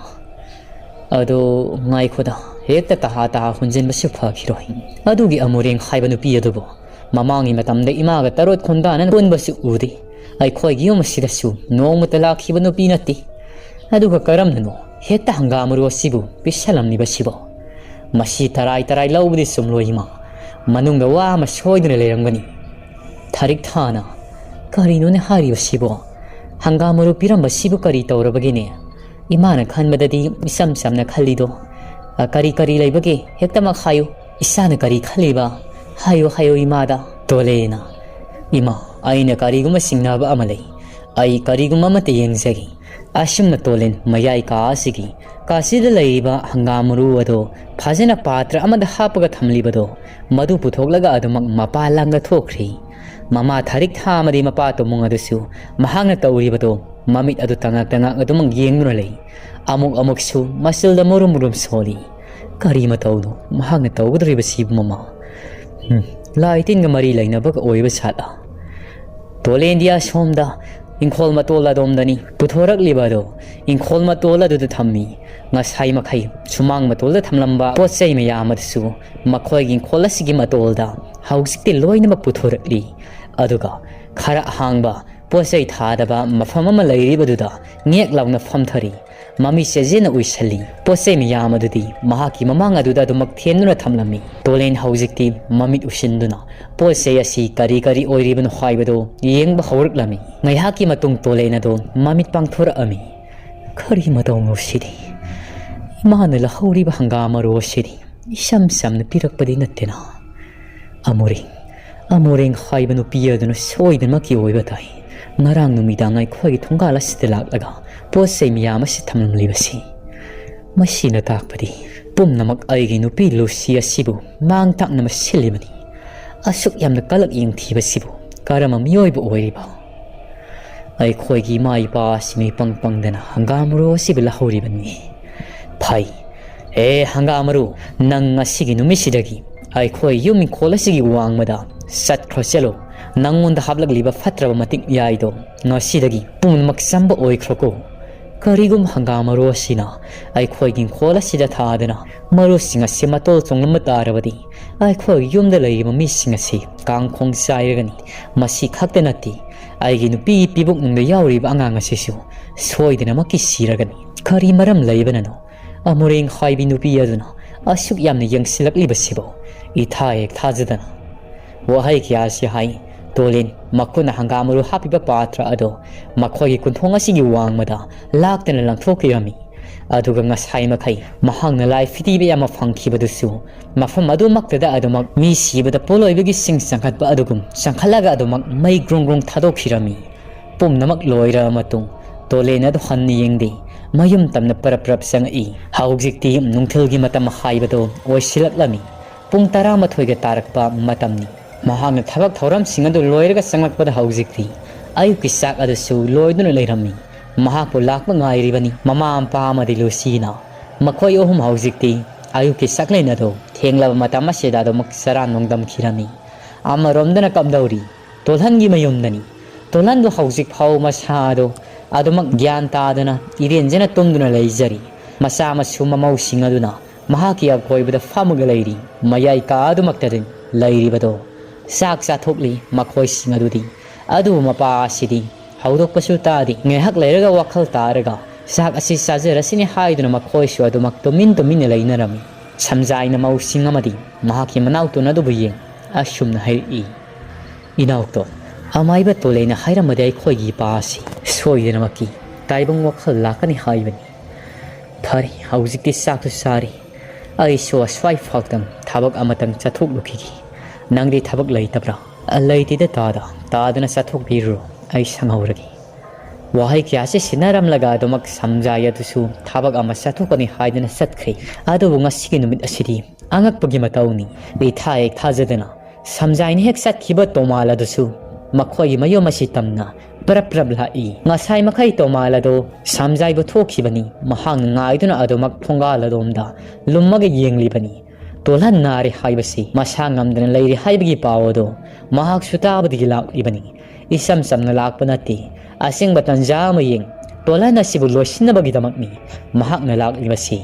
ꯑꯗꯣ ꯉꯥꯏꯈꯣꯗ, ꯍꯦꯛꯇ ꯇꯍꯥ ꯇꯍꯥ ꯍꯨꯟꯖꯤꯟꯕꯁꯨ ꯐꯈꯤꯔꯣꯏ꯫ ꯑꯗꯨꯒꯤ ꯑꯃꯨꯔꯦꯡ ꯍꯥꯏꯕ ꯅꯨꯄꯤ ꯑꯗꯨꯕꯨ ꯃꯃꯥꯡꯒꯤ ꯃꯇꯝꯗ ꯏꯃꯥꯒ ꯇꯔꯣꯠ ꯈꯣꯟꯗꯥꯅ ꯄꯨꯟꯕꯁꯨ ꯎꯗꯦ꯫ ꯑꯩꯈꯣꯏꯒꯤ ꯌꯨꯝ ꯑꯁꯤꯗꯁꯨ ꯅꯣꯡꯃꯇ ꯂꯥꯛꯈꯤꯕ ꯅꯨꯄꯤ ꯅꯠꯇꯦ꯫ ꯑꯗꯨꯒ ꯀꯔꯝꯅꯅꯣ ꯍꯦꯛꯇ ꯍꯪꯒꯥꯝ ꯃꯔꯨ ꯑꯁꯤꯕꯨ ꯄꯤꯁꯜꯂꯝꯂꯤꯕꯁꯤꯕꯣ? ꯃꯁꯤ ꯇꯔꯥꯏ ꯇꯔꯥꯏ ꯂꯧꯕꯗꯤ ꯆꯨꯝꯂꯣꯏ ꯏꯃꯥ꯫ ꯃꯅꯨꯡꯗ ꯋꯥ ꯑꯃ ꯁꯣꯏꯗꯨꯅ ꯂꯩꯔꯝꯒꯅꯤ꯫" ꯊꯥꯔꯤꯛ ꯊꯥꯅ, "ꯀꯔꯤꯅꯣꯅꯦ ꯍꯥꯏꯔꯤꯕꯁꯤꯕꯣ? ꯍꯪꯒꯥꯝ ꯃꯔꯨ ꯄꯤꯔꯝꯕꯁꯤꯕꯨ ꯀꯔꯤ ꯇꯧꯔꯕꯒꯦꯅꯦ? ꯏꯃꯥꯅ ꯈꯟꯕꯗꯗꯤ ꯏꯆꯝ ꯆꯝꯅ ꯈꯜꯂꯤꯗꯣ꯫ ꯑ, ꯀꯔꯤ ꯀꯔꯤ ꯂꯩꯕꯒꯦ? ꯍꯦꯛꯇꯃꯛ ꯍꯥꯏꯌꯨ꯫ ꯏꯆꯥꯅ ꯀꯔꯤ ꯈꯜꯂꯤꯕ? ꯍꯥꯏꯌꯨ, ꯍꯥꯏꯌꯨ ꯏꯃꯥꯗ꯫" ꯇꯣꯂꯦꯅ, "ꯏꯃꯥ, ꯑꯩꯅ ꯀꯔꯤꯒꯨꯝꯕ ꯆꯤꯡꯅꯕ ꯑꯃ ꯂꯩ꯫ ꯑꯩ ꯀꯔꯤꯒꯨꯝꯕ ꯑꯃꯠꯇ ꯌꯦꯡꯖꯒꯦ꯫" ꯑꯁꯨꯝꯅ ꯇꯣꯂꯦꯟ ꯃꯌꯥꯏ ꯀꯥ ꯑꯁꯤꯒꯤ ꯀꯥꯆꯤꯟꯗ ꯂꯩꯔꯤꯕ ꯍꯪꯒꯥꯝ ꯃꯔꯨ ꯑꯗꯣ ꯐꯖꯅ ꯄꯥꯇ꯭ꯔ ꯑꯃꯗ ꯍꯥꯞꯄꯒ ꯊꯝꯂꯤꯕꯗꯣ, ꯃꯗꯨ ꯄꯨꯊꯣꯛꯂꯒ ꯑꯗꯨꯃꯛ ꯃꯄꯥ ꯂꯪꯅ ꯊꯣꯛꯈ꯭ꯔꯤ꯫ ꯃꯃꯥ ꯊꯥꯔꯤꯛ ꯊꯥ ꯑꯃꯗꯤ ꯃꯄꯥ ꯇꯣꯃꯨꯡ ꯑꯗꯨꯁꯨ ꯃꯍꯥꯛꯅ ꯇꯧꯔꯤꯕꯗꯣ ꯃꯃꯤꯠ ꯑꯗꯨ ꯇꯉꯛ ꯇꯉꯛ ꯑꯗꯨꯃꯛ ꯌꯦꯡꯗꯨꯅ ꯂꯩ꯫ ꯑꯃꯨꯛ ꯑꯃꯨꯛꯁꯨ ꯃꯆꯜꯗ ꯃꯨꯔꯨꯝ ꯃꯨꯔꯨꯝ ꯁꯣꯜꯂꯤ꯫ ꯀꯔꯤ ꯃꯇꯧꯅꯣ ꯃꯍꯥꯛꯅ ꯇꯧꯒꯗꯧꯔꯤꯕꯁꯤꯕꯨ ꯃꯃꯥ? ꯎꯝ, ꯂꯥꯏ ꯇꯤꯟꯒ ꯃꯔꯤ ꯂꯩꯅꯕꯒ ꯑꯣꯏꯕ ꯁꯥꯠꯂ? ꯇꯣꯂꯦꯟꯗꯤ ꯑꯁꯣꯝꯗ ꯏꯪꯈꯣꯜ ꯃꯇꯣꯜ ꯑꯗꯣꯝꯗꯅꯤ ꯄꯨꯊꯣꯔꯛꯂꯤꯕ ꯑꯗꯣ꯫ ꯏꯪꯈꯣꯜ ꯃꯇꯣꯜ ꯑꯗꯨꯗ ꯊꯝꯃꯤ꯫ ꯉꯁꯥꯏ ꯃꯈꯩ ꯁꯨꯃꯥꯡ ꯃꯇꯣꯜꯗ ꯊꯝꯂꯝꯕ ꯄꯣꯠ ꯆꯩ ꯃꯌꯥꯝ ꯑꯗꯨꯁꯨ ꯃꯈꯣꯏꯒꯤ ꯏꯪꯈꯣꯜ ꯑꯁꯤꯒꯤ ꯃꯇꯣꯜꯗ ꯍꯧꯖꯤꯛꯇꯤ ꯂꯣꯏꯅꯃꯛ ꯄꯨꯊꯣꯔꯛꯂꯤ꯫ ꯑꯗꯨꯒ ꯈꯔ ꯑꯍꯥꯡꯕ ꯄꯣꯠ ꯆꯩ ꯊꯥꯗꯕ ꯃꯐꯝ ꯑꯃ ꯂꯩꯔꯤꯕꯗꯨꯗ ꯉꯦꯛ ꯂꯥꯎꯅ ꯐꯝꯊꯔꯤ꯫ ꯃꯃꯤꯠ ꯆꯦꯖꯦꯅ ꯎꯏꯁꯜꯂꯤ꯫ ꯄꯣꯠ ꯆꯩ ꯃꯌꯥꯝ ꯑꯗꯨꯗꯤ ꯃꯍꯥꯛꯀꯤ ꯃꯃꯥꯡ ꯑꯗꯨꯗ ꯑꯗꯨꯃꯛ ꯊꯦꯟꯗꯨꯅ ꯊꯝꯂꯝꯃꯤ꯫ ꯇꯣꯂꯦꯟ ꯍꯧꯖꯤꯛꯇꯤ ꯃꯃꯤꯠ ꯎꯏꯁꯤꯟꯗꯨꯅ ꯄꯣꯠ ꯆꯩ ꯑꯁꯤ ꯀꯔꯤ ꯀꯔꯤ ꯑꯣꯏꯔꯤꯕꯅꯣ ꯍꯥꯏꯕꯗꯨ ꯌꯦꯡꯕ ꯍꯧꯔꯛꯂꯝꯃꯤ꯫ ꯉꯥꯏꯍꯥꯛꯀꯤ ꯃꯇꯨꯡ ꯇꯣꯂꯦꯟ ꯑꯗꯣ ꯃꯃꯤꯠ ꯄꯥꯡꯊꯣꯔꯛꯑꯝꯃꯤ꯫ "ꯀꯔꯤ ꯃꯇꯧꯅꯣ ꯁꯤꯗꯤ? ꯏꯃꯥꯅ ꯂꯧꯍꯧꯔꯤꯕ ꯍꯪꯒꯥꯝ ꯃꯔꯨ ꯑꯁꯤꯗꯤ ꯏꯁꯝ ꯁꯝꯅ ꯄꯤꯔꯛꯄꯗꯤ ꯅꯠꯇꯦꯅ꯫ ꯑꯃꯨꯔꯦꯡ, ꯑꯃꯨꯔꯦꯡ ꯍꯥꯏꯕ ꯅꯨꯄꯤ ꯑꯗꯨꯅ ꯁꯣꯏꯗꯅꯃꯛꯀꯤ ꯑꯣꯏꯕ ꯇꯥꯏ꯫ ꯉꯔꯥꯡ ꯅꯨꯃꯤꯗꯥꯡ ꯑꯩꯈꯣꯏꯒꯤ ꯊꯣꯡꯒꯥꯜ ꯑꯁꯤꯗ ꯂꯥꯛꯂꯒ ꯄꯣꯠ ꯆꯩ ꯃꯌꯥꯝ ꯑꯁꯤ ꯊꯝꯂꯝꯂꯤꯕꯁꯤ꯫ ꯃꯁꯤꯅ ꯇꯥꯛꯄꯗꯤ ꯄꯨꯝꯅꯃꯛ ꯑꯩꯒꯤ ꯅꯨꯄꯤ ꯂꯨꯁꯤ ꯑꯁꯤꯕꯨ ꯃꯥꯡ ꯇꯥꯛꯅꯕ ꯁꯤꯜꯂꯤꯕꯅꯤ꯫ ꯑꯁꯨꯛ ꯌꯥꯝꯅ ꯀꯂꯛ ꯌꯦꯡꯊꯤꯕꯁꯤꯕꯨ ꯀꯔꯝꯕ ꯃꯤꯑꯣꯏꯕ ꯑꯣꯏꯔꯤꯕ? ꯑꯩꯈꯣꯏꯒꯤ ꯏꯃꯥ ꯏꯄꯥ ꯑꯁꯤ ꯃꯤꯄꯪ ꯄꯪꯗꯅ ꯍꯪꯒꯥꯝ ꯃꯔꯨ ꯑꯁꯤꯕꯨ ꯂꯧꯍꯧꯔꯤꯕꯅꯤ꯫ ꯐꯩ꯫ ꯑꯦ ꯍꯪꯒꯥꯝ ꯃꯔꯨ, ꯅꯪ ꯉꯁꯤꯒꯤ ꯅꯨꯃꯤꯠꯁꯤꯗꯒꯤ ꯑꯩꯈꯣꯏ ꯌꯨꯝ ꯏꯪꯈꯣꯜ ꯑꯁꯤꯒꯤ ꯋꯥꯡꯃꯗ ꯆꯠꯈ꯭ꯔꯣ ꯆꯠꯂꯣ꯫ ꯅꯪꯉꯣꯟꯗ ꯍꯥꯞꯂꯛꯂꯤꯕ ꯐꯠꯇ꯭ꯔꯕ ꯃꯇꯤꯛ ꯃꯌꯥꯏꯗꯣ ꯉꯁꯤꯗꯒꯤ ꯄꯨꯝꯅꯃꯛ ꯆꯝꯕ ꯑꯣꯏꯈ꯭ꯔꯣꯀꯣ꯫ ꯀꯔꯤꯒꯨꯝꯕ ꯍꯪꯒꯥꯝ ꯃꯔꯨ ꯑꯁꯤꯅ ꯑꯩꯈꯣꯏꯒꯤ ꯏꯪꯈꯣꯜ ꯑꯁꯤꯗ ꯊꯥꯗꯅ ꯃꯔꯨꯁꯤꯡ ꯑꯁꯤ ꯃꯇꯣꯜ ꯆꯣꯡꯂꯝꯕ ꯇꯥꯔꯕꯗꯤ ꯑꯩꯈꯣꯏ ꯌꯨꯝꯗ ꯂꯩꯔꯤꯕ ꯃꯤꯁꯤꯡ ꯑꯁꯤ ꯀꯥꯡꯈꯣꯡ ꯆꯥꯏꯔꯒꯅꯤ꯫ ꯃꯁꯤ ꯈꯛꯇ ꯅꯠꯇꯦ, ꯑꯩꯒꯤ ꯅꯨꯄꯤꯒꯤ ꯄꯤꯕꯨꯛꯅꯨꯡꯗ ꯌꯥꯎꯔꯤꯕ ꯑꯉꯥꯡ ꯑꯁꯤꯁꯨ ꯁꯣꯏꯗꯅꯃꯛꯀꯤ ꯁꯤꯔꯒꯅꯤ꯫ ꯀꯔꯤ ꯃꯔꯝ ꯂꯩꯕꯅꯅꯣ ꯑꯃꯨꯔꯦꯡ ꯍꯥꯏꯕꯤ ꯅꯨꯄꯤ ꯑꯗꯨꯅ ꯑꯁꯨꯛ ꯌꯥꯝꯅ ꯌꯦꯡꯁꯤꯜꯂꯛꯂꯤꯕꯁꯤꯕꯣ?" ꯏꯊꯥ ꯍꯦꯛ ꯊꯥꯖꯗꯅ ꯋꯥꯍꯩ ꯀꯌꯥ ꯑꯁꯤ ꯍꯥꯏ꯫ ꯇꯣꯂꯤꯟ ꯃꯈꯨꯠꯅ ꯍꯪꯒꯥꯝ ꯃꯔꯨ ꯍꯥꯞꯄꯤꯕ ꯄꯥꯇ꯭ꯔ ꯑꯗꯨ ꯃꯈꯣꯏꯒꯤ ꯀꯨꯟꯊꯣꯡ ꯑꯁꯤꯒꯤ ꯋꯥꯡꯃꯗ ꯂꯥꯛꯇꯅ ꯂꯪꯊꯣꯛꯄꯤꯔꯝꯃꯤ꯫ ꯑꯗꯨꯒ ꯉꯁꯥꯏ ꯃꯈꯩ ꯃꯍꯥꯛꯅ ꯂꯥꯏ ꯐꯤꯇꯤꯕ ꯑꯃ ꯐꯪꯈꯤꯕꯗꯨꯁꯨ ꯃꯐꯝ ꯑꯗꯨꯃꯛꯇꯗ ꯑꯗꯨꯃꯛ ꯃꯤ ꯁꯤꯕꯗ ꯄꯣꯠꯂꯣꯏꯕꯒꯤ ꯁꯤꯡ ꯆꯪꯈꯠꯄ ꯑꯗꯨꯒꯨꯝ ꯆꯪꯈꯠꯂꯒ ꯑꯗꯨꯃꯛ ꯃꯩ ꯒ꯭ꯔꯣꯡ ꯒ꯭ꯔꯣꯡ ꯊꯥꯗꯣꯛꯈꯤꯔꯝꯃꯤ꯫ ꯄꯨꯝꯅꯃꯛ ꯂꯣꯏꯔꯕ ꯃꯇꯨꯡ ꯇꯣꯂꯦꯟ ꯑꯗꯨ ꯍꯟꯅ ꯌꯦꯡꯗꯦ꯫ ꯃꯌꯨꯝ ꯇꯝꯅ ꯄꯔꯞ ꯄꯔꯞ ꯆꯪꯉꯛꯏ꯫ ꯍꯧꯖꯤꯛꯇꯤ ꯅꯨꯡꯊꯤꯜꯒꯤ ꯃꯇꯝ ꯍꯥꯏꯕꯗꯣ ꯑꯣꯏꯁꯤꯜꯂꯛꯂꯝꯃꯤ꯫ ꯄꯨꯡ ꯇꯔꯥꯃꯥꯊꯣꯏꯒ ꯇꯥꯔꯛꯄ ꯃꯇꯝꯅꯤ꯫ ꯃꯍꯥꯛꯅ ꯊꯕꯛ ꯊꯧꯔꯝꯁꯤꯡ ꯑꯗꯨ ꯂꯣꯏꯔꯒ ꯆꯪꯂꯛꯄꯗ ꯍꯧꯖꯤꯛꯇꯤ ꯑꯌꯨꯛꯀꯤ ꯆꯥꯛ ꯑꯗꯨꯁꯨ ꯂꯣꯏꯗꯨꯅ ꯂꯩꯔꯝꯃꯤ꯫ ꯃꯍꯥꯛꯄꯨ ꯂꯥꯛꯄ ꯉꯥꯏꯔꯤꯕꯅꯤ꯫ ꯃꯃꯥ ꯃꯄꯥ ꯑꯃꯗꯤ ꯂꯨꯁꯤꯅ ꯃꯈꯣꯏ ꯑꯍꯨꯝ ꯍꯧꯖꯤꯛꯇꯤ ꯑꯌꯨꯛꯀꯤ ꯆꯥꯛꯂꯦꯟ ꯑꯗꯨ ꯊꯦꯡꯂꯕ ꯃꯇꯝ ꯑꯁꯤꯗ ꯑꯗꯨꯃꯛ ꯆꯔꯥ ꯅꯣꯡꯗꯝꯈꯤꯔꯝꯃꯤ꯫ ꯑꯃꯔꯣꯝꯗꯅ ꯀꯝꯗꯧꯔꯤ? ꯇꯣꯜꯍꯟꯒꯤ ꯃꯌꯨꯝꯗꯅꯤ꯫ ꯇꯣꯜꯍꯟꯗꯨ ꯍꯧꯖꯤꯛ ꯐꯥꯎ ꯃꯁꯥꯗꯨ ꯑꯗꯨꯃꯛ ꯒ꯭ꯌꯥꯟ ꯇꯥꯗꯅ ꯏꯔꯦꯟꯖꯅ ꯇꯨꯝꯗꯨꯅ ꯂꯩꯖꯔꯤ꯫ ꯃꯆꯥ ꯃꯁꯨ ꯃꯃꯧꯁꯤꯡ ꯑꯗꯨꯅ ꯃꯍꯥꯛꯀꯤ ꯑꯀꯣꯏꯕꯗ ꯐꯝꯃꯒ ꯂꯩꯔꯤ꯫ ꯃꯌꯥꯏ ꯀꯥ ꯑꯗꯨꯃꯛꯇꯗꯤ ꯂꯩꯔꯤꯕꯗꯣ ꯆꯥꯛ ꯆꯥꯊꯣꯛꯂꯤ ꯃꯈꯣꯏꯁꯤꯡ ꯑꯗꯨꯗꯤ꯫ ꯑꯗꯨꯕꯨ ꯃꯄꯥ ꯑꯁꯤꯗꯤ ꯍꯧꯗꯣꯛꯄꯁꯨ ꯇꯥꯗꯦ꯫ ꯉꯥꯏꯍꯥꯛ ꯂꯩꯔꯒ ꯋꯥꯈꯜ ꯇꯥꯔꯒ ꯆꯥꯛ ꯑꯁꯤ ꯆꯥꯖꯔꯁꯤꯅꯦ ꯍꯥꯏꯗꯨꯅ ꯃꯈꯣꯏꯁꯨ ꯑꯗꯨꯃꯛ ꯇꯨꯃꯤꯟ ꯇꯨꯃꯤꯟꯅ ꯂꯩꯅꯔꯝꯃꯤ꯫ ꯁꯝꯖꯥꯏꯅ ꯃꯧꯁꯤꯡ ꯑꯃꯗꯤ ꯃꯍꯥꯛꯀꯤ ꯃꯅꯥꯎꯇꯣꯟ ꯑꯗꯨꯕꯨ ꯌꯦꯡ ꯑꯁꯨꯝꯅ ꯍꯥꯏꯔꯛꯏ, "ꯏꯅꯥꯎꯇꯣꯟ, ꯑꯃꯥꯏꯕ ꯇꯣꯂꯩꯅ ꯍꯥꯏꯔꯝꯕꯗꯤ ꯑꯩꯈꯣꯏꯒꯤ ꯏꯄꯥ ꯑꯁꯤ ꯁꯣꯏꯗꯅꯃꯛꯀꯤ ꯇꯥꯏꯕꯪ ꯋꯥꯈꯜ ꯂꯥꯛꯀꯅꯤ ꯍꯥꯏꯕꯅꯤ꯫ ꯐꯔꯦ, ꯍꯧꯖꯤꯛꯇꯤ ꯆꯥꯛꯁꯨ ꯆꯥꯔꯤ꯫ ꯑꯩꯁꯨ ꯑꯁ꯭ꯋꯥꯏ ꯐꯥꯎꯇꯪ ꯊꯕꯛ ꯑꯃꯇꯪ ꯆꯠꯊꯣꯛꯂꯨꯈꯤꯒꯦ꯫ ꯅꯪꯗꯤ ꯊꯕꯛ ꯂꯩꯇꯕ꯭ꯔꯥ?" "ꯑ, ꯂꯩꯇꯦꯗ ꯇꯥꯗ꯫ ꯇꯥꯗꯅ ꯆꯠꯊꯣꯛꯄꯤꯔꯨꯔꯣ, ꯑꯩ ꯁꯪꯍꯧꯔꯒꯦ"꯫ ꯋꯥꯍꯩ ꯀꯌꯥꯁꯤ ꯁꯤꯟꯅꯔꯝꯂꯒ ꯑꯗꯨꯃꯛ ꯁꯝꯖꯥꯏ ꯑꯗꯨꯁꯨ ꯊꯕꯛ ꯑꯃ ꯆꯠꯊꯣꯛꯀꯅꯤ ꯍꯥꯏꯗꯨꯅ ꯆꯠꯈ꯭ꯔꯦ꯫ ꯑꯗꯨꯕꯨ ꯉꯁꯤꯒꯤ ꯅꯨꯃꯤꯠ ꯑꯁꯤꯗꯤ ꯑꯉꯛꯄꯒꯤ ꯃꯇꯧꯅꯤ꯫ ꯏꯊꯥ ꯍꯦꯛ ꯊꯥꯖꯗꯅ ꯁꯝꯖꯥꯏꯅ ꯍꯦꯛ ꯆꯠꯈꯤꯕ ꯇꯣꯃꯥꯜ ꯑꯗꯨꯁꯨ ꯃꯈꯣꯏꯒꯤ ꯃꯌꯨꯝ ꯑꯁꯤ ꯇꯝꯅ ꯄ꯭ꯔꯞ ꯄ꯭ꯔꯞ ꯂꯥꯛꯏ꯫ ꯉꯁꯥꯏ ꯃꯈꯩ ꯇꯣꯃꯥꯜ ꯑꯗꯨ ꯁꯝꯖꯥꯏꯕꯨ ꯊꯣꯛꯈꯤꯕꯅꯤ꯫ ꯃꯍꯥꯛꯅ ꯉꯥꯏꯗꯨꯅ ꯑꯗꯨꯃꯛ ꯊꯣꯡꯒꯥꯜ ꯑꯗꯣꯝꯗ ꯂꯨꯝꯃꯒ ꯌꯦꯡꯂꯤꯕꯅꯤ꯫ ꯇꯣꯜꯍꯟ ꯅꯥꯔꯦ ꯍꯥꯏꯕꯁꯤ, ꯃꯁꯥ ꯉꯝꯗꯅ ꯂꯩꯔꯦ ꯍꯥꯏꯕꯒꯤ ꯄꯥꯎ ꯑꯗꯨ ꯃꯍꯥꯛꯁꯨ ꯇꯥꯕꯗꯒꯤ ꯂꯥꯛꯂꯤꯕꯅꯤ꯫ ꯏꯆꯝ ꯆꯝꯅ ꯂꯥꯛꯄ ꯅꯠꯇꯦ꯫ ꯑꯁꯦꯡꯕ ꯇꯟꯖꯥ ꯑꯃ ꯌꯦꯡ ꯇꯣꯜꯍꯟ ꯑꯁꯤꯕꯨ ꯂꯣꯏꯁꯤꯟꯅꯕꯒꯤꯗꯃꯛꯅꯤ ꯃꯍꯥꯛꯅ ꯂꯥꯛꯂꯤꯕꯁꯤ꯫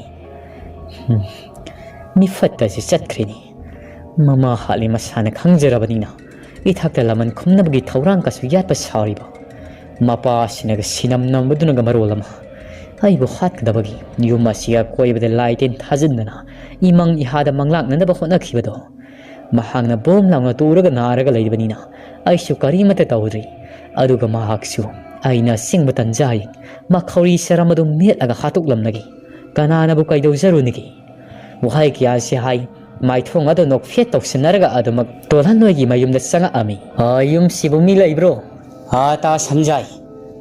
ꯍꯨꯝ, ꯃꯤꯐꯠꯇ ꯑꯁꯤ ꯆꯠꯈ꯭ꯔꯤꯅꯤ꯫ ꯃꯃꯥ ꯍꯥꯠꯂꯤ ꯃꯁꯥꯅ ꯈꯪꯖꯔꯕꯅꯤꯅ ꯏꯊꯛꯇ ꯂꯃꯟ ꯈꯨꯝꯅꯕꯒꯤ ꯊꯧꯔꯥꯡ ꯀꯁꯨ ꯌꯥꯠꯄ ꯁꯥꯔꯤꯕ ꯃꯄꯥꯁꯤꯅꯒ ꯁꯤꯅꯝ ꯅꯝꯕꯗꯨꯅꯒ ꯃꯔꯣꯜ ꯑꯃ꯫ ꯑꯩꯕꯨ ꯍꯥꯠꯀꯗꯕꯒꯤ ꯌꯨꯝ ꯑꯁꯤꯒꯤ ꯑꯀꯣꯏꯕꯗ ꯂꯥꯏ ꯇꯤꯟ ꯊꯥꯖꯤꯟꯗꯅ ꯏꯃꯪ ꯏꯍꯥꯗ ꯃꯪꯂꯥꯛꯅꯅꯕ ꯍꯣꯠꯅꯈꯤꯕꯗꯣ꯫ ꯃꯍꯥꯛꯅ ꯕꯣꯝ ꯂꯥꯎꯅ ꯇꯨꯔꯒ ꯅꯥꯔꯒ ꯂꯩꯕꯅꯤꯅ ꯑꯩꯁꯨ ꯀꯔꯤꯃꯠꯇ ꯇꯧꯗ꯭ꯔꯤ꯫ ꯑꯗꯨꯒ ꯃꯍꯥꯛꯁꯨ ꯑꯩꯅ ꯑꯁꯦꯡꯕ ꯇꯟꯖꯥ ꯌꯦꯡ ꯃꯈꯧꯔꯤ ꯁꯔꯝ ꯑꯗꯨ ꯃꯦꯠꯂꯒ ꯍꯥꯠꯇꯣꯛꯂꯝꯂꯒꯦ꯫ ꯀꯅꯥꯅꯕꯨ ꯀꯩꯗꯧꯖꯔꯨꯅꯤꯒꯦ? ꯋꯥꯍꯩ ꯀꯌꯥꯁꯤ ꯍꯥꯏ, ꯃꯥꯏꯊꯣꯡ ꯑꯗꯨ ꯅꯣꯛꯐꯦꯠ ꯇꯧꯁꯤꯟꯅꯔꯒ ꯑꯗꯨꯃꯛ ꯇꯣꯜꯍꯟ ꯍꯣꯏꯒꯤ ꯃꯌꯨꯝꯗ ꯆꯪꯉꯛꯑꯝꯃꯤ꯫ "ꯑ, ꯌꯨꯝꯁꯤꯕꯨ ꯃꯤ ꯂꯩꯕ꯭ꯔꯣ? ꯑ, ꯇꯥ ꯁꯝꯖꯥꯏ,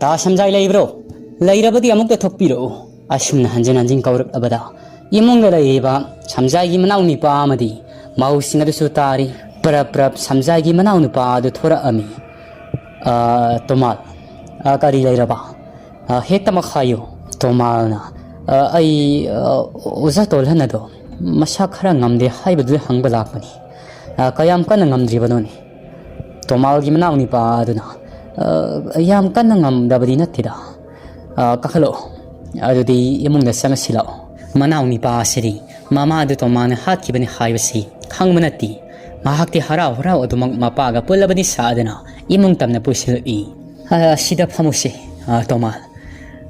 ꯇꯥ ꯁꯝꯖꯥꯏ ꯂꯩꯕ꯭ꯔꯣ? ꯂꯩꯔꯕꯗꯤ ꯑꯃꯨꯛꯇ ꯊꯣꯛꯄꯤꯔꯛꯎ"꯫ ꯑꯁꯨꯝꯅ ꯍꯟꯖꯤꯟ ꯍꯟꯖꯤꯟ ꯀꯧꯔꯛꯂꯕꯗ ꯏꯃꯨꯡꯗ ꯂꯩꯔꯤꯕ ꯁꯝꯖꯥꯏꯒꯤ ꯃꯅꯥꯎ ꯅꯨꯄꯥ ꯑꯃꯗꯤ ꯃꯧꯁꯤꯡ ꯑꯗꯨꯁꯨ ꯇꯥꯔꯤ꯫ ꯄ꯭ꯔꯞ ꯄ꯭ꯔꯞ ꯁꯝꯖꯥꯏꯒꯤ ꯃꯅꯥꯎ ꯅꯨꯄꯥ ꯑꯗꯨ ꯊꯣꯔꯛꯑꯝꯃꯤ꯫ "ꯑ, ꯇꯣꯃꯥꯜ, ꯑ, ꯀꯔꯤ ꯂꯩꯔꯕ? ꯑ, ꯍꯦꯛꯇꯃꯛ ꯍꯥꯏꯌꯨ"꯫ ꯇꯣꯃꯥꯜꯅ, "ꯑ, ꯑꯩ, ꯑ, ꯑꯣꯖꯥ ꯇꯣꯜꯍꯟ ꯑꯗꯣ ꯃꯁꯥ ꯈꯔ ꯉꯝꯗꯦ ꯍꯥꯏꯕꯗꯨꯗ ꯍꯪꯕ ꯂꯥꯛꯄꯅꯤ꯫ ꯑ, ꯀꯌꯥꯝ ꯀꯟꯅ ꯉꯝꯗ꯭ꯔꯤꯕꯅꯣꯅꯦ?" ꯇꯣꯃꯥꯜꯒꯤ ꯃꯅꯥꯎ ꯅꯤꯄꯥ ꯑꯗꯨꯅ, "ꯑ, ꯌꯥꯝ ꯀꯟꯅ ꯉꯝꯗꯕꯗꯤ ꯅꯠꯇꯦꯗ꯫ ꯑ, ꯀꯥꯈꯠꯂꯛꯑꯣ꯫ ꯑꯗꯨꯗꯤ ꯏꯃꯨꯡꯗ ꯆꯪꯉꯁꯤ ꯂꯥꯛꯑꯣ꯫" ꯃꯅꯥꯎ ꯅꯤꯄꯥ ꯑꯁꯤꯗꯤ ꯃꯃꯥꯗꯨ ꯇꯣꯃꯥꯜꯅ ꯍꯥꯠꯈꯤꯕꯅꯤ ꯍꯥꯏꯕꯁꯤ ꯈꯪꯕ ꯅꯠꯇꯦ꯫ ꯃꯍꯥꯛꯇꯤ ꯍꯔꯥꯎ ꯍꯔꯥꯎ ꯑꯗꯨꯃꯛ ꯃꯄꯥꯒ ꯄꯨꯜꯂꯕꯅꯤ ꯁꯥꯗꯅ ꯏꯃꯨꯡ ꯇꯝꯅ ꯄꯨꯁꯤꯜꯂꯛꯏ꯫ "ꯑ, ꯑꯁꯤꯗ ꯐꯝꯃꯨꯁꯦ, ꯑ, ꯇꯣꯃꯥꯜ꯫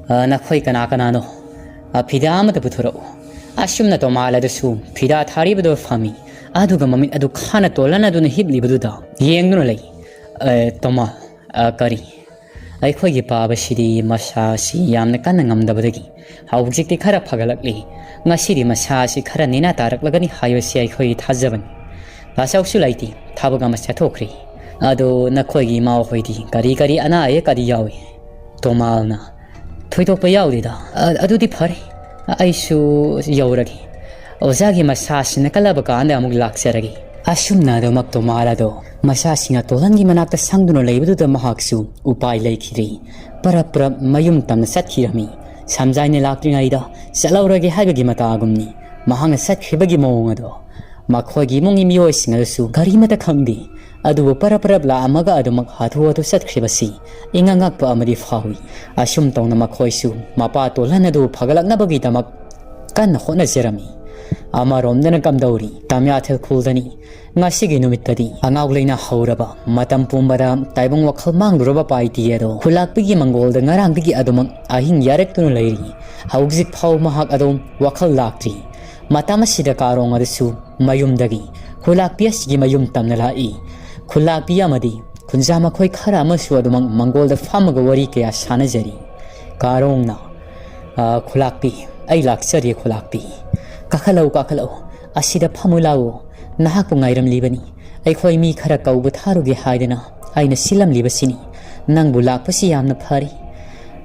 ꯑ, ꯅꯈꯣꯏ ꯀꯅꯥ ꯀꯅꯥꯅꯣ? ꯑ, ꯐꯤꯗꯥ ꯑꯃꯗ ꯄꯨꯊꯣꯔꯛꯎ꯫" ꯑꯁꯨꯝꯅ ꯇꯣꯃꯥꯜ ꯑꯗꯨꯁꯨ ꯐꯤꯗꯥ ꯊꯥꯔꯤꯕꯗꯨ ꯐꯝꯃꯤ꯫ ꯑꯗꯨꯒ ꯃꯃꯤꯠ ꯑꯗꯨ ꯈꯥꯅ ꯇꯣꯜꯍꯟꯅꯗꯨꯅ ꯍꯤꯞꯂꯤꯕꯗꯨꯗ ꯌꯦꯡꯗꯨꯅ ꯂꯩ꯫ "ꯑ, ꯇꯣꯃꯥꯜ, ꯑ, ꯀꯔꯤ? ꯑꯩꯈꯣꯏꯒꯤ ꯄꯥꯕꯁꯤꯗꯤ ꯃꯁꯥꯁꯤ ꯌꯥꯝꯅ ꯀꯟꯅ ꯉꯝꯗꯕꯗꯒꯤ ꯍꯧꯖꯤꯛꯇꯤ ꯈꯔ ꯐꯒꯠꯂꯛꯂꯤ꯫ ꯉꯁꯤꯗꯤ ꯃꯁꯥꯁꯤ ꯈꯔ ꯅꯦꯅꯥ ꯇꯥꯔꯛꯂꯒꯅꯤ ꯍꯥꯏꯕꯁꯤ ꯑꯩꯈꯣꯏꯒꯤ ꯊꯥꯖꯕꯅꯤ꯫ ꯄꯥꯆꯧꯁꯨ ꯂꯩꯇꯦ, ꯊꯕꯛ ꯑꯃ ꯆꯠꯊꯣꯛꯈ꯭ꯔꯤ꯫ ꯑꯗꯣ ꯅꯈꯣꯏꯒꯤ ꯏꯃꯥ ꯍꯣꯏꯗꯤ ꯀꯔꯤ ꯀꯔꯤ ꯑꯅꯥ ꯑꯌꯦꯛꯀꯗꯤ ꯌꯥꯎꯏ?" ꯇꯣꯃꯥꯜꯅ "ꯊꯣꯏꯗꯣꯛꯄ ꯌꯥꯎꯗꯦꯗ꯫ ꯑ-, ꯑꯗꯨꯗꯤ ꯐꯔꯦ, ꯑꯩꯁꯨ ꯌꯧꯔꯒꯦ꯫ ꯑꯣꯖꯥꯒꯤ ꯃꯁꯥꯁꯤꯅ ꯀꯜꯂꯕ ꯀꯥꯟꯗ ꯑꯃꯨꯛ ꯂꯥꯛꯆꯔꯒꯦ꯫" ꯑꯁꯨꯝꯅ ꯑꯗꯨꯃꯛ ꯇꯣꯃꯥꯜ ꯑꯗꯣ ꯃꯁꯥꯁꯤꯡꯅ ꯇꯣꯜꯍꯟꯒꯤ ꯃꯅꯥꯛꯇ ꯁꯪꯗꯨꯅ ꯂꯩꯕꯗꯨꯗ ꯃꯍꯥꯛꯁꯨ ꯎꯄꯥꯏ ꯂꯩꯈꯤꯗ꯭ꯔꯦ꯫ ꯄꯔꯞ ꯄꯔꯞ ꯃꯌꯨꯝ ꯇꯝꯅ ꯆꯠꯈꯤꯔꯝꯃꯤ꯫ ꯁꯝꯖꯥꯏꯅ ꯂꯥꯛꯇ꯭ꯔꯤꯉꯩꯗ ꯆꯠꯍꯧꯔꯒꯦ ꯍꯥꯏꯕꯒꯤ ꯃꯇꯥꯒꯨꯝꯅꯤ꯫ ꯃꯍꯥꯛꯅ ꯆꯠꯈ꯭ꯔꯤꯕꯒꯤ ꯃꯑꯣꯡ ꯑꯗꯣ ꯃꯈꯣꯏꯒꯤ ꯏꯃꯨꯡꯒꯤ ꯃꯤꯑꯣꯏꯁꯤꯡ ꯑꯗꯨꯁꯨ ꯀꯔꯤꯃꯠꯇ ꯈꯪꯗꯦ꯫ ꯑꯗꯨꯕꯨ ꯄꯔꯞ ꯄꯔꯞ ꯂꯥꯛꯑꯝꯃꯒ ꯑꯗꯨꯃꯛ ꯍꯥꯊꯨ ꯍꯥꯊꯨ ꯆꯠꯈ꯭ꯔꯤꯕꯁꯤ ꯏꯉꯛ ꯉꯛꯄ ꯑꯃꯗꯤ ꯐꯥꯎꯏ꯫ ꯑꯁꯨꯝ ꯇꯧꯅ ꯃꯈꯣꯏꯁꯨ ꯃꯄꯥ ꯇꯣꯜꯍꯟ ꯑꯗꯨ ꯐꯒꯠꯂꯛꯅꯕꯒꯤꯗꯃꯛ ꯀꯟꯅ ꯍꯣꯠꯅꯖꯔꯝꯃꯤ꯫ ꯑꯃꯔꯣꯝꯗꯅ ꯀꯝꯗꯧꯔꯤ, ꯇꯝꯌꯥꯊꯦꯜ ꯈꯨꯜꯗꯅꯤ꯫ ꯉꯁꯤꯒꯤ ꯅꯨꯃꯤꯠꯇꯗꯤ ꯑꯉꯥꯎ ꯂꯩꯅꯥ ꯍꯧꯔꯕ ꯃꯇꯝ ꯄꯨꯝꯕꯗ ꯇꯥꯏꯕꯪ ꯋꯥꯈꯜ ꯃꯥꯡꯂꯨꯔꯕ ꯄꯥꯏꯇꯤ ꯑꯗꯣ ꯈꯨꯂꯥꯛꯄꯤꯒꯤ ꯃꯪꯒꯣꯜꯗ ꯉꯔꯥꯡꯗꯒꯤ ꯑꯗꯨꯃꯛ ꯑꯍꯤꯡ ꯌꯥꯔꯦꯛꯇꯨꯅ ꯂꯩꯔꯤ꯫ ꯍꯧꯖꯤꯛ ꯐꯥꯎ ꯃꯍꯥꯛ ꯑꯗꯨꯝ ꯋꯥꯈꯜ ꯂꯥꯛꯇ꯭ꯔꯤ꯫ ꯃꯇꯝ ꯑꯁꯤꯗ ꯀꯥꯔꯣꯡ ꯑꯗꯨꯁꯨ ꯃꯌꯨꯝꯗꯒꯤ ꯈꯨꯂꯥꯛꯄꯤ ꯑꯁꯤꯒꯤ ꯃꯌꯨꯝ ꯇꯝꯅ ꯂꯥꯛꯏ꯫ ꯈꯨꯂꯥꯛꯄꯤ ꯑꯃꯗꯤ ꯈꯨꯟꯖꯥ ꯃꯈꯣꯏ ꯈꯔ ꯑꯃꯁꯨ ꯑꯗꯨꯃꯛ ꯃꯪꯒꯣꯜꯗ ꯐꯝꯃꯒ ꯋꯥꯔꯤ ꯀꯌꯥ ꯁꯥꯟꯅꯖꯔꯤ꯫ ꯀꯥꯔꯣꯡꯅ, "ꯑ, ꯈꯨꯂꯥꯛꯄꯤ, ꯑꯩ ꯂꯥꯛꯆꯔꯦ ꯈꯨꯂꯥꯛꯄꯤ꯫ ꯀꯥꯈꯠꯂꯛꯎ, ꯀꯥꯈꯠꯂꯛꯎ, ꯑꯁꯤꯗ ꯐꯝꯃꯨ ꯂꯥꯛꯎ꯫ ꯅꯍꯥꯛꯄꯨ ꯉꯥꯏꯔꯝꯂꯤꯕꯅꯤ꯫ ꯑꯩꯈꯣꯏ ꯃꯤ ꯈꯔ ꯀꯧꯕ ꯊꯥꯔꯨꯒꯦ ꯍꯥꯏꯗꯅ ꯑꯩꯅ ꯁꯤꯜꯂꯝꯂꯤꯕꯁꯤꯅꯤ꯫ ꯅꯪꯕꯨ ꯂꯥꯛꯄꯁꯤ ꯌꯥꯝꯅ ꯐꯔꯦ꯫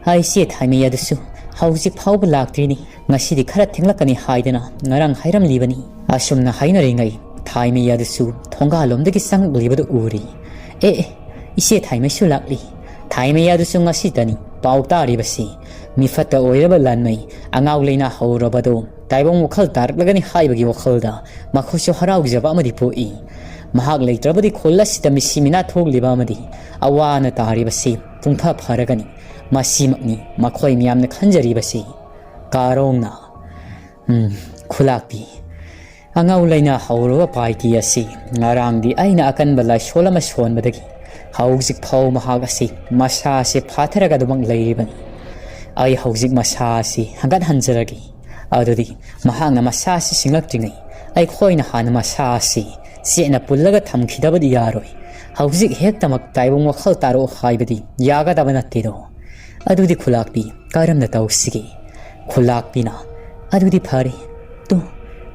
ꯑꯩ ꯏꯆꯦ ꯊꯥꯏꯃꯩ ꯑꯗꯨꯁꯨ ꯍꯧꯖꯤꯛ ꯐꯥꯎꯕ ꯂꯥꯛꯇ꯭ꯔꯤꯅꯤ꯫ ꯉꯁꯤꯗꯤ ꯈꯔ ꯊꯦꯡꯂꯛꯀꯅꯤ ꯍꯥꯏꯗꯅ ꯉꯔꯥꯡ ꯍꯥꯏꯔꯝꯂꯤꯕꯅꯤ꯫" ꯑꯁꯨꯝꯅ ꯍꯥꯏꯅꯔꯤꯉꯩ ꯊꯥꯏꯃꯩ ꯑꯗꯨꯁꯨ ꯊꯣꯡꯒꯥꯜꯂꯣꯝꯗꯒꯤ ꯆꯪꯂꯛꯂꯤꯕꯗꯨ ꯎꯔꯤ꯫ "ꯑꯦ, ꯑꯦ, ꯏꯆꯦ ꯊꯥꯏꯃꯩꯁꯨ ꯂꯥꯛꯂꯤ꯫" ꯊꯥꯏꯃꯩ ꯑꯗꯨꯁꯨ ꯉꯁꯤꯇꯅꯤ ꯄꯥꯎ ꯇꯥꯔꯤꯕꯁꯤ꯫ ꯃꯤꯐꯠꯇ ꯑꯣꯏꯔꯕ ꯂꯥꯟꯃꯩ, ꯑꯉꯥꯎ ꯂꯩꯅꯥ ꯍꯧꯔꯕꯗꯨ ꯇꯥꯏꯕꯪ ꯋꯥꯈꯜ ꯇꯥꯔꯛꯂꯒꯅꯤ ꯍꯥꯏꯕꯒꯤ ꯋꯥꯈꯜꯗ ꯃꯈꯣꯏꯁꯨ ꯍꯔꯥꯎꯖꯕ ꯑꯃꯗꯤ ꯄꯣꯛꯏ꯫ ꯃꯍꯥꯛ ꯂꯩꯇ꯭ꯔꯕꯗꯤ ꯈꯨꯜ ꯑꯁꯤꯗ ꯃꯤꯁꯤ ꯃꯤꯅꯥ ꯊꯣꯛꯂꯤꯕ ꯑꯃꯗꯤ ꯑꯋꯥ ꯑꯅꯥ ꯇꯥꯔꯤꯕꯁꯤ ꯄꯨꯡꯐ ꯐꯔꯒꯅꯤ꯫ ꯃꯁꯤꯃꯛꯅꯤ ꯃꯈꯣꯏ ꯃꯤꯌꯥꯝꯅ ꯈꯟꯖꯔꯤꯕꯁꯤ꯫ ꯀꯥꯔꯣꯡꯅ, "ꯎꯝ, ꯈꯨꯂꯥꯛꯄꯤ, ꯑꯉꯥꯎ ꯂꯩꯅꯥ ꯍꯧꯔꯕ ꯄꯥꯏꯇꯤ ꯑꯁꯤ ꯉꯔꯥꯡꯗꯤ ꯑꯩꯅ ꯑꯀꯟꯕ ꯂꯥꯏꯁꯣꯜ ꯑꯃ ꯁꯣꯟꯕꯗꯒꯤ ꯍꯧꯖꯤꯛ ꯐꯥꯎ ꯃꯍꯥꯛ ꯑꯁꯤ ꯃꯁꯥ ꯑꯁꯤ ꯐꯥꯊꯔꯒ ꯑꯗꯨꯃꯛ ꯂꯩꯔꯤꯕꯅꯤ꯫ ꯑꯩ ꯍꯧꯖꯤꯛ ꯃꯁꯥ ꯑꯁꯤ ꯍꯪꯒꯠꯍꯟꯖꯔꯒꯦ꯫ ꯑꯗꯨꯗꯤ ꯃꯍꯥꯛꯅ ꯃꯁꯥ ꯑꯁꯤ ꯁꯤꯡꯂꯛꯇ꯭ꯔꯤꯉꯩ ꯑꯩꯈꯣꯏꯅ ꯍꯥꯟꯅ ꯃꯁꯥ ꯑꯁꯤ ꯆꯦꯠꯅ ꯄꯨꯜꯂꯒ ꯊꯝꯈꯤꯗꯕꯗꯤ ꯌꯥꯔꯣꯏ꯫ ꯍꯧꯖꯤꯛ ꯍꯦꯛꯇꯃꯛ ꯇꯥꯏꯕꯪ ꯋꯥꯈꯜ ꯇꯥꯔꯛꯑꯣ ꯍꯥꯏꯕꯗꯤ ꯌꯥꯒꯗꯕ ꯅꯠꯇꯦꯗꯣ꯫ ꯑꯗꯨꯗꯤ ꯈꯨꯂꯥꯛꯄꯤ, ꯀꯔꯝꯅ ꯇꯧꯁꯤꯒꯦ?" ꯈꯨꯂꯥꯛꯄꯤꯅ, "ꯑꯗꯨꯗꯤ ꯐꯔꯦ꯫ ꯇꯨ,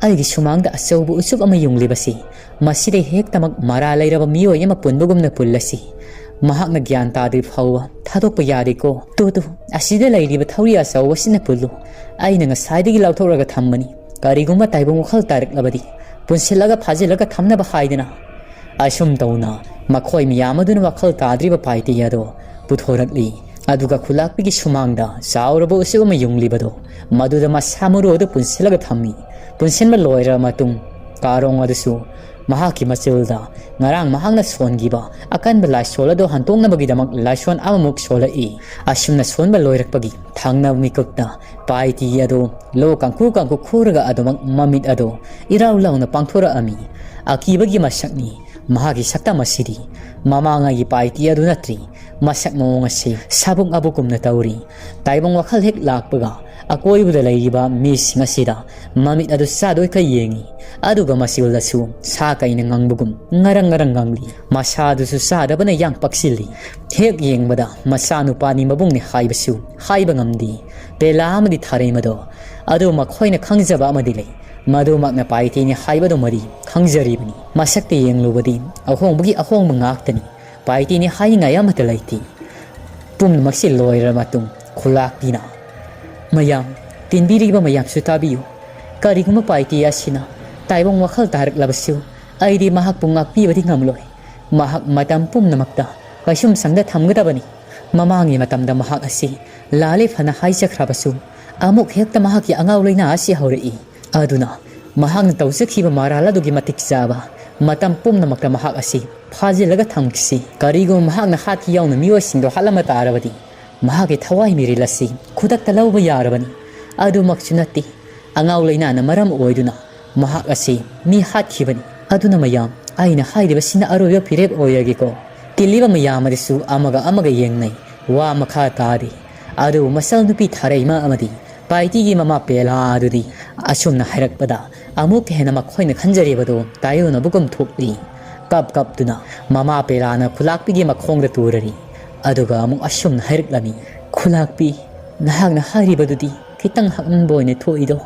ꯑꯩꯒꯤ ꯁꯨꯃꯥꯡꯗ ꯑꯆꯧꯕ ꯎꯆꯨꯞ ꯑꯃ ꯌꯨꯡꯂꯤꯕꯁꯤ, ꯃꯁꯤꯗ ꯍꯦꯛꯇꯃꯛ ꯃꯔꯥ ꯂꯩꯔꯕ ꯃꯤꯑꯣꯏ ꯑꯃ ꯄꯨꯟꯕꯒꯨꯝꯅ ꯄꯨꯜꯂꯁꯤ꯫ ꯃꯍꯥꯛꯅ ꯒ꯭ꯌꯥꯟ ꯇꯥꯗ꯭ꯔꯤ ꯐꯥꯎꯕ ꯊꯥꯗꯣꯛꯄ ꯌꯥꯗꯦꯀꯣ꯫ ꯇꯨ, ꯇꯨ, ꯑꯁꯤꯗ ꯂꯩꯔꯤꯕ ꯊꯧꯔꯤ ꯑꯆꯧꯕꯁꯤꯅ ꯄꯨꯜꯂꯨ꯫ ꯑꯩꯅ ꯉꯁꯥꯏꯗꯒꯤ ꯂꯧꯊꯣꯛꯂꯒ ꯊꯝꯕꯅꯤ꯫ ꯀꯔꯤꯒꯨꯝꯕ ꯇꯥꯏꯕꯪ ꯋꯥꯈꯜ ꯇꯥꯔꯛꯂꯕꯗꯤ ꯄꯨꯟꯁꯤꯜꯂꯒ ꯐꯥꯖꯤꯜꯂꯒ ꯊꯝꯅꯕ ꯍꯥꯏꯗꯅ꯫" ꯑꯁꯨꯝ ꯇꯧꯅ ꯃꯈꯣꯏ ꯃꯤꯌꯥꯝ ꯑꯗꯨꯅ ꯋꯥꯈꯜ ꯇꯥꯗ꯭ꯔꯤꯕ ꯄꯥꯏꯇꯤ ꯑꯗꯣ ꯄꯨꯊꯣꯔꯛꯂꯤ꯫ ꯑꯗꯨꯒ ꯈꯨꯂꯥꯛꯄꯤꯒꯤ ꯁꯨꯃꯥꯡꯗ ꯆꯥꯎꯔꯕ ꯎꯆꯨꯞ ꯑꯃ ꯌꯨꯡꯂꯤꯕꯗꯣ, ꯃꯗꯨꯗ ꯃꯁꯥ ꯃꯔꯨ ꯑꯗꯨ ꯄꯨꯟꯁꯤꯜꯂꯒ ꯊꯝꯃꯤ꯫ ꯄꯨꯟꯁꯤꯟꯕ ꯂꯣꯏꯔꯕ ꯃꯇꯨꯡ, ꯀꯥꯔꯣꯡ ꯑꯗꯨꯁꯨ ꯃꯍꯥꯛꯀꯤ ꯃꯆꯤꯜꯗ ꯉꯔꯥꯡ ꯃꯍꯥꯛꯅ ꯁꯣꯟꯈꯤꯕ ꯑꯀꯟꯕ ꯂꯥꯏꯁꯣꯜ ꯑꯗꯨ ꯍꯟꯇꯣꯛꯅꯕꯒꯤꯗꯃꯛ ꯂꯥꯏꯁꯣꯟ ꯑꯃꯃꯨꯛ ꯁꯣꯜꯂꯛꯏ꯫ ꯑꯁꯨꯝꯅ ꯁꯣꯟꯕ ꯂꯣꯏꯔꯛꯄꯒꯤ ꯊꯪꯅꯕ ꯃꯤꯀꯨꯞꯇ ꯄꯥꯏꯇꯤ ꯑꯗꯨ ꯂꯣ ꯀꯥꯡꯈꯨ ꯀꯥꯡꯈꯨ ꯈꯨꯔꯒ ꯑꯗꯨꯃꯛ ꯃꯃꯤꯠ ꯑꯗꯨ ꯏꯔꯥꯎ ꯂꯥꯎꯅ ꯄꯥꯡꯊꯣꯔꯛꯑꯝꯃꯤ꯫ ꯑꯀꯤꯕꯒꯤ ꯃꯁꯛꯅꯤ꯫ ꯃꯍꯥꯛꯀꯤ ꯁꯛꯇꯝ ꯑꯁꯤꯗꯤ ꯃꯃꯥꯡꯉꯩꯒꯤ ꯄꯥꯏꯇꯤ ꯑꯗꯨ ꯅꯠꯇ꯭ꯔꯤ꯫ ꯃꯁꯛ ꯃꯑꯣꯡ ꯑꯁꯤ ꯁꯥꯕꯨꯛ ꯑꯕꯨꯛꯀꯨꯝꯅ ꯇꯧꯔꯤ꯫ ꯇꯥꯏꯕꯪ ꯋꯥꯈꯜ ꯍꯦꯛ ꯂꯥꯛꯄꯒ ꯑꯀꯣꯏꯕꯗ ꯂꯩꯔꯤꯕ ꯃꯤꯁꯤꯡ ꯑꯁꯤꯗ ꯃꯃꯤꯠ ꯑꯗꯨ ꯆꯥꯗꯣꯏꯈ ꯌꯦꯡꯉꯤ꯫ ꯑꯗꯨꯒ ꯃꯁꯤꯜꯗꯁꯨ ꯁꯥ ꯀꯩꯅ ꯉꯪꯕꯒꯨꯝ ꯉꯔꯪ ꯉꯔꯪ ꯉꯪꯂꯤ꯫ ꯃꯁꯥꯗꯨꯁꯨ ꯆꯥꯗꯕꯅ ꯌꯥꯝ ꯄꯛꯁꯤꯜꯂꯤ꯫ ꯍꯦꯛ ꯌꯦꯡꯕꯗ ꯃꯆꯥꯅꯨꯄꯥꯅꯤ ꯃꯕꯨꯡꯅꯤ ꯍꯥꯏꯕꯁꯨ ꯍꯥꯏꯕ ꯉꯝꯗꯦ꯫ ꯄꯦꯂꯥ ꯑꯃꯗꯤ ꯊꯥꯔꯩꯃꯗꯣ ꯑꯗꯨ ꯃꯈꯣꯏꯅ ꯈꯪꯖꯕ ꯑꯃꯗꯤ ꯂꯩ꯫ ꯃꯗꯨꯃꯛꯅ ꯄꯥꯏꯇꯤꯅꯤ ꯍꯥꯏꯕꯗꯨꯃꯗꯤ ꯈꯪꯖꯔꯤꯕꯅꯤ꯫ ꯃꯁꯛꯇ ꯌꯦꯡꯂꯨꯕꯗꯤ ꯑꯍꯣꯡꯕꯒꯤ ꯑꯍꯣꯡꯕ ꯉꯥꯛꯇꯅꯤ꯫ ꯄꯥꯏꯇꯤꯅꯤ ꯍꯥꯏꯅꯤꯡꯉꯥꯏ ꯑꯃꯠꯇ ꯂꯩꯇꯦ꯫ ꯄꯨꯝꯅꯃꯛꯁꯤ ꯂꯣꯏꯔꯕ ꯃꯇꯨꯡ ꯈꯨꯂꯥꯛꯄꯤꯅ, "ꯃꯌꯥꯝ, ꯇꯤꯟꯕꯤꯔꯤꯕ ꯃꯌꯥꯝꯁꯨ ꯇꯥꯕꯤꯌꯨ꯫ ꯀꯔꯤꯒꯨꯝꯕ ꯄꯥꯏꯇꯤ ꯑꯁꯤꯅ ꯇꯥꯏꯕꯪ ꯋꯥꯈꯜ ꯇꯥꯔꯛꯂꯕꯁꯨ ꯑꯩꯗꯤ ꯃꯍꯥꯛꯄꯨ ꯉꯥꯛꯄꯤꯕꯗꯤ ꯉꯝꯂꯣꯏ꯫ ꯃꯍꯥꯛ ꯃꯇꯝ ꯄꯨꯝꯅꯃꯛꯇ ꯀꯩꯁꯨꯝꯁꯪꯗ ꯊꯝꯒꯗꯕꯅꯤ꯫ ꯃꯃꯥꯡꯒꯤ ꯃꯇꯝꯗ ꯃꯍꯥꯛ ꯑꯁꯤ ꯂꯥꯜꯂꯦ ꯐꯅ ꯍꯥꯏꯖꯈ꯭ꯔꯕꯁꯨ ꯑꯃꯨꯛ ꯍꯦꯛꯇ ꯃꯍꯥꯛꯀꯤ ꯑꯉꯥꯎ ꯂꯩꯅꯥ ꯑꯁꯤ ꯍꯧꯔꯛꯏ꯫ ꯑꯗꯨꯅ ꯃꯍꯥꯛꯅ ꯇꯧꯖꯈꯤꯕ ꯃꯔꯥꯜ ꯑꯗꯨꯒꯤ ꯃꯇꯤꯛ ꯆꯥꯕ ꯃꯇꯝ ꯄꯨꯝꯅꯃꯛꯇ ꯃꯍꯥꯛ ꯑꯁꯤ ꯐꯥꯖꯤꯜꯂꯒ ꯊꯝꯈꯤꯁꯤ꯫ ꯀꯔꯤꯒꯨꯝꯕ ꯃꯍꯥꯛꯅ ꯍꯥꯠꯈꯤ ꯌꯥꯎꯅ ꯃꯤꯑꯣꯏꯁꯤꯡꯗꯣ ꯍꯥꯠꯂꯝꯕ ꯇꯥꯔꯕꯗꯤ, ꯃꯍꯥꯛꯀꯤ ꯊꯋꯥꯏ ꯃꯤꯔꯤꯜ ꯑꯁꯤ ꯈꯨꯗꯛꯇ ꯂꯧꯕ ꯌꯥꯔꯕꯅꯤ꯫ ꯑꯗꯨꯃꯛꯁꯨ ꯅꯠꯇꯦ, ꯑꯉꯥꯎ ꯂꯩꯅꯥꯅ ꯃꯔꯝ ꯑꯣꯏꯗꯨꯅ ꯃꯍꯥꯛ ꯑꯁꯤ ꯃꯤ ꯍꯥꯠꯈꯤꯕꯅꯤ꯫ ꯑꯗꯨꯅ ꯃꯌꯥꯝ, ꯑꯩꯅ ꯍꯥꯏꯔꯤꯕꯁꯤꯅ ꯑꯔꯣꯏꯕ ꯐꯤꯔꯦꯞ ꯑꯣꯏꯔꯒꯦꯀꯣ꯫ ꯇꯤꯜꯂꯤꯕ ꯃꯌꯥꯝ ꯑꯗꯨꯁꯨ ꯑꯃꯒ ꯑꯃꯒ ꯌꯦꯡꯅꯩ꯫ ꯋꯥ ꯃꯈꯥ ꯇꯥꯗꯦ꯫ ꯑꯗꯨꯕꯨ ꯃꯆꯜ ꯅꯨꯄꯤ ꯊꯥꯔꯩꯃ ꯑꯃꯗꯤ ꯄꯥꯏꯇꯤꯒꯤ ꯃꯃꯥ ꯄꯦꯂꯥ ꯑꯗꯨꯗꯤ ꯑꯁꯨꯝꯅ ꯍꯥꯏꯔꯛꯄꯗ, ꯑꯃꯨꯛꯀ ꯍꯦꯟꯅ ꯃꯈꯣꯏꯅ ꯈꯟꯖꯔꯤꯕꯗꯨ ꯇꯥꯏꯑꯣꯟꯅꯕꯒꯨꯝ ꯊꯣꯛꯂꯤ꯫ ꯀꯞ ꯀꯞꯇꯨꯅ ꯃꯃꯥ ꯄꯦꯂꯥꯅ ꯈꯨꯂꯥꯛꯄꯤꯒꯤ ꯃꯈꯣꯡꯗ ꯇꯨꯔꯔꯤ꯫ ꯑꯗꯨꯒ ꯑꯃꯨꯛ ꯑꯁꯨꯝꯅ ꯍꯥꯏꯔꯛꯂꯝꯃꯤ, "ꯈꯨꯂꯥꯛꯄꯤ, ꯅꯍꯥꯛꯅ ꯍꯥꯏꯔꯤꯕꯗꯨꯗꯤ ꯈꯤꯇꯪ ꯍꯛꯅꯤꯡꯕ ꯑꯣꯏꯅ ꯊꯣꯛꯏꯗꯣ꯫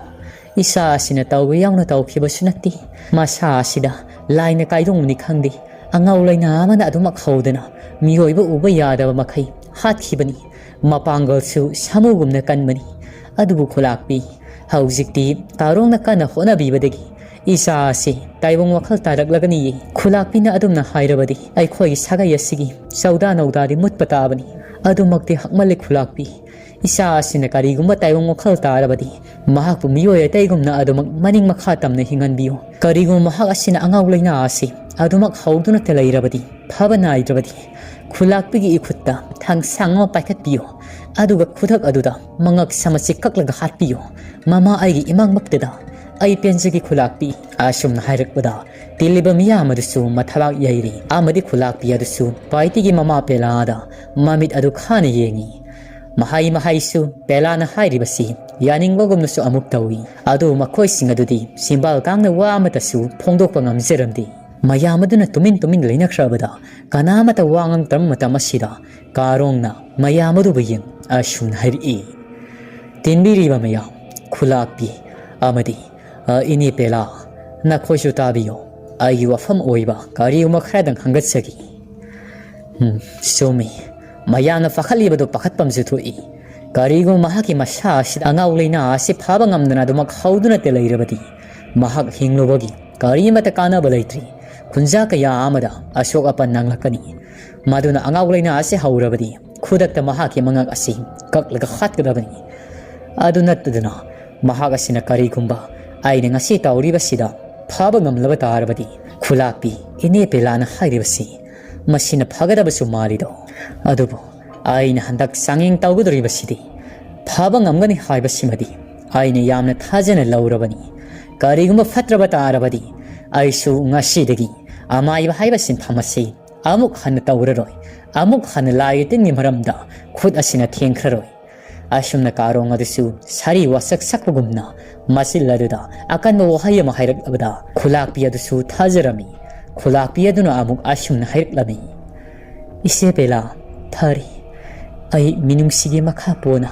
ꯏꯆꯥ ꯑꯁꯤꯅ ꯇꯧꯕ ꯌꯥꯎꯅ ꯇꯧꯈꯤꯕꯁꯨ ꯅꯠꯇꯦ꯫ ꯃꯁꯥ ꯑꯁꯤꯗ ꯂꯥꯏꯅ ꯀꯥꯏꯗꯣꯡꯕꯅꯤ ꯈꯪꯗꯦ, ꯑꯉꯥꯎ ꯂꯩꯅꯥ ꯑꯃꯅ ꯑꯗꯨꯃꯛ ꯍꯧꯗꯅ ꯃꯤꯑꯣꯏꯕ ꯎꯕ ꯌꯥꯗꯕ ꯃꯈꯩ ꯍꯥꯠꯈꯤꯕꯅꯤ꯫ ꯃꯄꯥꯡꯒꯜꯁꯨ ꯁꯥꯃꯨꯒꯨꯝꯅ ꯀꯟꯕꯅꯤ꯫ ꯑꯗꯨꯕꯨ ꯈꯨꯂꯥꯛꯄꯤ, ꯍꯧꯖꯤꯛꯇꯤ ꯇꯥꯔꯣꯡꯅ ꯀꯟꯅ ꯍꯣꯠꯅꯕꯤꯕꯗꯒꯤ ꯏꯆꯥ ꯑꯁꯤ ꯇꯥꯏꯕꯪ ꯋꯥꯈꯜ ꯇꯥꯔꯛꯂꯒꯅꯤꯌꯦ꯫ ꯈꯨꯂꯥꯛꯄꯤꯅ ꯑꯗꯨꯝꯅ ꯍꯥꯏꯔꯕꯗꯤ ꯑꯩꯈꯣꯏꯒꯤ ꯁꯥꯒꯩ ꯑꯁꯤꯒꯤ ꯆꯧꯗꯥ ꯅꯧꯗꯥꯗꯤ ꯃꯨꯠꯄ ꯇꯥꯕꯅꯤ꯫ ꯑꯗꯨꯃꯛꯇꯤ ꯍꯛꯃꯜꯂꯦ ꯈꯨꯂꯥꯛꯄꯤ꯫ ꯏꯆꯥ ꯑꯁꯤꯅ ꯀꯔꯤꯒꯨꯝꯕ ꯇꯥꯏꯕꯪ ꯋꯥꯈꯜ ꯇꯥꯔꯕꯗꯤ ꯃꯍꯥꯛꯄꯨ ꯃꯤꯑꯣꯏ ꯑꯇꯩꯒꯨꯝꯅ ꯑꯗꯨꯃꯛ ꯃꯅꯤꯡ ꯃꯈꯥ ꯇꯝꯅ ꯍꯤꯡꯍꯟꯕꯤꯌꯨ꯫ ꯀꯔꯤꯒꯨꯝꯕ ꯃꯍꯥꯛ ꯑꯁꯤꯅ ꯑꯉꯥꯎ ꯂꯩꯅꯥ ꯑꯁꯤ ꯑꯗꯨꯃꯛ ꯍꯧꯗꯨꯅꯇ ꯂꯩꯔꯕꯗꯤ, ꯐꯕ ꯅꯥꯏꯗ꯭ꯔꯕꯗꯤ, ꯈꯨꯂꯥꯛꯄꯤꯒꯤ ꯏꯈꯨꯠꯇ ꯊꯥꯡꯁꯥꯡ ꯑꯃ ꯄꯥꯏꯈꯠꯄꯤꯌꯨ꯫ ꯑꯗꯨꯒ ꯈꯨꯗꯛ ꯑꯗꯨꯗ ꯃꯉꯛ ꯁꯝ ꯑꯁꯤ ꯀꯛꯂꯒ ꯍꯥꯠꯄꯤꯌꯨ꯫ ꯃꯃꯥ ꯑꯩꯒꯤ ꯏꯃꯥꯡꯃꯛꯇꯗ ꯑꯩ ꯄꯦꯟꯖꯒꯦ ꯈꯨꯂꯥꯛꯄꯤ꯫" ꯑꯁꯨꯝꯅ ꯍꯥꯏꯔꯛꯄꯗ ꯇꯤꯜꯂꯤꯕ ꯃꯤꯌꯥꯝ ꯑꯗꯨꯁꯨ ꯃꯊꯕꯥꯛ ꯌꯩꯔꯤ ꯑꯃꯗꯤ ꯈꯨꯂꯥꯛꯄꯤ ꯑꯗꯨꯁꯨ ꯄꯥꯏꯇꯤꯒꯤ ꯃꯃꯥ ꯄꯦꯂꯥꯗ ꯃꯃꯤꯠ ꯑꯗꯨ ꯈꯥꯅ ꯌꯦꯡꯉꯤ꯫ ꯃꯍꯩ ꯃꯍꯩꯁꯨ ꯄꯦꯂꯥꯅ ꯍꯥꯏꯔꯤꯕꯁꯤ ꯌꯥꯅꯤꯡꯕꯒꯨꯝꯅꯁꯨ ꯑꯃꯨꯛ ꯇꯧꯏ꯫ ꯑꯗꯨ ꯃꯈꯣꯏꯁꯤꯡ ꯑꯗꯨꯗꯤ ꯆꯤꯝꯕꯥꯜ ꯀꯥꯡꯅ ꯋꯥ ꯑꯃꯠꯇꯁꯨ ꯐꯣꯡꯗꯣꯛꯄ ꯉꯝꯖꯔꯝꯗꯦ꯫ ꯃꯌꯥꯝ ꯑꯗꯨꯅ ꯇꯨꯃꯤꯟ ꯇꯨꯃꯤꯟ ꯂꯩꯅꯈ꯭ꯔꯕꯗ ꯀꯅꯥꯃꯠꯇ ꯋꯥ ꯉꯥꯡꯗ꯭ꯔꯕ ꯃꯇꯝ ꯑꯁꯤꯗ ꯀꯥꯔꯣꯡꯅ ꯃꯌꯥꯝ ꯑꯗꯨꯕꯨ ꯌꯦꯡ ꯑꯁꯨꯝꯅ ꯍꯥꯏꯔꯛꯏ, "ꯇꯤꯟꯕꯤꯔꯤꯕ ꯃꯌꯥꯝ, ꯈꯨꯂꯥꯛꯄꯤ ꯑꯃꯗꯤ, ꯑ, ꯏꯅꯦ ꯄꯦꯂꯥ, ꯅꯈꯣꯏꯁꯨ ꯇꯥꯕꯤꯌꯨ꯫ ꯑꯩꯒꯤ ꯋꯥꯐꯝ ꯑꯣꯏꯕ ꯀꯔꯤꯒꯨꯝꯕ ꯈꯔꯗꯪ ꯈꯪꯒꯠꯆꯒꯦ꯫" ꯎꯝ, ꯆꯨꯝꯃꯤ꯫ ꯃꯌꯥꯝꯅ ꯄꯥꯈꯠꯂꯤꯕꯗꯨ ꯄꯥꯈꯠꯄꯝꯁꯨ ꯊꯣꯛꯏ꯫ ꯀꯔꯤꯒꯨꯝꯕ ꯃꯍꯥꯛꯀꯤ ꯃꯁꯥ ꯑꯁꯤꯗ ꯑꯉꯥꯎ ꯂꯩꯅꯥ ꯑꯁꯤ ꯐꯥꯕ ꯉꯝꯗꯅ ꯑꯗꯨꯃꯛ ꯍꯧꯗꯨꯅꯇ ꯂꯩꯔꯕꯗꯤ, ꯃꯍꯥꯛ ꯍꯤꯡꯂꯨꯕꯒꯤ ꯀꯔꯤꯃꯠꯇ ꯀꯥꯟꯅꯕ ꯂꯩꯇ꯭ꯔꯤ꯫ ꯈꯨꯟꯖꯥ ꯀꯌꯥ ꯑꯃꯗ ꯑꯁꯣꯛ ꯑꯄꯟ ꯅꯪꯂꯛꯀꯅꯤ꯫ ꯃꯗꯨꯅ ꯑꯉꯥꯎ ꯂꯩꯅꯥ ꯑꯁꯤ ꯍꯧꯔꯕꯗꯤ, ꯈꯨꯗꯛꯇ ꯃꯍꯥꯛꯀꯤ ꯃꯉꯛ ꯑꯁꯤ ꯀꯛꯂꯒ ꯍꯥꯠꯀꯗꯕꯅꯤ꯫ ꯑꯗꯨ ꯅꯠꯇꯗꯅ, ꯃꯍꯥꯛ ꯑꯁꯤꯅ ꯀꯔꯤꯒꯨꯝꯕ ꯑꯩꯅ ꯉꯁꯤ ꯇꯧꯔꯤꯕꯁꯤꯗ ꯐꯕ ꯉꯝꯂꯕ ꯇꯥꯔꯕꯗꯤ, ꯈꯨꯂꯥꯛꯄꯤ, ꯏꯅꯦ ꯕꯦꯂꯥꯅ ꯍꯥꯏꯔꯤꯕꯁꯤ ꯃꯁꯤꯅ ꯐꯒꯗꯕꯁꯨ ꯃꯥꯜꯂꯤꯗꯣ꯫ ꯑꯗꯨꯕꯨ ꯑꯩꯅ ꯍꯟꯗꯛ ꯆꯥꯡꯌꯦꯡ ꯇꯧꯒꯗꯧꯔꯤꯕꯁꯤꯗꯤ ꯐꯕ ꯉꯝꯒꯅꯤ ꯍꯥꯏꯕꯁꯤꯃꯗꯤ ꯑꯩꯅ ꯌꯥꯝꯅ ꯊꯥꯖꯅ ꯂꯧꯔꯕꯅꯤ꯫ ꯀꯔꯤꯒꯨꯝꯕ ꯐꯠꯇ꯭ꯔꯕ ꯇꯥꯔꯕꯗꯤ ꯑꯩꯁꯨ ꯉꯁꯤꯗꯒꯤ ꯑꯃꯥꯏꯕ ꯍꯥꯏꯕ ꯁꯤꯟꯐꯝ ꯑꯁꯤ ꯑꯃꯨꯛ ꯍꯟꯅ ꯇꯧꯔꯔꯣꯏ꯫ ꯑꯃꯨꯛ ꯍꯟꯅ ꯂꯥꯏꯒꯤ ꯇꯤꯟꯒꯤ ꯃꯔꯝꯗ ꯈꯨꯠ ꯑꯁꯤꯅ ꯊꯦꯡꯈ꯭ꯔꯔꯣꯏ꯫ ꯑꯁꯨꯝꯅ ꯀꯥꯔꯣꯡ ꯑꯗꯨꯁꯨ ꯁꯥꯔꯤ ꯋꯥꯁꯛ ꯁꯛꯄꯒꯨꯝꯅ ꯃꯆꯤꯜ ꯑꯗꯨꯗ ꯑꯀꯟꯕ ꯋꯥꯍꯩ ꯑꯃ ꯍꯥꯏꯔꯛꯂꯕꯗ ꯈꯨꯂꯥꯛꯄꯤ ꯑꯗꯨꯁꯨ ꯊꯥꯖꯔꯝꯃꯤ꯫ ꯈꯨꯂꯥꯛꯄꯤ ꯑꯗꯨꯅ ꯑꯃꯨꯛ ꯑꯁꯨꯝꯅ ꯍꯥꯏꯔꯛꯂꯝꯃꯤ, "ꯏꯆꯦ ꯕꯦꯂꯥ, ꯐꯔꯦ, ꯑꯩ ꯃꯤꯅꯨꯡꯁꯤꯒꯤ ꯃꯈꯥ ꯄꯣꯟꯅ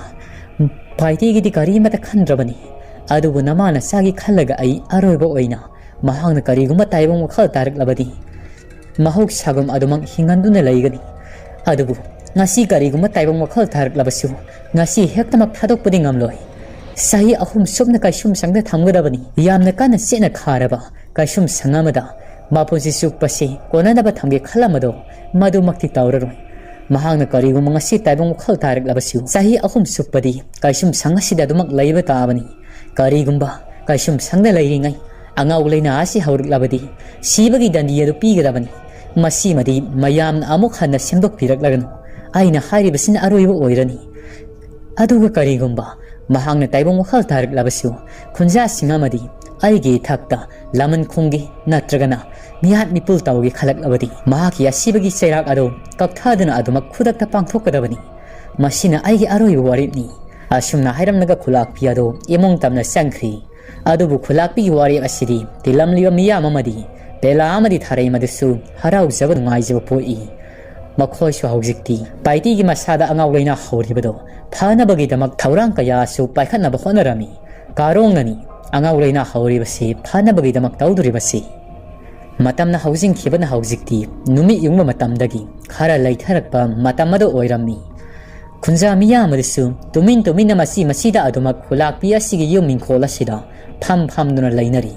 ꯄꯥꯏꯇꯤꯒꯤꯗꯤ ꯀꯔꯤꯃꯠꯇ ꯈꯟꯗ꯭ꯔꯕꯅꯤ꯫ ꯑꯗꯨꯕꯨ ꯅꯃꯥ ꯅꯆꯥꯒꯤ ꯈꯜꯂꯒ ꯑꯩ ꯑꯔꯣꯏꯕ ꯑꯣꯏꯅ ꯃꯍꯥꯛꯅ ꯀꯔꯤꯒꯨꯝꯕ ꯇꯥꯏꯕꯪ ꯋꯥꯈꯜ ꯇꯥꯔꯛꯂꯕꯗꯤ ꯃꯍꯧꯁꯥꯒꯨꯝ ꯑꯗꯨꯃꯛ ꯍꯤꯡꯍꯟꯗꯨꯅ ꯂꯩꯒꯅꯤ꯫ ꯑꯗꯨꯕꯨ ꯉꯁꯤ ꯀꯔꯤꯒꯨꯝꯕ ꯇꯥꯏꯕꯪ ꯋꯥꯈꯜ ꯇꯥꯔꯛꯂꯕꯁꯨ ꯉꯁꯤ ꯍꯦꯛꯇꯃꯛ ꯊꯥꯗꯣꯛꯄꯗꯤ ꯉꯝꯂꯣꯏ꯫ ꯆꯍꯤ ꯑꯍꯨꯝ ꯁꯨꯞꯅ ꯀꯩꯁꯨꯝ ꯁꯪꯗ ꯊꯝꯒꯗꯕꯅꯤ꯫ ꯌꯥꯝꯅ ꯀꯟꯅ ꯆꯦꯠꯅ ꯈꯥꯔꯕ ꯀꯩꯁꯨꯝ ꯁꯪ ꯑꯃꯗ ꯃꯄꯨꯟꯁꯤ ꯆꯨꯞꯄꯁꯤ ꯀꯣꯟꯅꯅꯕ ꯊꯝꯒꯦ ꯈꯜꯂꯝꯕꯗꯣ ꯃꯗꯨꯃꯛꯇꯤ ꯇꯧꯔꯔꯣꯏ꯫ ꯃꯍꯥꯛꯅ ꯀꯔꯤꯒꯨꯝꯕ ꯉꯁꯤ ꯇꯥꯏꯕꯪ ꯋꯥꯈꯜ ꯇꯥꯔꯛꯂꯕꯁꯨ ꯆꯍꯤ ꯑꯍꯨꯝ ꯆꯨꯞꯄꯗꯤ ꯀꯩꯁꯨꯝ ꯁꯪ ꯑꯁꯤꯗ ꯑꯗꯨꯃꯛ ꯂꯩꯕ ꯇꯥꯕꯅꯤ꯫ ꯀꯔꯤꯒꯨꯝꯕ ꯀꯩꯁꯨꯝ ꯁꯪꯗ ꯂꯩꯔꯤꯉꯩ ꯑꯉꯥꯎ ꯂꯩꯅꯥ ꯑꯁꯤ ꯍꯧꯔꯛꯂꯕꯗꯤ ꯁꯤꯕꯒꯤ ꯗꯟꯗꯤ ꯑꯗꯨ ꯄꯤꯒꯗꯕꯅꯤ꯫ ꯃꯁꯤꯃꯗꯤ ꯃꯌꯥꯝꯅ ꯑꯃꯨꯛ ꯍꯟꯅ ꯁꯦꯝꯗꯣꯛꯄꯤꯔꯛꯂꯒꯅꯨ꯫ ꯑꯩꯅ ꯍꯥꯏꯔꯤꯕꯁꯤꯅ ꯑꯔꯣꯏꯕ ꯑꯣꯏꯔꯅꯤ꯫ ꯑꯗꯨꯒ ꯀꯔꯤꯒꯨꯝꯕ ꯃꯍꯥꯛꯅ ꯇꯥꯏꯕꯪ ꯋꯥꯈꯜ ꯇꯥꯔꯛꯂꯕꯁꯨ ꯈꯨꯟꯖꯥꯁꯤꯡ ꯑꯃꯗꯤ ꯑꯩꯒꯤ ꯏꯊꯛꯇ ꯂꯃꯟ ꯈꯨꯝꯒꯦ ꯅꯠꯇ꯭ꯔꯒꯅ ꯃꯤꯍꯥꯠ ꯃꯤꯄꯨꯜ ꯇꯧꯒꯦ ꯈꯜꯂꯛꯂꯕꯗꯤ ꯃꯍꯥꯛꯀꯤ ꯑꯁꯤꯕꯒꯤ ꯆꯩꯔꯥꯛ ꯑꯗꯨ ꯀꯛꯊꯗꯨꯅ ꯑꯗꯨꯃꯛ ꯈꯨꯗꯛꯇ ꯄꯥꯡꯊꯣꯛꯀꯗꯕꯅꯤ꯫ ꯃꯁꯤꯅ ꯑꯩꯒꯤ ꯑꯔꯣꯏꯕ ꯋꯥꯔꯦꯞꯅꯤ꯫" ꯑꯁꯨꯝꯅ ꯍꯥꯏꯔꯝꯂꯒ ꯈꯨꯂꯥꯛꯄꯤ ꯑꯗꯨ ꯏꯃꯨꯡ ꯇꯝꯅ ꯆꯪꯈ꯭ꯔꯤ꯫ ꯑꯗꯨꯕꯨ ꯈꯨꯂꯥꯛꯄꯤꯒꯤ ꯋꯥꯔꯦꯞ ꯑꯁꯤꯗꯤ ꯇꯤꯜꯂꯝꯂꯤꯕ ꯃꯤꯌꯥꯝ ꯑꯃꯗꯤ ꯕꯦꯂꯥ ꯑꯃꯗꯤ ꯊꯥꯔꯩ ꯑꯃꯗꯁꯨ ꯍꯔꯥꯎꯖꯕ ꯅꯨꯡꯉꯥꯏꯖꯕ ꯄꯣꯛꯏ꯫ ꯃꯈꯣꯏꯁꯨ ꯍꯧꯖꯤꯛꯇꯤ ꯄꯥꯏꯇꯤꯒꯤ ꯃꯁꯥꯗ ꯑꯉꯥꯎ ꯂꯩꯅꯥ ꯍꯧꯔꯤꯕꯗꯣ ꯐꯅꯕꯒꯤꯗꯃꯛ ꯊꯧꯔꯥꯡ ꯀꯌꯥꯁꯨ ꯄꯥꯏꯈꯠꯅꯕ ꯍꯣꯠꯅꯔꯝꯃꯤ꯫ ꯀꯥꯔꯣꯡꯅꯅꯤ ꯑꯉꯥꯎ ꯂꯩꯅꯥ ꯍꯧꯔꯤꯕꯁꯤ ꯐꯅꯕꯒꯤꯗꯃꯛ ꯇꯧꯗꯣꯔꯤꯕꯁꯤ꯫ ꯃꯇꯝꯅ ꯍꯧꯖꯤꯟꯈꯤꯕꯅ ꯍꯧꯖꯤꯛꯇꯤ ꯅꯨꯃꯤꯠ ꯌꯨꯡꯕ ꯃꯇꯝꯗꯒꯤ ꯈꯔ ꯂꯩꯊꯔꯛꯄ ꯃꯇꯝ ꯑꯗꯨ ꯑꯣꯏꯔꯝꯃꯤ꯫ ꯈꯨꯟꯖꯥ ꯃꯤꯌꯥꯝ ꯑꯗꯨꯁꯨ ꯇꯨꯃꯤꯟ ꯇꯨꯃꯤꯟꯅ ꯃꯁꯤ ꯃꯁꯤꯗ ꯑꯗꯨꯃꯛ ꯈꯨꯂꯥꯛꯄꯤ ꯑꯁꯤꯒꯤ ꯌꯨꯝ ꯏꯪꯈꯣꯜ ꯑꯁꯤꯗ ꯐꯝ ꯐꯝꯗꯨꯅ ꯂꯩꯅꯔꯤ꯫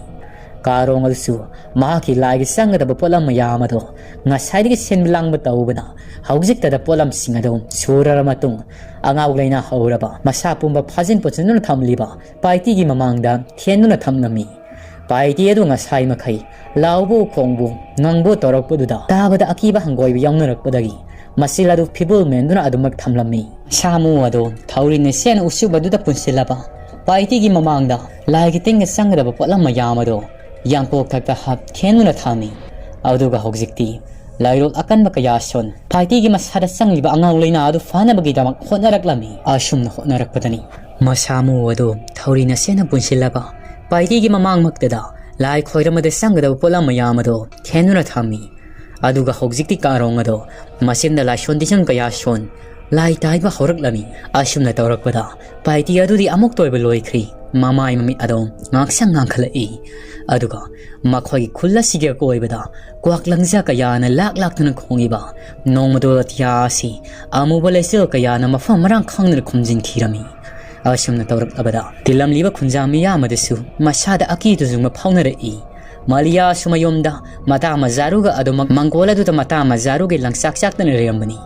ꯀꯥꯔꯣꯡ ꯑꯗꯨꯁꯨ ꯃꯍꯥꯛꯀꯤ ꯂꯥꯏꯒꯤ ꯆꯪꯒꯗꯕ ꯄꯣꯠꯂꯝ ꯃꯌꯥꯝ ꯑꯗꯣ ꯉꯁꯥꯏꯗꯒꯤ ꯁꯤꯟꯕ ꯂꯥꯡꯕ ꯇꯧꯕꯅ ꯍꯧꯖꯤꯛꯇꯗ ꯄꯣꯠꯂꯝꯁꯤꯡ ꯑꯗꯨ ꯁꯨꯔꯔ ꯃꯇꯨꯡ ꯑꯉꯥꯎ ꯂꯩꯅꯥ ꯍꯧꯔꯕ ꯃꯁꯥ ꯄꯨꯝꯕ ꯐꯥꯖꯤꯟ ꯄꯨꯟꯁꯤꯟꯗꯨꯅ ꯊꯝꯂꯤꯕ ꯄꯥꯏꯇꯤꯒꯤ ꯃꯃꯥꯡꯗ ꯊꯦꯟꯗꯨꯅ ꯊꯝꯂꯝꯃꯤ꯫ ꯄꯥꯏꯇꯤ ꯑꯗꯨ ꯉꯁꯥꯏ ꯃꯈꯩ ꯂꯥꯎꯕꯨ ꯈꯣꯡꯕꯨ ꯉꯪꯕꯨ ꯇꯧꯔꯛꯄꯗꯨꯗ ꯇꯥꯕꯗ ꯑꯀꯤꯕ ꯍꯪꯒꯣꯏꯕ ꯌꯥꯎꯅꯔꯛꯄꯗꯒꯤ ꯃꯆꯤꯜ ꯑꯗꯨ ꯐꯤꯕꯨꯜ ꯃꯦꯟꯗꯨꯅ ꯑꯗꯨꯃꯛ ꯊꯝꯂꯝꯃꯤ꯫ ꯁꯥꯃꯨ ꯑꯗꯨ ꯊꯧꯔꯤ ꯅꯦꯁꯦꯟ ꯎꯁꯨꯕꯗꯨꯗ ꯄꯨꯟꯁꯤꯜꯂꯕ ꯄꯥꯏꯇꯤꯒꯤ ꯃꯃꯥꯡꯗ ꯂꯥꯏꯒꯤ ꯇꯤꯟꯒ ꯆꯪꯒꯗꯕ ꯄꯣꯠꯂꯝ ꯃꯌꯥꯝ ꯑꯗꯨ ꯌꯥꯡꯀꯣꯛ ꯊꯛꯇ ꯍꯥꯞꯊꯦꯟꯗꯨꯅ ꯊꯝꯃꯤ꯫ ꯑꯗꯨꯒ ꯍꯧꯖꯤꯛꯇꯤ ꯂꯥꯏꯔꯣꯜ ꯑꯀꯟꯕ ꯀꯌꯥ ꯁꯣꯟ ꯄꯥꯏꯇꯤꯒꯤ ꯃꯁꯥꯗ ꯆꯪꯂꯤꯕ ꯑꯉꯥꯎ ꯂꯩꯅꯥ ꯑꯗꯨ ꯐꯅꯕꯒꯤꯗꯃꯛ ꯍꯣꯠꯅꯔꯛꯂꯝꯃꯤ꯫ ꯑꯁꯨꯝꯅ ꯍꯣꯠꯅꯔꯛꯄꯗꯅꯤ ꯃꯁꯥꯃꯨ ꯑꯗꯨ ꯊꯧꯔꯤ ꯅꯦꯁꯦꯟꯅ ꯄꯨꯟꯁꯤꯜꯂꯕ ꯄꯥꯏꯇꯤꯒꯤ ꯃꯃꯥꯡꯃꯛꯇꯗ ꯂꯥꯏ ꯈꯣꯏꯔꯝꯕꯗ ꯆꯪꯒꯗꯕ ꯄꯣꯠꯂꯝ ꯃꯌꯥꯝ ꯑꯗꯨ ꯊꯦꯟꯗꯨꯅ ꯊꯝꯃꯤ꯫ ꯑꯗꯨꯒ ꯍꯧꯖꯤꯛꯇꯤ ꯀꯥꯔꯣꯡ ꯑꯗꯣ ꯃꯆꯤꯟꯗ ꯂꯥꯏꯁꯣꯟ ꯇꯤꯁꯣꯟ ꯀꯌꯥ ꯁꯣꯟ ꯂꯥꯏ ꯇꯥꯏꯕ ꯍꯧꯔꯛꯂꯝꯃꯤ꯫ ꯑꯁꯨꯝꯅ ꯇꯧꯔꯛꯄꯗ ꯄꯥꯏꯇꯤ ꯑꯗꯨꯗꯤ ꯑꯃꯨꯛꯇ ꯑꯣꯏꯕ ꯂꯣꯏꯈ꯭ꯔꯤ꯫ ꯃꯃꯥꯏ ꯃꯃꯤꯠ ꯑꯗꯣ ꯉꯥꯡꯁꯪ ꯉꯥꯡꯈꯠꯂꯛꯏ꯫ ꯑꯗꯨꯒ ꯃꯈꯣꯏꯒꯤ ꯈꯨꯜ ꯑꯁꯤꯒꯤ ꯑꯀꯣꯏꯕꯗ ꯀ꯭ꯋꯥꯛ ꯂꯪꯖꯥ ꯀꯌꯥꯅ ꯂꯥꯛ ꯂꯥꯛꯇꯨꯅ ꯈꯣꯡꯂꯤꯕ ꯅꯣꯡꯃꯗꯣꯜ ꯑꯇꯤꯌꯥ ꯑꯁꯤ ꯑꯃꯨꯕ ꯂꯩꯆꯤꯜ ꯀꯌꯥꯅ ꯃꯐꯝ ꯃꯔꯥꯡ ꯈꯪꯗꯅ ꯈꯨꯝꯖꯤꯟꯈꯤꯔꯝꯃꯤ꯫ ꯑꯁꯨꯝꯅ ꯇꯧꯔꯛꯂꯕꯗ ꯇꯤꯜꯂꯝꯂꯤꯕ ꯈꯨꯟꯖꯥ ꯃꯤꯌꯥꯝ ꯑꯗꯨꯁꯨ ꯃꯁꯥꯗ ꯑꯀꯤ ꯇꯨꯖꯨꯡꯕ ꯐꯥꯎꯅꯔꯛꯏ꯫ ꯃꯥꯂꯤꯌꯥꯁꯨ ꯃꯌꯨꯝꯗ ꯃꯇꯥ ꯃꯖꯥꯔꯨꯒ ꯑꯗꯨꯃꯛ ꯃꯪꯒꯣꯜ ꯑꯗꯨꯗ ꯃꯇꯥ ꯃꯖꯥꯔꯨꯒꯤ ꯂꯪꯆꯥꯛ ꯆꯥꯛꯇꯅ ꯂꯩꯔꯝꯕꯅꯤ꯫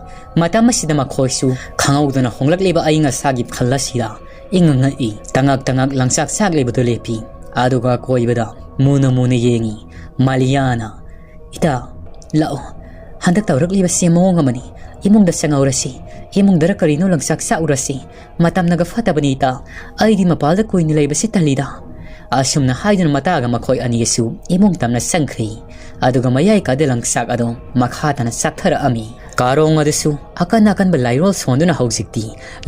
ꯃꯇꯝ ꯑꯁꯤꯗ ꯃꯈꯣꯏꯁꯨ ꯈꯪꯍꯧꯗꯅ ꯍꯣꯡꯂꯛꯂꯤꯕ ꯑꯏꯪ ꯑꯁꯥꯒꯤ ꯈꯜ ꯑꯁꯤꯗ ꯏꯪꯉꯛ ꯉꯛꯏ꯫ ꯇꯉꯛ ꯇꯉꯛ ꯂꯪꯆꯥꯛ ꯆꯥꯛꯂꯤꯕꯗꯨ ꯂꯦꯞꯄꯤ꯫ ꯑꯗꯨꯒ ꯑꯀꯣꯏꯕꯗ ꯃꯨꯅ ꯃꯨꯅ ꯌꯦꯡꯉꯤ꯫ ꯃꯥꯂꯤꯌꯥꯅ, "ꯏꯇꯥ, ꯂꯥꯛꯑꯣ꯫ ꯍꯟꯗꯛ ꯇꯧꯔꯛꯂꯤꯕꯁꯤ ꯃꯑꯣꯡ ꯑꯃꯅꯤ꯫ ꯏꯃꯨꯡꯗ ꯆꯪꯍꯧꯔꯁꯤ꯫ ꯏꯃꯨꯡꯗꯔ ꯀꯔꯤꯅꯣ ꯂꯪꯆꯥꯛ ꯆꯥꯛꯎꯔꯁꯤ꯫ ꯃꯇꯝꯅꯒ ꯐꯠꯇꯕꯅꯤ ꯏꯇꯥ꯫ ꯑꯩꯗꯤ ꯃꯄꯥꯜꯗ ꯀꯨꯏꯅ ꯂꯩꯕꯁꯤ ꯇꯜꯂꯤꯗ"꯫ ꯑꯁꯨꯝꯅ ꯍꯥꯏꯗꯨꯅ ꯃꯇꯥꯒ ꯃꯈꯣꯏ ꯑꯅꯤꯁꯨ ꯏꯃꯨꯡ ꯇꯝꯅ ꯆꯪꯈ꯭ꯔꯤ꯫ ꯑꯗꯨꯒ ꯃꯌꯥꯏ ꯀꯥꯗ ꯂꯪꯆꯥꯛ ꯑꯗꯨ ꯃꯈꯥ ꯇꯥꯅ ꯆꯥꯛꯊꯔꯛꯑꯝꯃꯤ꯫ ꯀꯥꯔꯣꯡ ꯑꯗꯨꯁꯨ ꯑꯀꯟ ꯑꯀꯟꯕ ꯂꯥꯏꯔꯣꯜ ꯁꯣꯟꯗꯨꯅ ꯍꯧꯖꯤꯛꯇꯤ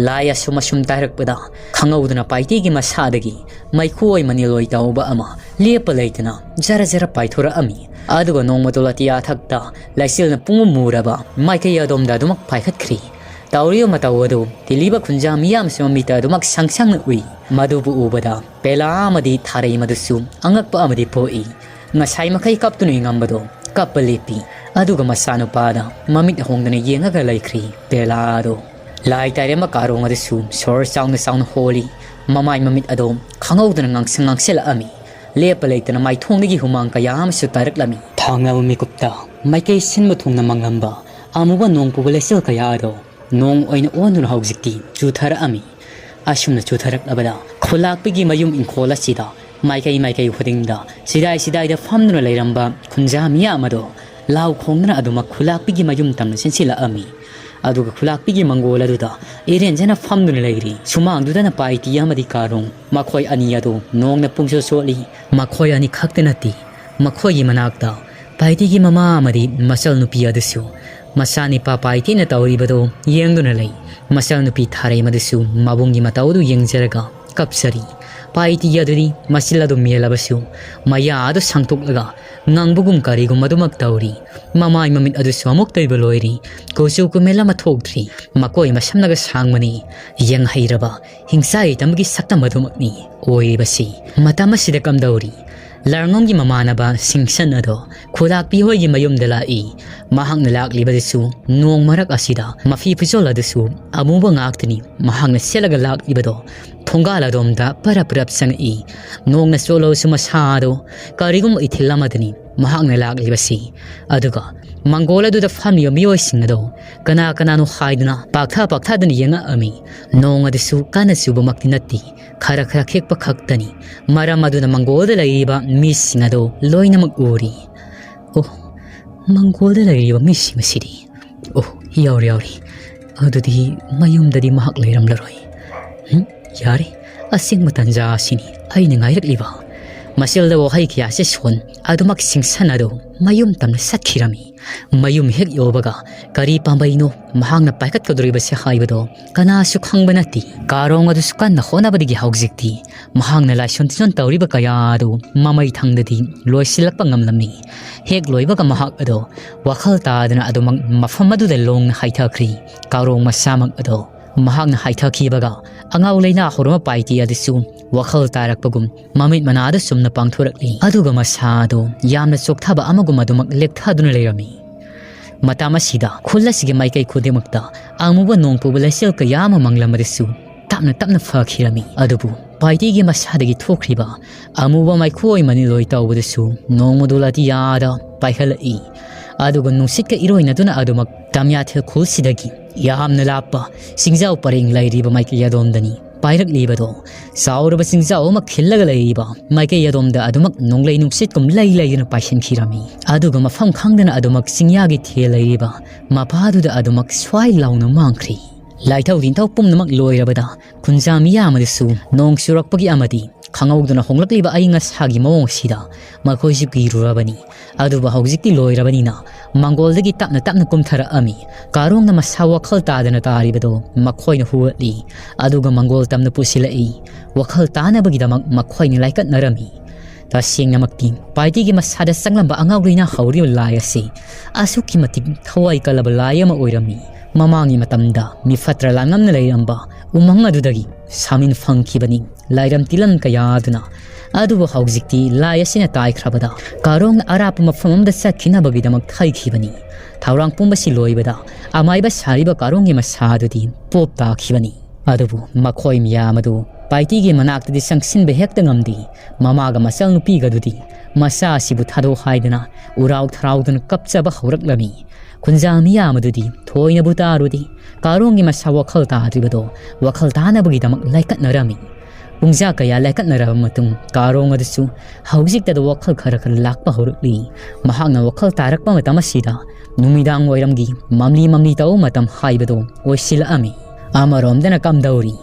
ꯂꯥꯏ ꯑꯁꯨꯝ ꯑꯁꯨꯝ ꯇꯥꯏꯔꯛꯄꯗ ꯈꯪꯍꯧꯗꯅ ꯄꯥꯏꯇꯤꯒꯤ ꯃꯁꯥꯗꯒꯤ ꯃꯩꯈꯨ ꯑꯣꯏ ꯃꯅꯤꯜ ꯑꯣꯏ ꯇꯧꯕ ꯑꯃ ꯂꯦꯞꯄ ꯂꯩꯇꯅ ꯖꯔ ꯖꯔ ꯄꯥꯏꯊꯣꯔꯛꯑꯝꯃꯤ꯫ ꯑꯗꯨꯒ ꯅꯣꯡꯃꯗꯣꯜ ꯑꯇꯤꯌꯥ ꯊꯛꯇ ꯂꯩꯆꯤꯜꯅ ꯄꯨꯡꯃꯨ ꯃꯨꯔꯕ ꯃꯥꯏꯀꯩ ꯑꯗꯣꯝꯗ ꯑꯗꯨꯃꯛ ꯄꯥꯏꯈꯠꯈ꯭ꯔꯤ꯫ ꯇꯧꯔꯤꯕ ꯃꯇꯧ ꯑꯗꯨ ꯇꯤꯜꯂꯤꯕ ꯈꯨꯟꯖꯥ ꯃꯤꯌꯥꯝꯁꯨ ꯃꯃꯤꯠꯇ ꯑꯗꯨꯃꯛ ꯁꯪ ꯁꯪꯅ ꯎꯏ꯫ ꯃꯗꯨꯕꯨ ꯎꯕꯗ ꯄꯦꯂꯥ ꯑꯃꯗꯤ ꯊꯥꯔꯩ ꯃꯗꯨꯁꯨ ꯑꯉꯛꯄ ꯑꯃꯗꯤ ꯄꯣꯛꯏ꯫ ꯉꯁꯥꯏ ꯃꯈꯩ ꯀꯞꯇꯨꯅ ꯌꯦꯡꯉꯝꯕꯗꯣ ꯀꯞꯄ ꯂꯦꯞꯄꯤ꯫ ꯑꯗꯨꯒ ꯃꯆꯥꯅꯨꯄꯥꯗ ꯃꯃꯤꯠ ꯍꯣꯡꯗꯅ ꯌꯦꯡꯉꯒ ꯂꯩꯈ꯭ꯔꯤ ꯄꯦꯂꯥꯗꯣ꯫ ꯂꯥꯏ ꯇꯥꯏꯔꯦꯝꯕ ꯀꯥꯔꯣꯡ ꯑꯗꯨꯁꯨ ꯁꯣꯔ ꯆꯥꯎꯅ ꯆꯥꯎꯅ ꯍꯣꯜꯂꯤ꯫ ꯃꯃꯥꯏ ꯃꯃꯤꯠ ꯑꯗꯣ ꯈꯪꯍꯧꯗꯅ ꯉꯥꯡꯁꯪ ꯉꯥꯡꯁꯤꯜꯂꯛꯑꯝꯃꯤ꯫ ꯂꯦꯞꯄ ꯂꯩꯇꯅ ꯃꯥꯏꯊꯣꯡꯗꯒꯤ ꯍꯨꯃꯥꯡ ꯀꯌꯥ ꯑꯃꯁꯨ ꯇꯥꯔꯛꯂꯝꯃꯤ꯫ ꯊꯥꯡꯂꯕ ꯃꯤꯀꯨꯞꯇ ꯃꯥꯏꯀꯩ ꯁꯤꯟꯕ ꯊꯨꯡꯅ ꯃꯪꯂꯝꯕ ꯑꯃꯨꯕ ꯅꯣꯡ ꯄꯨꯕ ꯂꯩꯆꯤꯜ ꯀꯌꯥ ꯑꯗꯣ ꯅꯣꯡ ꯑꯣꯏꯅ ꯑꯣꯟꯗꯨꯅ ꯍꯧꯖꯤꯛꯇꯤ ꯆꯨꯊꯔꯛꯑꯝꯃꯤ꯫ ꯑꯁꯨꯝꯅ ꯆꯨꯊꯔꯛꯂꯕꯗ ꯈꯨꯂꯥꯛꯄꯒꯤ ꯃꯌꯨꯝ ꯏꯪꯈꯣꯜ ꯑꯁꯤꯗ ꯃꯥꯏꯀꯩ ꯃꯥꯏꯀꯩ ꯈꯨꯗꯤꯡꯗ ꯁꯤꯗꯥꯏ ꯁꯤꯗꯥꯏꯗ ꯐꯝꯗꯨꯅ ꯂꯩꯔꯝꯕ ꯈꯨꯟꯖꯥ ꯃꯤꯌꯥꯝ ꯑꯗꯣ ꯂꯥꯎ ꯈꯣꯡꯗꯨꯅ ꯑꯗꯨꯃꯛ ꯈꯨꯂꯥꯛꯄꯤꯒꯤ ꯃꯌꯨꯝ ꯇꯝꯅ ꯆꯦꯟꯁꯤꯜꯂꯛꯑꯝꯃꯤ꯫ ꯑꯗꯨꯒ ꯈꯨꯂꯥꯛꯄꯤꯒꯤ ꯃꯪꯒꯣꯜ ꯑꯗꯨꯗ ꯏꯔꯦꯟꯖꯅ ꯐꯝꯗꯨꯅ ꯂꯩꯔꯤ꯫ ꯁꯨꯃꯥꯡꯗꯨꯗꯅ ꯄꯥꯏꯇꯤ ꯑꯃꯗꯤ ꯀꯥꯔꯣꯡ, ꯃꯈꯣꯏ ꯑꯅꯤ ꯑꯗꯨ ꯅꯣꯡꯅ ꯄꯨꯡꯁꯣꯠ ꯁꯣꯠꯂꯤ꯫ ꯃꯈꯣꯏ ꯑꯅꯤ ꯈꯛꯇ ꯅꯠꯇꯦ, ꯃꯈꯣꯏꯒꯤ ꯃꯅꯥꯛꯇ ꯄꯥꯏꯇꯤꯒꯤ ꯃꯃꯥ ꯑꯃꯗꯤ ꯃꯆꯜ ꯅꯨꯄꯤ ꯑꯗꯨꯁꯨ ꯃꯆꯥꯅꯤꯄꯥ ꯄꯥꯏꯇꯤꯅ ꯇꯧꯔꯤꯕꯗꯨ ꯌꯦꯡꯗꯨꯅ ꯂꯩ꯫ ꯃꯆꯜ ꯅꯨꯄꯤ ꯊꯥꯔꯩ ꯑꯗꯨꯁꯨ ꯃꯕꯨꯡꯒꯤ ꯃꯇꯧ ꯑꯗꯨ ꯌꯦꯡꯖꯔꯒ ꯀꯞꯆꯔꯤ꯫ ꯄꯥꯏꯇꯤ ꯑꯗꯨꯗꯤ ꯃꯆꯤꯜ ꯑꯗꯨ ꯃꯦꯜꯂꯕꯁꯨ ꯃꯌꯥ ꯑꯗꯨ ꯁꯥꯡꯇꯣꯛꯂꯒ ꯉꯥꯡꯕꯒꯨꯝ ꯀꯔꯤꯒꯨꯝ ꯑꯗꯨꯃꯛ ꯇꯧꯔꯤ꯫ ꯃꯃꯥꯏ ꯃꯃꯤꯠ ꯑꯗꯨꯁꯨ ꯑꯃꯨꯛꯇ ꯑꯣꯏꯕ ꯂꯣꯏꯔꯤ꯫ ꯀꯨꯆꯨ ꯀꯨꯃꯦꯜ ꯑꯃ ꯊꯣꯛꯇ꯭ꯔꯤ꯫ ꯃꯈꯣꯏ ꯃꯁꯝꯅꯒ ꯁꯥꯡꯕꯅꯤ꯫ ꯌꯦꯡꯍꯩꯔꯕ ꯍꯤꯡꯆꯥꯏ ꯇꯝꯕꯒꯤ ꯁꯛꯇꯝ ꯑꯗꯨꯃꯛꯅꯤ ꯑꯣꯏꯔꯤꯕꯁꯤ꯫ ꯃꯇꯝ ꯑꯁꯤꯗ ꯀꯝꯗꯧꯔꯤ? ꯂꯥꯔꯉꯝꯒꯤ ꯃꯃꯥꯟꯅꯕ ꯁꯤꯡꯁꯟ ꯑꯗꯣ ꯈꯨꯂꯥꯛꯄꯤ ꯍꯣꯏꯒꯤ ꯃꯌꯨꯝꯗ ꯂꯥꯛꯏ꯫ ꯃꯍꯥꯛꯅ ꯂꯥꯛꯂꯤꯕꯗꯨꯁꯨ ꯅꯣꯡ ꯃꯔꯛ ꯑꯁꯤꯗ꯫ ꯃꯐꯤ ꯐꯤꯖꯣꯜ ꯑꯗꯨꯁꯨ ꯑꯃꯨꯕ ꯉꯥꯛꯇꯅꯤ ꯃꯍꯥꯛꯅ ꯁꯦꯠꯂꯒ ꯂꯥꯛꯂꯤꯕꯗꯣ꯫ ꯊꯣꯡꯒꯥꯜ ꯑꯗꯣꯝꯗ ꯄꯔꯞ ꯄꯔꯞ ꯆꯪꯉꯛꯏ꯫ ꯅꯣꯡꯅ ꯆꯣꯠꯂꯕꯁꯨ ꯃꯁꯥꯗꯣ ꯀꯔꯤꯒꯨꯝꯕ ꯏꯊꯤꯜ ꯑꯃꯗꯅꯤ ꯃꯍꯥꯛꯅ ꯂꯥꯛꯂꯤꯕꯁꯤ꯫ ꯑꯗꯨꯒ ꯃꯪꯒꯣꯜ ꯑꯗꯨꯗ ꯐꯝꯂꯤꯕ ꯃꯤꯑꯣꯏꯁꯤꯡ ꯑꯗꯣ ꯀꯅꯥ ꯀꯅꯥꯅꯣ ꯍꯥꯏꯗꯨꯅ ꯄꯥꯛꯊ ꯄꯥꯛꯊꯗꯨꯅ ꯌꯦꯡꯉꯛꯑꯝꯃꯤ꯫ ꯅꯣꯡ ꯑꯗꯨꯁꯨ ꯀꯟꯅ ꯆꯨꯕꯃꯛꯇꯤ ꯅꯠꯇꯦ, ꯈꯔ ꯈꯔ ꯈꯤꯛꯄ ꯈꯛꯇꯅꯤ꯫ ꯃꯔꯝ ꯑꯗꯨꯅ ꯃꯪꯒꯣꯜꯗ ꯂꯩꯔꯤꯕ ꯃꯤꯁꯤꯡ ꯑꯗꯣ ꯂꯣꯏꯅꯃꯛ ꯎꯔꯤ꯫ "ꯑꯣ, ꯃꯪꯒꯣꯜꯗ ꯂꯩꯔꯤꯕ ꯃꯤꯁꯤꯡ ꯑꯁꯤꯗꯤ꯫ ꯑꯣ, ꯌꯥꯎꯔꯦ, ꯌꯥꯎꯔꯦ꯫ ꯑꯗꯨꯗꯤ ꯃꯌꯨꯝꯗꯗꯤ ꯃꯍꯥꯛ ꯂꯩꯔꯝꯂꯔꯣꯏ꯫ ꯍꯨꯝ, ꯌꯥꯔꯦ, ꯑꯁꯦꯡꯕ ꯇꯥꯟꯖꯥ ꯑꯁꯤꯅꯤ ꯑꯩꯅ ꯉꯥꯏꯔꯛꯂꯤꯕ꯫" ꯃꯆꯤꯜꯗ ꯋꯥꯍꯩ ꯀꯌꯥꯁꯦ ꯁꯣꯟ ꯑꯗꯨꯃꯛ ꯁꯤꯡꯁꯟ ꯑꯗꯨ ꯃꯌꯨꯝ ꯇꯝꯅ ꯆꯠꯈꯤꯔꯝꯃꯤ꯫ ꯃꯌꯨꯝ ꯍꯦꯛ ꯌꯧꯕꯒ ꯀꯔꯤ ꯄꯥꯝꯕꯩꯅꯣ ꯃꯍꯥꯛꯅ ꯄꯥꯏꯈꯠꯀꯗꯧꯔꯤꯕꯁꯦ ꯍꯥꯏꯕꯗꯣ ꯀꯅꯥꯁꯨ ꯈꯪꯕ ꯅꯠꯇꯦ꯫ ꯀꯥꯔꯣꯡ ꯑꯗꯨꯁꯨ ꯀꯟꯅ ꯍꯣꯠꯅꯕꯗꯒꯤ ꯍꯧꯖꯤꯛꯇꯤ ꯃꯍꯥꯛꯅ ꯂꯥꯏꯁꯣꯟ ꯇꯤꯁꯣꯟ ꯇꯧꯔꯤꯕ ꯀꯌꯥ ꯑꯗꯨ ꯃꯃꯩ ꯊꯪꯗꯗꯤ ꯂꯣꯏꯁꯤꯜꯂꯛꯄ ꯉꯝꯂꯝꯃꯤ꯫ ꯍꯦꯛ ꯂꯣꯏꯕꯒ ꯃꯍꯥꯛ ꯑꯗꯣ ꯋꯥꯈꯜ ꯇꯥꯗꯅ ꯑꯗꯨꯃꯛ ꯃꯐꯝ ꯑꯗꯨꯗ ꯂꯣꯡꯅ ꯍꯥꯏꯊꯈ꯭ꯔꯤ꯫ ꯀꯥꯔꯣꯡ ꯃꯁꯥꯃꯛ ꯑꯗꯣ ꯃꯍꯥꯛꯅ ꯍꯥꯏꯊꯈꯤꯕꯒ ꯑꯉꯥꯎ ꯂꯩꯅꯥ ꯍꯧꯔꯝꯕ ꯄꯥꯏꯇꯤ ꯑꯗꯨꯁꯨ ꯋꯥꯈꯜ ꯇꯥꯔꯛꯄꯒꯨꯝ ꯃꯃꯤꯠ ꯃꯅꯥꯗ ꯆꯨꯝꯅ ꯄꯥꯡꯊꯣꯔꯛꯂꯤ꯫ ꯑꯗꯨꯒ ꯃꯁꯥ ꯑꯗꯣ ꯌꯥꯝꯅ ꯆꯣꯛꯊꯕ ꯑꯃꯒꯨꯝ ꯑꯗꯨꯃꯛ ꯂꯦꯛꯊꯗꯨꯅ ꯂꯩꯔꯝꯃꯤ꯫ ꯃꯇꯝ ꯑꯁꯤꯗ ꯈꯨꯜ ꯑꯁꯤꯒꯤ ꯃꯥꯏꯀꯩ ꯈꯨꯗꯤꯡꯃꯛꯇ ꯑꯃꯨꯕ ꯅꯣꯡ ꯄꯨꯕ ꯂꯩꯆꯤꯜ ꯀꯌꯥ ꯑꯃ ꯃꯪꯂꯝꯕꯗꯁꯨ ꯇꯞꯅ ꯇꯞꯅ ꯐꯈꯤꯔꯝꯃꯤ꯫ ꯑꯗꯨꯕꯨ ꯄꯥꯏꯇꯤꯒꯤ ꯃꯁꯥꯗꯒꯤ ꯊꯣꯛꯈ꯭ꯔꯤꯕ ꯑꯃꯨꯕ ꯃꯩꯈꯨ ꯑꯣꯏ ꯃꯅꯤꯜ ꯑꯣꯏ ꯇꯧꯕꯗꯁꯨ ꯅꯣꯡꯃꯗꯣ ꯑꯇꯤꯌꯥꯗ ꯄꯥꯏꯈꯠꯂꯛꯏ꯫ ꯑꯗꯨꯒ ꯅꯨꯡꯁꯤꯠꯀ ꯏꯔꯣꯏꯅꯗꯨꯅ ꯑꯗꯨꯃꯛ ꯇꯝꯌꯥꯊꯦꯜ ꯈꯨꯜꯁꯤꯗꯒꯤ ꯌꯥꯝꯅ ꯂꯥꯞꯄ ꯆꯤꯡꯖꯥꯎ ꯄꯔꯦꯡ ꯂꯩꯔꯤꯕ ꯃꯥꯏꯀꯩ ꯑꯗꯣꯝꯗꯅꯤ ꯍꯥꯏꯔꯛꯂꯤꯕꯗꯣ ꯆꯥꯎꯔꯕ ꯆꯤꯡꯖꯥꯎ ꯑꯃ ꯈꯤꯜꯂꯒ ꯂꯩꯔꯤꯕ ꯃꯥꯏꯀꯩ ꯑꯗꯣꯝꯗ ꯑꯗꯨꯃꯛ ꯅꯣꯡꯂꯩ ꯅꯨꯡꯁꯤꯠꯀꯨꯝ ꯂꯩ ꯂꯩꯗꯨꯅ ꯄꯥꯏꯁꯤꯟꯈꯤꯔꯝꯃꯤ꯫ ꯑꯗꯨꯒ ꯃꯐꯝ ꯈꯪꯗꯅ ꯑꯗꯨꯃꯛ ꯆꯤꯡꯌꯥꯒꯤ ꯊꯦꯜ ꯂꯩꯔꯤꯕ ꯃꯄꯥꯗꯨꯗ ꯑꯗꯨꯃꯛ ꯁ꯭ꯋꯥꯏ ꯂꯥꯎꯅ ꯃꯥꯡꯈ꯭ꯔꯤ꯫ ꯂꯥꯏꯊꯧ ꯇꯤꯟꯊꯧ ꯄꯨꯝꯅꯃꯛ ꯂꯣꯏꯔꯕꯗ ꯈꯨꯟꯖꯥ ꯃꯤꯌꯥꯝ ꯑꯗꯨꯁꯨ ꯅꯣꯡ ꯆꯨꯔꯛꯄꯒꯤ ꯑꯃꯗꯤ ꯈꯪꯍꯧꯗꯅ ꯍꯣꯡꯂꯛꯂꯤꯕ ꯑꯏꯪ ꯑꯁꯥꯒꯤ ꯃꯑꯣꯡ ꯑꯁꯤꯗ ꯃꯈꯣꯏꯁꯨ ꯀꯤꯔꯨꯔꯕꯅꯤ꯫ ꯑꯗꯨꯕꯨ ꯍꯧꯖꯤꯛꯇꯤ ꯂꯣꯏꯔꯕꯅꯤꯅ ꯃꯪꯒꯣꯜꯗꯒꯤ ꯇꯞꯅ ꯇꯞꯅ ꯀꯨꯝꯊꯔꯛꯑꯝꯃꯤ꯫ ꯀꯥꯔꯣꯡꯅ ꯃꯁꯥ ꯋꯥꯈꯜ ꯇꯥꯗꯅ ꯇꯥꯔꯤꯕꯗꯣ ꯃꯈꯣꯏꯅ ꯍꯨꯒꯠꯂꯤ꯫ ꯑꯗꯨꯒ ꯃꯪꯒꯣꯜ ꯇꯝꯅ ꯄꯨꯁꯤꯜꯂꯛꯏ꯫ ꯋꯥꯈꯜ ꯇꯥꯅꯕꯒꯤꯗꯃꯛ ꯃꯈꯣꯏꯅ ꯂꯥꯏꯀꯠꯅꯔꯝꯃꯤ꯫ ꯇꯁꯦꯡꯅꯃꯛꯇꯤ ꯄꯥꯏꯇꯤꯒꯤ ꯃꯁꯥꯗ ꯆꯪꯂꯝꯕ ꯑꯉꯥꯎ ꯂꯣꯏꯅ ꯍꯧꯔꯤꯕ ꯂꯥꯏ ꯑꯁꯤ ꯑꯁꯨꯛꯀꯤ ꯃꯇꯤꯛ ꯊꯋꯥꯏ ꯀꯜꯂꯕ ꯂꯥꯏ ꯑꯃ ꯑꯣꯏꯔꯝꯃꯤ꯫ ꯃꯃꯥꯡꯒꯤ ꯃꯇꯝꯗ ꯃꯤꯐꯠꯇ꯭ꯔ ꯂꯥꯡꯂꯝꯅ ꯂꯩꯔꯝꯕ ꯎꯃꯪ ꯑꯗꯨꯗꯒꯤ ꯁꯥꯃꯤꯟ ꯐꯪꯈꯤꯕꯅꯤ꯫ ꯂꯥꯏꯔꯝ ꯇꯤꯂꯝ ꯀꯌꯥ ꯑꯗꯨꯅ꯫ ꯑꯗꯨꯕꯨ ꯍꯧꯖꯤꯛꯇꯤ ꯂꯥꯏ ꯑꯁꯤꯅ ꯇꯥꯏꯈ꯭ꯔꯕꯗ ꯀꯥꯔꯣꯡꯅ ꯑꯔꯥꯞꯄ ꯃꯐꯝ ꯑꯃꯗ ꯆꯠꯈꯤꯅꯕꯒꯤꯗꯃꯛ ꯊꯩꯈꯤꯕꯅꯤ꯫ ꯊꯧꯔꯥꯡ ꯄꯨꯝꯕꯁꯤ ꯂꯣꯏꯕꯗ ꯑꯃꯥꯏꯕ ꯁꯥꯔꯤꯕ ꯀꯥꯔꯣꯡꯒꯤ ꯃꯁꯥ ꯑꯗꯨꯗꯤ ꯄꯣꯞ ꯇꯥꯈꯤꯕꯅꯤ꯫ ꯑꯗꯨꯕꯨ ꯃꯈꯣꯏ ꯃꯌꯥꯝ ꯑꯗꯨ ꯄꯥꯏꯇꯤꯒꯤ ꯃꯅꯥꯛꯇꯗꯤ ꯆꯪꯁꯤꯟꯕ ꯍꯦꯛꯇ ꯉꯝꯗꯦ꯫ ꯃꯃꯥꯒ ꯃꯆꯥꯅꯨꯄꯤꯒ ꯑꯗꯨꯗꯤ ꯃꯆꯥ ꯑꯁꯤꯕꯨ ꯊꯥꯗꯣꯛ ꯍꯥꯏꯗꯅ ꯎꯔꯥꯎ ꯊꯔꯥꯎꯗꯅ ꯀꯞꯆꯕ ꯍꯧꯔꯛꯂꯝꯃꯤ꯫ ꯈꯨꯟꯖꯥ ꯃꯤꯌꯥꯝ ꯑꯗꯨꯗꯤ ꯊꯣꯏꯅꯕꯨ ꯇꯥꯔꯨꯗꯦ꯫ ꯀꯥꯔꯣꯡꯒꯤ ꯃꯁꯥ ꯋꯥꯈꯜ ꯇꯥꯗ꯭ꯔꯤꯕꯗꯣ ꯋꯥꯈꯜ ꯇꯥꯅꯕꯒꯤꯗꯃꯛ ꯂꯥꯏꯀꯠꯅꯔꯝꯃꯤ꯫ ꯄꯨꯡꯖꯥ ꯀꯌꯥ ꯂꯥꯏꯀꯠꯅꯔꯕ ꯃꯇꯨꯡ ꯀꯥꯔꯣꯡ ꯑꯗꯨꯁꯨ ꯍꯧꯖꯤꯛꯇꯗ ꯋꯥꯈꯜ ꯈꯔ ꯈꯔ ꯂꯥꯛꯄ ꯍꯧꯔꯛꯂꯤ꯫ ꯃꯍꯥꯛꯅ ꯋꯥꯈꯜ ꯇꯥꯔꯛꯄ ꯃꯇꯝ ꯑꯁꯤꯗ ꯅꯨꯃꯤꯗꯥꯡ ꯋꯥꯏꯔꯝꯒꯤ ꯃꯝꯂꯤ ꯃꯝꯂꯤ ꯇꯧꯕ ꯃꯇꯝ ꯍꯥꯏꯕꯗꯣ ꯑꯣꯏꯁꯤꯜꯂꯛꯑꯝꯃꯤ꯫ ꯑꯃꯔꯣꯝꯗꯅ ꯀꯝꯗꯧꯔꯤ?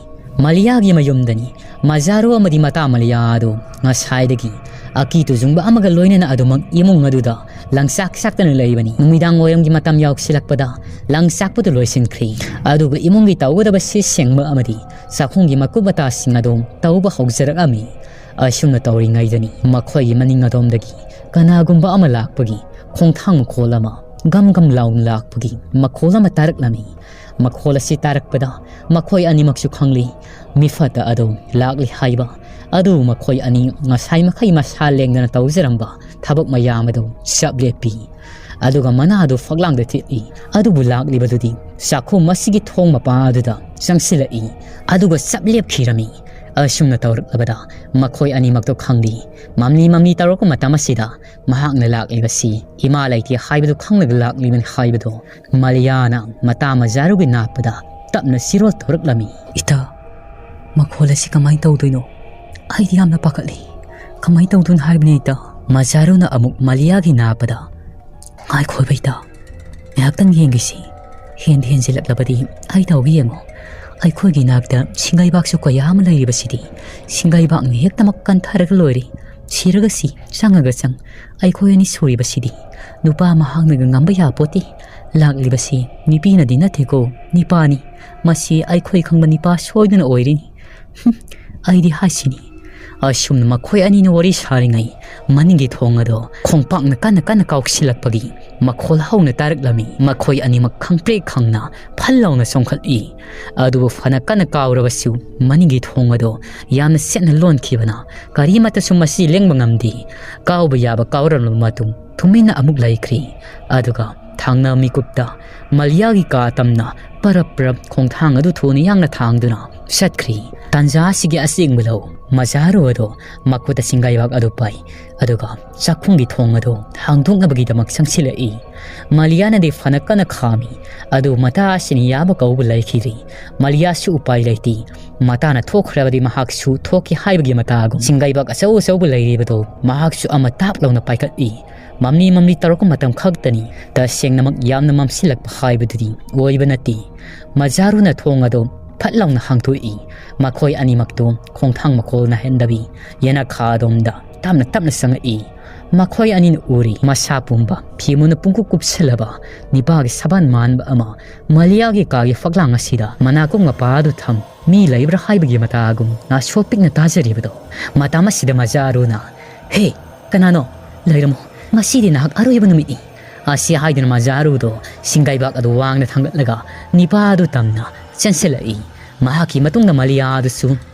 ꯃꯂꯤꯌꯥꯒꯤ ꯃꯌꯨꯝꯗꯅꯤ꯫ ꯃꯖꯥꯔꯣ ꯑꯃꯗꯤ ꯃꯇꯥ ꯃꯂꯤꯌꯥ ꯑꯗꯨ ꯉꯁꯥꯏꯗꯒꯤ ꯑꯀꯤ ꯇꯨꯖꯨꯡꯕ ꯑꯃꯒ ꯂꯣꯏꯅꯅ ꯑꯗꯨꯃꯛ ꯏꯃꯨꯡ ꯑꯗꯨꯗ ꯂꯪꯆꯥꯛ ꯆꯥꯛꯇꯅ ꯂꯩꯕꯅꯤ꯫ ꯅꯨꯃꯤꯗꯥꯡ ꯋꯥꯏꯔꯝꯒꯤ ꯃꯇꯝ ꯌꯥꯎꯁꯤꯜꯂꯛꯄꯗ ꯂꯪꯆꯥꯛꯄꯗꯨ ꯂꯣꯏꯁꯤꯟꯈ꯭ꯔꯦ꯫ ꯑꯗꯨꯒ ꯏꯃꯨꯡꯒꯤ ꯇꯧꯒꯗꯕ ꯁꯤꯠ ꯁꯦꯡꯕ ꯑꯃꯗꯤ ꯆꯥꯛꯈꯨꯝꯒꯤ ꯃꯀꯨꯞ ꯃꯇꯥꯁꯤꯡ ꯑꯗꯨ ꯇꯧꯕ ꯍꯧꯖꯔꯛꯂꯝꯃꯤ꯫ ꯑꯁꯨꯝꯅ ꯇꯧꯔꯤꯉꯩꯗꯅꯤ ꯃꯈꯣꯏꯒꯤ ꯃꯅꯤꯡ ꯑꯗꯣꯝꯗꯒꯤ ꯀꯅꯥꯒꯨꯝꯕ ꯑꯃ ꯂꯥꯛꯄꯒꯤ ꯈꯣꯡꯊꯥꯡ ꯃꯈꯣꯜ ꯑꯃ, ꯒꯝ ꯒꯝ ꯂꯥꯎꯅ ꯂꯥꯛꯄꯒꯤ ꯃꯈꯣꯜ ꯑꯃ ꯇꯥꯔꯛꯂꯝꯃꯤ꯫ ꯃꯈꯣꯜ ꯑꯁꯤ ꯇꯥꯔꯛꯄꯗ ꯃꯈꯣꯏ ꯑꯅꯤꯃꯛꯁꯨ ꯈꯪꯂꯤ꯫ ꯃꯤꯐꯠꯇ ꯑꯗꯨ ꯂꯥꯛꯂꯤ ꯍꯥꯏꯕ꯫ ꯑꯗꯨ ꯃꯈꯣꯏ ꯑꯅꯤ ꯉꯁꯥꯏ ꯃꯈꯩ ꯃꯁꯥ ꯂꯦꯡꯗꯅ ꯇꯧꯖꯔꯝꯕ ꯊꯕꯛ ꯃꯌꯥꯝ ꯑꯗꯨ ꯆꯞ ꯂꯦꯞꯄꯤ꯫ ꯑꯗꯨꯒ ꯃꯅꯥ ꯑꯗꯨ ꯐꯛꯂꯥꯡꯗ ꯊꯤꯠꯂꯤ꯫ ꯑꯗꯨꯕꯨ ꯂꯥꯛꯂꯤꯕꯗꯨꯗꯤ ꯆꯥꯛꯈꯨꯝ ꯑꯁꯤꯒꯤ ꯊꯣꯡ ꯃꯄꯥ ꯑꯗꯨꯗ ꯆꯪꯁꯤꯜꯂꯛꯏ꯫ ꯑꯗꯨꯒ ꯆꯞ ꯂꯦꯞꯈꯤꯔꯝꯃꯤ꯫ ꯑꯁꯨꯝꯅ ꯇꯧꯔꯛꯂꯕꯗ ꯃꯈꯣꯏ ꯑꯅꯤꯃꯛꯇꯣ ꯈꯪꯂꯤ꯫ ꯃꯝꯂꯤ ꯃꯝꯂꯤ ꯇꯧꯔꯛꯄ ꯃꯇꯝ ꯑꯁꯤꯗ ꯃꯍꯥꯛꯅ ꯂꯥꯛꯂꯤꯕꯁꯤ ꯏꯃꯥ ꯂꯩꯇꯦ ꯍꯥꯏꯕꯗꯨ ꯈꯪꯂꯒ ꯂꯥꯛꯂꯤꯕꯅꯤ ꯍꯥꯏꯕꯗꯣ ꯃꯂꯤꯌꯥꯅ ꯃꯇꯥ ꯃꯖꯥꯔꯨꯒꯤ ꯅꯥꯠꯄꯗ ꯇꯞꯅ ꯆꯤꯔꯣꯜ ꯇꯧꯔꯛꯂꯝꯃꯤ꯫ "ꯏꯇꯥ, "ꯃꯈꯣꯜ ꯑꯁꯤ ꯀꯃꯥꯏꯅ ꯇꯧꯗꯣꯏꯅꯣ? ꯑꯩꯗꯤ ꯌꯥꯝꯅ ꯄꯥꯈꯠꯂꯤ꯫ ꯀꯃꯥꯏꯅ ꯇꯧꯗꯣꯏꯅꯣ ꯍꯥꯏꯕꯅꯤ ꯏꯇꯥ?" ꯃꯖꯥꯔꯨꯅ ꯑꯃꯨꯛ ꯃꯥꯂꯤꯌꯥꯒꯤ ꯅꯥꯞꯄꯗ, "ꯉꯥꯏꯈꯣ ꯏꯇꯥ, ꯉꯥꯏꯍꯥꯛꯇꯪ ꯌꯦꯡꯒꯦꯁꯤ꯫ ꯍꯦꯟꯗ ꯍꯦꯟꯖꯤꯜꯂꯛꯂꯕꯗꯤ ꯑꯩ ꯇꯧꯒꯦ ꯌꯦꯡꯉꯣ꯫ ꯑꯩꯈꯣꯏꯒꯤ ꯅꯥꯛꯇ ꯁꯤꯡꯒꯩꯕꯥꯛꯁꯨ ꯀꯌꯥ ꯑꯃ ꯂꯩꯔꯤꯕꯁꯤꯗꯤ꯫ ꯁꯤꯡꯒꯩꯕꯥꯛꯅ ꯍꯦꯛꯇꯃꯛ ꯀꯟꯊꯔꯒ ꯂꯣꯏꯔꯦ꯫ ꯁꯤꯔꯒꯁꯤ ꯆꯪꯉꯒ ꯆꯪ꯫ ꯑꯩꯈꯣꯏ ꯑꯅꯤ ꯁꯨꯔꯤꯕꯁꯤꯗꯤ ꯅꯨꯄꯥ ꯃꯍꯥꯛꯅꯒ ꯉꯝꯕ ꯌꯥꯄꯣꯠꯇꯦ꯫ ꯂꯥꯛꯂꯤꯕꯁꯤ ꯅꯨꯄꯤꯅꯗꯤ ꯅꯠꯇꯦꯀꯣ, ꯅꯤꯄꯥꯅꯤ꯫ ꯃꯁꯤ ꯑꯩꯈꯣꯏ ꯈꯪꯕ ꯅꯤꯄꯥ ꯁꯣꯏꯗꯅ ꯑꯣꯏꯔꯤꯅꯤ꯫ ꯍꯨꯝ, ꯑꯩꯗꯤ ꯍꯥꯏꯁꯤꯅꯤ꯫" ꯑꯁꯨꯝꯅ ꯃꯈꯣꯏ ꯑꯅꯤꯅ ꯋꯥꯔꯤ ꯁꯥꯔꯤꯉꯩ ꯃꯅꯤꯡꯒꯤ ꯊꯣꯡ ꯑꯗꯣ ꯈꯣꯡꯄꯥꯛꯅ ꯀꯟꯅ ꯀꯟꯅ ꯀꯥꯎꯁꯤꯜꯂꯛꯄꯒꯤ ꯃꯈꯣꯜ ꯍꯧꯅ ꯇꯥꯔꯛꯂꯝꯃꯤ꯫ ꯃꯈꯣꯏ ꯑꯅꯤꯃꯛ ꯈꯪꯄ꯭ꯔꯦꯛ ꯈꯪꯅ ꯐꯜ ꯂꯥꯎꯅ ꯆꯣꯡꯈꯠꯂꯤ꯫ ꯑꯗꯨꯕꯨ ꯐꯅ ꯀꯟꯅ ꯀꯥꯎꯔꯕꯁꯨ ꯃꯅꯤꯡꯒꯤ ꯊꯣꯡ ꯑꯗꯣ ꯌꯥꯝꯅ ꯆꯦꯠꯅ ꯂꯣꯟꯈꯤꯕꯅ ꯀꯔꯤꯃꯠꯇꯁꯨ ꯃꯁꯤ ꯂꯦꯡꯕ ꯉꯝꯗꯦ꯫ ꯀꯥꯎꯕ ꯌꯥꯕ ꯀꯥꯎꯔꯝꯂꯕ ꯃꯇꯨꯡ ꯇꯨꯃꯤꯟꯅ ꯑꯃꯨꯛ ꯂꯩꯈ꯭ꯔꯤ꯫ ꯑꯗꯨꯒ ꯊꯪꯅ ꯃꯤꯀꯨꯞꯇ ꯃꯥꯂꯤꯌꯥꯒꯤ ꯀꯥ ꯇꯝꯅ ꯄꯔꯞ ꯄꯔꯞ ꯈꯣꯡꯊꯥꯡ ꯑꯗꯨ ꯊꯨꯅ ꯌꯥꯡꯅ ꯊꯥꯡꯗꯨꯅ ꯆꯠꯈ꯭ꯔꯤ꯫ ꯇꯥꯟꯖꯥ ꯑꯁꯤꯒꯤ ꯑꯁꯦꯡꯕ ꯂꯧ ꯃꯖꯥꯔꯨ ꯑꯗꯣ ꯃꯈꯨꯠꯇ ꯁꯤꯡꯒꯥꯏꯕꯥꯛ ꯑꯗꯨ ꯄꯥꯏ, ꯑꯗꯨꯒ ꯆꯥꯛꯈꯨꯝꯒꯤ ꯊꯣꯡ ꯑꯗꯨ ꯍꯥꯡꯗꯣꯛꯅꯕꯒꯤꯗꯃꯛ ꯆꯪꯁꯤꯜꯂꯛꯏ꯫ ꯃꯥꯂꯤꯌꯥꯅꯗꯤ ꯐꯅ ꯀꯟꯅ ꯈꯥꯝꯃꯤ, ꯑꯗꯨ ꯃꯇꯥ ꯑꯁꯤꯅ ꯌꯥꯕ ꯀꯧꯕ ꯂꯩꯈꯤꯗ꯭ꯔꯤ꯫ ꯃꯥꯂꯤꯌꯥꯁꯨ ꯎꯄꯥꯏ ꯂꯩꯇꯦ꯫ ꯃꯇꯥꯅ ꯊꯣꯛꯈ꯭ꯔꯕꯗꯤ ꯃꯍꯥꯛꯁꯨ ꯊꯣꯛꯈꯤ ꯍꯥꯏꯕꯒꯤ ꯃꯇꯥꯒꯨꯝ ꯁꯤꯡꯒꯥꯏꯕꯥꯛ ꯑꯆꯧ ꯑꯆꯧꯕ ꯂꯩꯔꯤꯕꯗꯣ ꯃꯍꯥꯛꯁꯨ ꯑꯃ ꯇꯥꯛ ꯂꯥꯎꯅ ꯄꯥꯏꯈꯠꯂꯤ꯫ ꯃꯝꯂꯤ ꯃꯝꯂꯤ ꯇꯧꯔꯛꯄ ꯃꯇꯝ ꯈꯛꯇꯅꯤ꯫ ꯇꯁꯦꯡꯅꯃꯛ ꯌꯥꯝꯅ ꯃꯝꯁꯤꯜꯂꯛꯄ ꯍꯥꯏꯕꯗꯨꯗꯤ ꯑꯣꯏꯕ ꯅꯠꯇꯦ꯫ ꯃꯖꯥꯔꯨꯅ ꯊꯣꯡ ꯑꯗꯨ ꯐꯠ ꯂꯥꯎꯅ ꯍꯥꯡꯗꯣꯛꯏ꯫ ꯃꯈꯣꯏ ꯑꯅꯤꯃꯛꯇꯨ ꯈꯣꯡꯊꯥꯡ ꯃꯈꯣꯜ ꯅꯥꯍꯟꯗꯕꯤ ꯌꯦꯅꯈꯥ ꯑꯗꯣꯝꯗ ꯇꯞꯅ ꯇꯞꯅ ꯆꯪꯉꯛꯏ꯫ ꯃꯈꯣꯏ ꯑꯅꯤꯅ ꯎꯔꯤ ꯃꯁꯥ ꯄꯨꯝꯕ ꯐꯤꯃꯨꯅ ꯄꯨꯡꯀꯨꯞ ꯀꯨꯞꯁꯜꯂꯕ ꯅꯤꯄꯥꯒꯤ ꯁꯕꯥꯟ ꯃꯥꯟꯕ ꯑꯃ ꯃꯥꯂꯤꯌꯥꯒꯤ ꯀꯥꯒꯤ ꯐꯛꯂꯥꯡ ꯑꯁꯤꯗ ꯃꯅꯥꯀꯣꯡ ꯃꯄꯥꯗꯨ ꯊꯝ ꯃꯤ ꯂꯩꯕ꯭ꯔꯥ ꯍꯥꯏꯕꯒꯤ ꯃꯇꯥꯒꯨꯝ ꯅꯥꯁꯣ ꯄꯤꯛꯅ ꯇꯥꯖꯔꯤꯕꯗꯣ꯫ ꯃꯇꯝ ꯑꯁꯤꯗ ꯃꯖꯥꯔꯨꯅ, "ꯍꯦ, ꯀꯅꯥꯅꯣ? ꯂꯩꯔꯝꯃꯣ, ꯉꯁꯤꯗꯤ ꯅꯍꯥꯛ ꯑꯔꯣꯏꯕ ꯅꯨꯃꯤꯠꯅꯤ" ꯑꯁꯤ ꯍꯥꯏꯗꯨꯅ ꯃꯖꯥꯔꯨꯗꯣ ꯁꯤꯡꯒꯥꯏꯕꯥꯛ ꯑꯗꯨ ꯋꯥꯡꯅ ꯊꯥꯡꯒꯠꯂꯒ ꯅꯤꯄꯥ ꯑꯗꯨ ꯇꯝꯅ ꯆꯦꯟꯁꯤꯜꯂꯛꯏ꯫ ꯃꯍꯥꯛꯀꯤ ꯃꯇꯨꯡꯗ ꯃꯥꯂꯤꯌꯥ ꯑꯗꯨꯁꯨ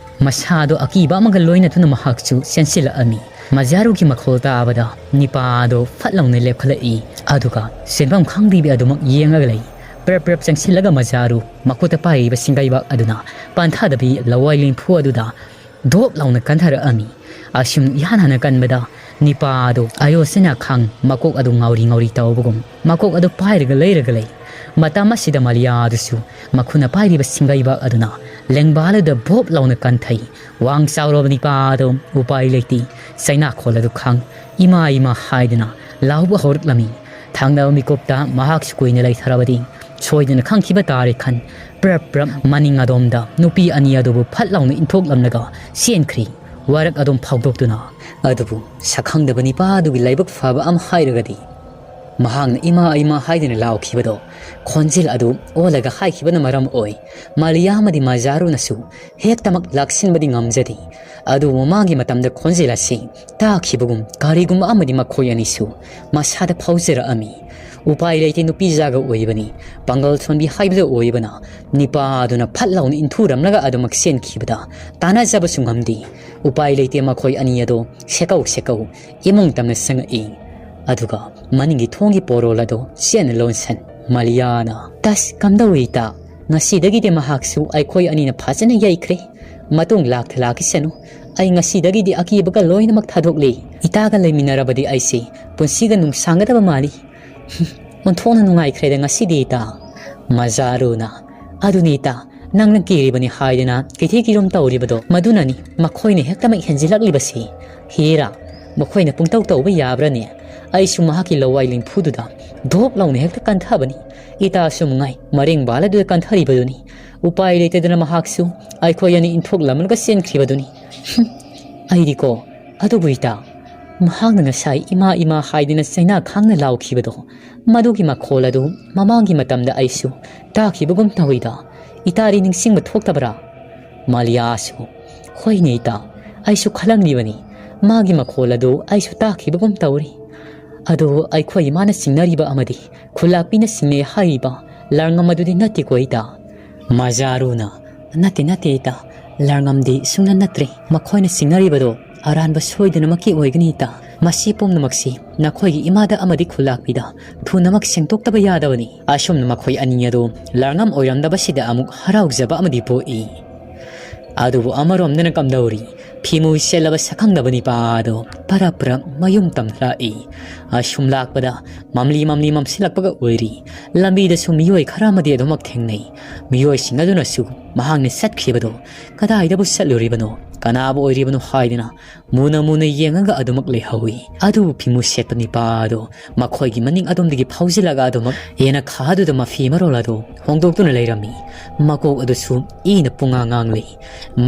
ꯃꯁꯥꯗꯣ ꯑꯀꯤꯕ ꯑꯃꯒ ꯂꯣꯏꯅꯗꯨꯅ ꯃꯍꯥꯛꯁꯨ ꯆꯦꯟꯁꯤꯜꯂꯛꯑꯝꯃꯤ꯫ ꯃꯖꯥꯔꯨꯒꯤ ꯃꯈꯣꯜ ꯇꯥꯕꯗ ꯅꯤꯄꯥ ꯑꯗꯣ ꯐꯠ ꯂꯥꯎꯅ ꯂꯦꯞꯈꯠꯂꯛꯏ, ꯑꯗꯨꯒ ꯆꯦꯟꯐꯝ ꯈꯪꯗꯕꯤ ꯑꯗꯨꯃꯛ ꯌꯦꯡꯉꯒ ꯂꯩ꯫ ꯄ꯭ꯔꯞ ꯄ꯭ꯔꯞ ꯆꯪꯁꯤꯜꯂꯒ ꯃꯖꯥꯔꯨ ꯃꯈꯨꯠꯇ ꯄꯥꯏꯔꯤꯕ ꯁꯤꯡꯒꯩꯕꯥꯛ ꯑꯗꯨꯅ ꯄꯥꯟꯊꯗꯕꯤ ꯂꯋꯥꯏ ꯂꯦꯝꯐꯨ ꯑꯗꯨꯗ ꯙꯣꯞ ꯂꯥꯎꯅ ꯀꯟꯊꯔꯛꯑꯝꯃꯤ꯫ ꯑꯁꯨꯝ ꯏꯍꯥꯟ ꯍꯥꯟꯅ ꯀꯟꯕꯗ ꯅꯤꯄꯥ ꯑꯗꯨ ꯑꯌꯣꯁꯤꯅ ꯈꯪ ꯃꯀꯣꯛ ꯑꯗꯨ ꯉꯥꯎꯔꯤ ꯉꯥꯎꯔꯤ ꯇꯧꯕꯒꯨꯝ ꯃꯀꯣꯛ ꯑꯗꯨ ꯄꯥꯏꯔꯒ ꯂꯩꯔꯒ ꯂꯩ꯫ ꯃꯇꯝ ꯑꯁꯤꯗ ꯃꯂꯤꯌꯥ ꯑꯗꯨꯁꯨ ꯃꯈꯨꯠꯅ ꯄꯥꯏꯔꯤꯕ ꯁꯤꯡꯒꯩꯕꯥꯛ ꯑꯗꯨꯅ ꯂꯦꯡꯕꯥꯜ ꯑꯗꯨꯗ ꯚꯣꯞ ꯂꯥꯎꯅ ꯀꯟꯊꯩ꯫ ꯋꯥꯡ ꯆꯥꯎꯔꯕ ꯅꯤꯄꯥ ꯑꯗꯨ ꯎꯄꯥꯏ ꯂꯩꯇꯦ꯫ ꯆꯩꯅꯥꯈꯣꯜ ꯑꯗꯨ ꯈꯪ ꯏꯃꯥ ꯏꯃꯥ ꯍꯥꯏꯗꯨꯅ ꯂꯥꯎꯕ ꯍꯧꯔꯛꯂꯝꯃꯤ꯫ ꯊꯪꯅꯕ ꯃꯤꯀꯨꯞꯇ ꯃꯍꯥꯛꯁꯨ ꯀꯨꯏꯅ ꯂꯩꯊꯔꯕꯗꯤ ꯁꯣꯏꯗꯅ ꯈꯪꯈꯤꯕ ꯇꯥꯔꯦ ꯈꯟ ꯄ꯭ꯔꯞ ꯄ꯭ꯔꯞ ꯃꯅꯤꯡ ꯑꯗꯣꯝꯗ ꯅꯨꯄꯤ ꯑꯅꯤ ꯑꯗꯨꯕꯨ ꯐꯠ ꯂꯥꯎꯅ ꯏꯟꯊꯣꯛꯂꯝꯂꯒ ꯆꯦꯟꯈ꯭ꯔꯤ꯫ ꯋꯥꯔꯛ ꯑꯗꯨꯝ ꯐꯥꯎꯗꯣꯛꯇꯨꯅ꯫ ꯑꯗꯨꯕꯨ ꯁꯛꯈꯪꯗꯕ ꯅꯤꯄꯥ ꯑꯗꯨꯒꯤ ꯂꯥꯏꯕꯛ ꯐꯕ ꯑꯃ ꯍꯥꯏꯔꯒꯗꯤ ꯃꯍꯥꯛꯅ ꯏꯃꯥ ꯏꯃꯥ ꯍꯥꯏꯗꯨꯅ ꯂꯥꯎꯈꯤꯕꯗꯣ ꯈꯣꯟꯖꯦꯜ ꯑꯗꯨ ꯑꯣꯜꯂꯒ ꯍꯥꯏꯈꯤꯕꯅ ꯃꯔꯝ ꯑꯣꯏ ꯃꯥꯂꯤꯌꯥ ꯑꯃꯗꯤ ꯃꯖꯥꯔꯨꯅꯁꯨ ꯍꯦꯛꯇꯃꯛ ꯂꯥꯛꯁꯤꯟꯕꯗꯤ ꯉꯝꯖꯗꯦ꯫ ꯑꯗꯨꯕꯨ ꯃꯃꯥꯡꯒꯤ ꯃꯇꯝꯗ ꯈꯣꯟꯖꯦꯜ ꯑꯁꯤ ꯇꯥꯈꯤꯕꯒꯨꯝ ꯀꯔꯤꯒꯨꯝꯕ ꯑꯃꯗꯤ ꯃꯈꯣꯏ ꯑꯅꯤꯁꯨ ꯃꯁꯥꯗ ꯐꯥꯎꯖꯔꯛꯑꯝꯃꯤ꯫ ꯎꯄꯥꯏ ꯂꯩꯇꯦ, ꯅꯨꯄꯤꯖꯥꯒ ꯑꯣꯏꯕꯅꯤ, ꯄꯥꯡꯒꯜ ꯁꯣꯟꯕꯤ ꯍꯥꯏꯕꯗꯨ ꯑꯣꯏꯕꯅ ꯅꯤꯄꯥ ꯑꯗꯨꯅ ꯐꯠ ꯂꯥꯎꯅ ꯏꯟꯊꯨꯔꯝꯂꯒ ꯑꯗꯨꯃꯛ ꯆꯦꯟꯈꯤꯕꯗ ꯇꯥꯟꯅꯖꯕꯁꯨ ꯉꯝꯗꯦ꯫ ꯎꯄꯥꯏ ꯂꯩꯇꯦ, ꯃꯈꯣꯏ ꯑꯅꯤ ꯑꯗꯣ ꯁꯦꯀꯧ ꯁꯦꯀꯧ ꯏꯃꯨꯡ ꯇꯝꯅ ꯆꯪꯉꯛꯏ꯫ ꯑꯗꯨꯒ ꯃꯅꯤꯡꯒꯤ ꯊꯣꯡꯒꯤ ꯄꯣꯔꯣꯜ ꯑꯗꯣ ꯆꯦꯠꯅ ꯂꯣꯟꯁꯟ ꯃꯥꯂꯤꯌꯥꯅ, "ꯇꯁ, ꯀꯝꯗꯧꯏ ꯏꯇꯥ? ꯉꯁꯤꯗꯒꯤꯗꯤ ꯃꯍꯥꯛꯁꯨ ꯑꯩꯈꯣꯏ ꯑꯅꯤꯅ ꯐꯖꯅ ꯌꯩꯈ꯭ꯔꯦ꯫ ꯃꯇꯨꯡ ꯂꯥꯛꯇ ꯂꯥꯛꯈꯤꯁꯅꯨ꯫ ꯑꯩ ꯉꯁꯤꯗꯒꯤꯗꯤ ꯑꯀꯤꯕꯒ ꯂꯣꯏꯅꯃꯛ ꯊꯥꯗꯣꯛꯂꯦ꯫ ꯏꯇꯥꯒ ꯂꯩꯃꯤꯟꯅꯔꯕꯗꯤ ꯑꯩꯁꯦ ꯄꯨꯟꯁꯤꯒ ꯅꯨꯡꯁꯥꯡꯒꯗꯕ ꯃꯥꯜꯂꯤ꯫ ꯑꯣꯟꯊꯣꯛꯅ ꯅꯨꯡꯉꯥꯏꯈ꯭ꯔꯦꯗ ꯉꯁꯤꯗꯤ ꯏꯇꯥ꯫" ꯃꯖꯥꯔꯨꯅ, "ꯑꯗꯨꯅꯤ ꯏꯇꯥ, ꯅꯪꯅ ꯀꯤꯔꯤꯕꯅꯤ ꯍꯥꯏꯗꯅ ꯀꯤꯊꯤ ꯀꯤꯔꯨꯝ ꯇꯧꯔꯤꯕꯗꯣ ꯃꯗꯨꯅꯅꯤ ꯃꯈꯣꯏꯅ ꯍꯦꯛꯇꯃꯛ ꯍꯦꯟꯖꯤꯜꯂꯛꯂꯤꯕꯁꯤ꯫ ꯍꯦꯔꯥ, ꯃꯈꯣꯏꯅ ꯄꯨꯡꯇꯧ ꯇꯧꯕ ꯌꯥꯕ꯭ꯔꯅꯦ? ꯑꯩꯁꯨ ꯃꯍꯥꯛꯀꯤ ꯂꯋꯥꯏ ꯂꯤꯡꯐꯨꯗꯨꯗ ꯙꯣꯞ ꯂꯥꯎꯅ ꯍꯦꯛꯇ ꯀꯟꯊꯕꯅꯤ꯫ ꯏꯇꯥꯁꯨ ꯃꯉꯥꯏ ꯃꯔꯦꯡ ꯕꯥꯜ ꯑꯗꯨꯗ ꯀꯟꯊꯔꯤꯕꯗꯨꯅꯤ꯫ ꯎꯄꯥꯏ ꯂꯩꯇꯗꯅ ꯃꯍꯥꯛꯁꯨ ꯑꯩꯈꯣꯏ ꯑꯅꯤ ꯏꯟꯊꯣꯛꯂꯝꯂꯒ ꯆꯦꯟꯈ꯭ꯔꯤꯕꯗꯨꯅꯤ꯫ ꯍꯨꯝ, ꯑꯩꯗꯤꯀꯣ, ꯑꯗꯨꯕꯨ ꯏꯇꯥ, ꯃꯍꯥꯛꯅ ꯉꯁꯥꯏ ꯏꯃꯥ ꯏꯃꯥ ꯍꯥꯏꯗꯨꯅ ꯆꯩꯅꯥ ꯈꯥꯡꯅ ꯂꯥꯎꯈꯤꯕꯗꯣ, ꯃꯗꯨꯒꯤ ꯃꯈꯣꯜ ꯑꯗꯨ ꯃꯃꯥꯡꯒꯤ ꯃꯇꯝꯗ ꯑꯩꯁꯨ ꯇꯥꯈꯤꯕꯒꯨꯝ ꯇꯧꯏꯗ꯫ ꯏꯇꯥꯗꯤ ꯅꯤꯡꯁꯤꯡꯕ ꯊꯣꯛꯇꯕ꯭ꯔꯥ?" ꯃꯥꯂꯤꯌꯥꯁꯨ, "ꯍꯣꯏꯅꯦ ꯏꯇꯥ, ꯑꯩꯁꯨ ꯈꯜꯂꯝꯂꯤꯕꯅꯤ꯫ ꯃꯥꯒꯤ ꯃꯈꯣꯜ ꯑꯗꯨ ꯑꯩꯁꯨ ꯇꯥꯈꯤꯕꯒꯨꯝ ꯇꯧꯔꯤ꯫ ꯑꯗꯨ ꯑꯩꯈꯣꯏ ꯏꯃꯥꯅ ꯆꯤꯡꯅꯔꯤꯕ ꯑꯃꯗꯤ ꯈꯨꯜꯂꯥꯛꯄꯤꯅ ꯆꯤꯡꯅꯩ ꯍꯥꯏꯔꯤꯕ ꯂꯥꯔꯉꯝ ꯑꯗꯨꯗꯤ ꯅꯠꯇꯦꯀꯣ ꯏꯇꯥ?" ꯃꯖꯥꯔꯨꯅ, "ꯅꯠꯇꯦ, ꯅꯠꯇꯦ ꯏꯇꯥ, ꯂꯥꯔꯉꯝꯗꯤ ꯁꯨꯡꯅ ꯅꯠꯇ꯭ꯔꯦ꯫ ꯃꯈꯣꯏꯅ ꯆꯤꯡꯅꯔꯤꯕꯗꯣ ꯑꯔꯥꯟꯕ ꯁꯣꯏꯗꯅꯃꯛꯀꯤ ꯑꯣꯏꯒꯅꯤ ꯏꯇꯥ꯫ ꯃꯁꯤ ꯄꯨꯝꯅꯃꯛꯁꯤ ꯅꯈꯣꯏꯒꯤ ꯏꯃꯥꯗ ꯑꯃꯗꯤ ꯈꯨꯜꯂꯥꯛꯄꯤꯗ ꯊꯨꯅꯃꯛ ꯁꯦꯡꯗꯣꯛꯇꯕ ꯌꯥꯗꯕꯅꯤ꯫" ꯑꯁꯨꯝꯅ ꯃꯈꯣꯏ ꯑꯅꯤ ꯑꯗꯨ ꯂꯥꯔꯉꯝ ꯑꯣꯏꯔꯝꯗꯕꯁꯤꯗ ꯑꯃꯨꯛ ꯍꯔꯥꯎꯖꯕ ꯑꯃꯗꯤ ꯄꯣꯛꯏ꯫ ꯑꯗꯨꯕꯨ ꯑꯃꯔꯣꯝꯗꯅ ꯀꯝꯗꯧꯔꯤ? ꯐꯤꯃꯨ ꯁꯦꯠꯂꯕ ꯁꯛꯈꯪꯗꯕ ꯅꯤꯄꯥ ꯑꯗꯣ ꯄꯔꯞ ꯄꯔꯞ ꯃꯌꯨꯝ ꯇꯝꯅ ꯂꯥꯛꯏ꯫ ꯑꯁꯨꯝ ꯂꯥꯛꯄꯗ ꯃꯝꯂꯤ ꯃꯝꯂꯤ ꯃꯝꯁꯤꯜꯂꯛꯄꯒ ꯑꯣꯏꯔꯤ꯫ ꯂꯝꯕꯤꯗꯁꯨ ꯃꯤꯑꯣꯏ ꯈꯔ ꯑꯃꯗꯤ ꯑꯗꯨꯃꯛ ꯊꯦꯡꯅꯩ꯫ ꯃꯤꯑꯣꯏꯁꯤꯡ ꯑꯗꯨꯅꯁꯨ ꯃꯍꯥꯛꯅ ꯆꯠꯈꯤꯕꯗꯣ ꯀꯗꯥꯏꯗꯕꯨ ꯆꯠꯂꯨꯔꯤꯕꯅꯣ, ꯀꯅꯥꯕꯨ ꯑꯣꯏꯔꯤꯕꯅꯣ ꯍꯥꯏꯗꯨꯅ ꯃꯨꯅ ꯃꯨꯅ ꯌꯦꯡꯉꯒ ꯑꯗꯨꯃꯛ ꯂꯩꯍꯧꯏ꯫ ꯑꯗꯨꯕꯨ ꯐꯤꯃꯨ ꯁꯦꯠꯄ ꯅꯤꯄꯥ ꯑꯗꯣ ꯃꯈꯣꯏꯒꯤ ꯃꯅꯤꯡ ꯑꯗꯣꯝꯗꯒꯤ ꯐꯥꯎꯖꯤꯜꯂꯒ ꯑꯗꯨꯃꯛ ꯌꯦꯅꯈꯥꯗꯨꯗ ꯃꯐꯤ ꯃꯔꯣꯜ ꯑꯗꯨ ꯍꯣꯡꯗꯣꯛꯇꯨꯅ ꯂꯩꯔꯝꯃꯤ꯫ ꯃꯀꯣꯛ ꯑꯗꯨꯁꯨ ꯏꯅ ꯄꯨꯡꯉꯥꯡ ꯉꯥꯡꯂꯤ꯫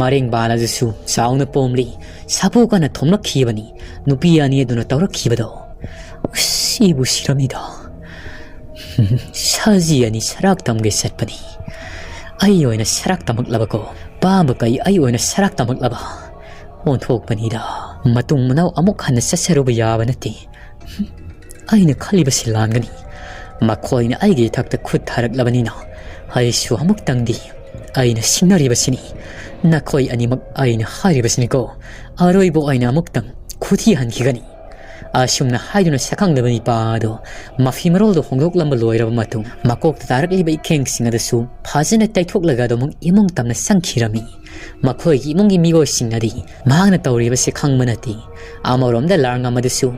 ꯃꯔꯦꯡꯕꯥꯜ ꯑꯗꯨꯁꯨ ꯆꯥꯎꯅ ꯄꯣꯝꯂꯤ꯫ ꯁꯥꯄꯣ ꯀꯟꯅ ꯊꯣꯝꯂꯛꯈꯤꯕꯅꯤ꯫ ꯅꯨꯄꯤ ꯑꯅꯤ ꯑꯗꯨꯅ ꯇꯧꯔꯛꯈꯤꯕꯗꯣ꯫ ꯁꯤꯕꯨ ꯁꯤꯔꯝꯃꯤꯗ꯫ ꯁꯖꯤ ꯑꯅꯤ ꯁꯔꯥꯛ ꯇꯝꯒꯦ ꯆꯠꯄꯅꯤ꯫ ꯑꯩ ꯑꯣꯏꯅ ꯁꯔꯥꯛ ꯇꯝꯃꯛꯂꯕꯀꯣ꯫ ꯄꯥꯝꯕ ꯀꯩ ꯑꯩ ꯑꯣꯏꯅ ꯁꯔꯥꯛ ꯇꯝꯃꯛꯂꯕ꯫ ꯑꯣꯟꯊꯣꯛꯄꯅꯤꯗ꯫ ꯃꯇꯨꯡ ꯃꯅꯥꯎ ꯑꯃꯨꯛ ꯍꯟꯅ ꯆꯠꯆꯔꯨꯕ ꯌꯥꯕ ꯅꯠꯇꯦ꯫ ꯑꯩꯅ ꯈꯜꯂꯤꯕꯁꯤ ꯂꯥꯟꯒꯅꯤ꯫ ꯃꯈꯣꯏꯅ ꯑꯩꯒꯤ ꯏꯊꯛꯇ ꯈꯨꯠ ꯊꯥꯔꯛꯂꯕꯅꯤꯅ ꯑꯩꯁꯨ ꯑꯃꯨꯛꯇꯪꯗꯤ ꯑꯩꯅ ꯁꯤꯡꯅꯔꯤꯕꯁꯤꯅꯤ꯫ ꯅꯈꯣꯏ ꯑꯅꯤꯃꯛ ꯑꯩꯅ ꯍꯥꯏꯔꯤꯕꯁꯤꯅꯤꯀꯣ꯫ ꯑꯔꯣꯏꯕ ꯑꯣꯏꯅ ꯑꯃꯨꯛꯇꯪ ꯈꯨꯊꯤ ꯍꯟꯈꯤꯒꯅꯤ꯫ ꯑꯁꯨꯝꯅ ꯍꯥꯏꯗꯨꯅ ꯁꯛꯈꯪꯗꯕ ꯅꯤꯄꯥ ꯑꯗꯣ ꯃꯐꯤ ꯃꯔꯣꯜꯗꯣ ꯍꯣꯡꯗꯣꯛꯂꯝꯕ ꯂꯣꯏꯔꯕ ꯃꯇꯨꯡ ꯃꯀꯣꯛꯇ ꯇꯥꯔꯛꯂꯤꯕ ꯏꯈꯦꯡꯁꯤꯡ ꯑꯗꯨꯁꯨ ꯐꯖꯅ ꯇꯩꯊꯣꯛꯂꯒ ꯑꯗꯨꯃꯛ ꯏꯃꯨꯡ ꯇꯝꯅ ꯆꯪꯈꯤꯔꯝꯃꯤ꯫ ꯃꯈꯣꯏꯒꯤ ꯏꯃꯨꯡꯒꯤ ꯃꯤꯑꯣꯏꯁꯤꯡꯅꯗꯤ ꯃꯍꯥꯛꯅ ꯇꯧꯔꯤꯕꯁꯤ ꯈꯪꯕ ꯅꯠꯇꯦ꯫ ꯑꯃꯔꯣꯝꯗ ꯂꯥꯔꯉꯝ ꯑꯗꯨꯁꯨ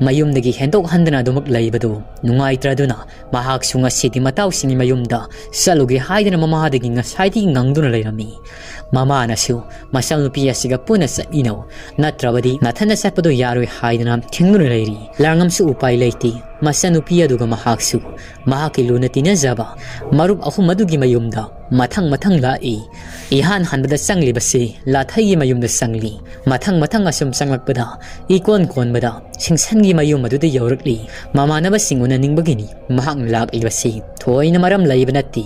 ꯃꯌꯨꯝꯗꯒꯤ ꯍꯦꯟꯗꯣꯛ ꯍꯟꯗꯅ ꯑꯗꯨꯃꯛ ꯂꯩꯕꯗꯨ ꯅꯨꯡꯉꯥꯏꯇ꯭ꯔꯗꯨꯅ ꯃꯍꯥꯛꯁꯨ ꯉꯁꯤꯗꯤ ꯃꯇꯥꯎꯁꯤꯡꯒꯤ ꯃꯌꯨꯝꯗ ꯆꯠꯂꯨꯒꯦ ꯍꯥꯏꯗꯅ ꯃꯃꯥꯗꯒꯤ ꯉꯁꯥꯏꯗꯒꯤ ꯉꯪꯗꯨꯅ ꯂꯩꯔꯝꯃꯤ꯫ ꯃꯃꯥꯅꯁꯨ ꯃꯆꯥꯅꯨꯄꯤ ꯑꯁꯤꯒ ꯄꯨꯟꯅ ꯆꯠꯃꯤꯟꯅꯧ, ꯅꯠꯇ꯭ꯔꯕꯗꯤ ꯅꯊꯟꯅ ꯆꯠꯄꯗꯨ ꯌꯥꯔꯣꯏ ꯍꯥꯏꯗꯅ ꯊꯤꯡꯗꯨꯅ ꯂꯩꯔꯤ꯫ ꯂꯥꯔꯉꯝꯁꯨ ꯎꯄꯥꯏ ꯂꯩꯇꯦ꯫ ꯃꯆꯥꯅꯨꯄꯤ ꯑꯗꯨꯒ ꯃꯍꯥꯛꯁꯨ ꯃꯍꯥꯛꯀꯤ ꯂꯨꯅ ꯇꯤꯟꯅꯖꯕ ꯃꯔꯨꯞ ꯑꯍꯨꯝ ꯑꯗꯨꯒꯤ ꯃꯌꯨꯝꯗ ꯃꯊꯪ ꯃꯊꯪ ꯂꯥꯛꯏ꯫ ꯏꯍꯥꯟ ꯍꯥꯟꯕꯗ ꯆꯪꯂꯤꯕꯁꯤ ꯂꯥꯊꯩꯒꯤ ꯃꯌꯨꯝꯗ ꯆꯪꯂꯤ꯫ ꯃꯊꯪ ꯃꯊꯪ ꯑꯁꯨꯝ ꯆꯪꯂꯛꯄꯗ ꯏꯀꯣꯟ ꯀꯣꯟꯕꯗ ꯁꯤꯡꯁꯟꯒꯤ ꯃꯌꯨꯝ ꯑꯗꯨꯗ ꯌꯧꯔꯛꯂꯤ꯫ ꯃꯃꯥꯟꯅꯕꯁꯤꯡ ꯎꯅꯅꯤꯡꯕꯒꯤꯅꯤ ꯃꯍꯥꯛꯅ ꯂꯥꯛꯂꯤꯕꯁꯤ꯫ ꯊꯣꯏꯅ ꯃꯔꯝ ꯂꯩꯕ ꯅꯠꯇꯦ꯫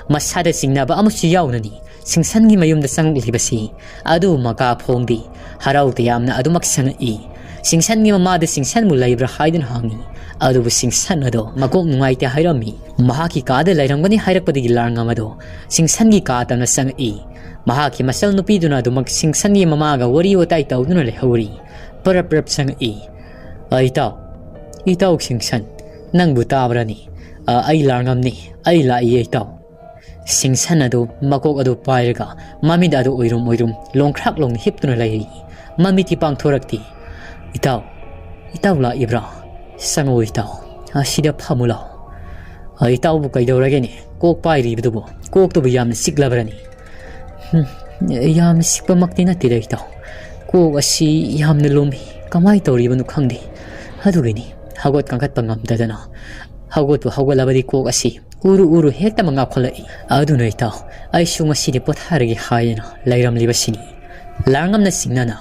ꯃꯁꯥꯗ ꯆꯤꯡꯅꯕ ꯑꯃꯁꯨ ꯌꯥꯎꯅꯅꯤ ꯁꯤꯡꯁꯟꯒꯤ ꯃꯌꯨꯝꯗ ꯆꯪꯂꯛꯂꯤꯕꯁꯤ꯫ ꯑꯗꯨꯕꯨ ꯃꯀꯥ ꯐꯣꯡꯗꯦ꯫ ꯍꯔꯥꯎ ꯇꯌꯥꯝꯅ ꯑꯗꯨꯃꯛ ꯆꯪꯉꯛꯏ꯫ ꯁꯤꯡꯁꯟꯒꯤ ꯃꯃꯥꯗ ꯁꯤꯡꯁꯟꯕꯨ ꯂꯩꯕ꯭ꯔꯥ ꯍꯥꯏꯗꯨꯅ ꯍꯪꯉꯤ꯫ ꯑꯗꯨꯕꯨ ꯁꯤꯡꯁꯟ ꯑꯗꯣ ꯃꯀꯣꯛ ꯅꯨꯡꯉꯥꯏꯇꯦ ꯍꯥꯏꯔꯝꯃꯤ꯫ ꯃꯍꯥꯛꯀꯤ ꯀꯥꯗ ꯂꯩꯔꯝꯒꯅꯤ ꯍꯥꯏꯔꯛꯄꯗꯒꯤ ꯂꯥꯔꯉꯝ ꯑꯗꯣ ꯁꯤꯡꯁꯟꯒꯤ ꯀꯥ ꯇꯝꯅ ꯆꯪꯉꯛꯏ꯫ ꯃꯍꯥꯛꯀꯤ ꯃꯆꯜ ꯅꯨꯄꯤꯗꯨꯅ ꯑꯗꯨꯃꯛ ꯁꯤꯡꯁꯟꯒꯤ ꯃꯃꯥꯒ ꯋꯥꯔꯤ ꯋꯥꯇꯥꯏ ꯇꯧꯗꯨꯅ ꯂꯩꯍꯧꯔꯤ꯫ ꯄꯔꯞ ꯄꯔꯞ ꯆꯪꯉꯛꯏ꯫ "ꯑ, ꯏꯇꯥꯎ, ꯏꯇꯥꯎ ꯁꯤꯡꯁꯟ, ꯅꯪꯕꯨ ꯇꯥꯕ꯭ꯔꯅꯤ? ꯑ, ꯑꯩ ꯂꯥꯔꯉꯝꯅꯤ, ꯑꯩ ꯂꯥꯛꯏ ꯏꯇꯥꯎ"꯫ ꯁꯤꯡꯁꯟ ꯑꯗꯨ ꯃꯀꯣꯛ ꯑꯗꯨ ꯄꯥꯏꯔꯒ ꯃꯃꯤꯠ ꯑꯗꯨ ꯎꯏꯔꯨꯝ ꯎꯏꯔꯨꯝ ꯂꯣꯡꯈ꯭ꯔꯥꯛ ꯂꯣꯡꯅ ꯍꯤꯞꯇꯨꯅ ꯂꯩꯔꯤ꯫ ꯃꯃꯤꯠꯇꯤ ꯄꯥꯡꯊꯣꯔꯛꯇꯦ꯫ "ꯏꯇꯥꯎ, ꯏꯇꯥꯎ ꯂꯥꯛꯏꯕ꯭ꯔꯥ? ꯆꯪꯉꯛꯑꯣ ꯏꯇꯥꯎ, ꯑꯁꯤꯗ ꯐꯝꯃꯨ ꯂꯥꯎ꯫ ꯑ, ꯏꯇꯥꯎꯕꯨ ꯀꯩꯗꯧꯔꯒꯦꯅꯦ? ꯀꯣꯛ ꯄꯥꯏꯔꯤꯕꯗꯨꯕꯨ, ꯀꯣꯛꯇꯨꯕꯨ ꯌꯥꯝꯅ ꯆꯤꯛꯂꯕ꯭ꯔꯅꯤ?" "ꯍꯨꯝ, ꯌꯥꯝꯅ ꯆꯤꯛꯄꯃꯛꯇꯤ ꯅꯠꯇꯦꯗ ꯏꯇꯥꯎ꯫ ꯀꯣꯛ ꯑꯁꯤ ꯌꯥꯝꯅ ꯂꯨꯝꯃꯤ꯫ ꯀꯃꯥꯏ ꯇꯧꯔꯤꯕꯅꯣ ꯈꯪꯗꯦ꯫ ꯑꯗꯨꯒꯤꯅꯤ ꯍꯧꯒꯠ ꯀꯥꯡꯈꯠꯄ ꯉꯝꯗꯗꯅ꯫ ꯍꯧꯒꯠꯄꯨ ꯍꯧꯒꯠꯂꯕꯗꯤ ꯀꯣꯛ ꯑꯁꯤ ꯎꯔꯨ ꯎꯔꯨ ꯍꯦꯛꯇꯃꯛ ꯉꯥꯎꯈꯠꯂꯛꯏ꯫ ꯑꯗꯨꯅ ꯏꯇꯥꯎ, ꯑꯩꯁꯨ ꯉꯁꯤꯗꯤ ꯄꯣꯊꯥꯔꯒꯦ ꯍꯥꯏꯗꯅ ꯂꯩꯔꯝꯂꯤꯕꯁꯤꯅꯤ꯫" ꯂꯥꯡꯉꯝꯅ ꯆꯤꯡꯅꯅ,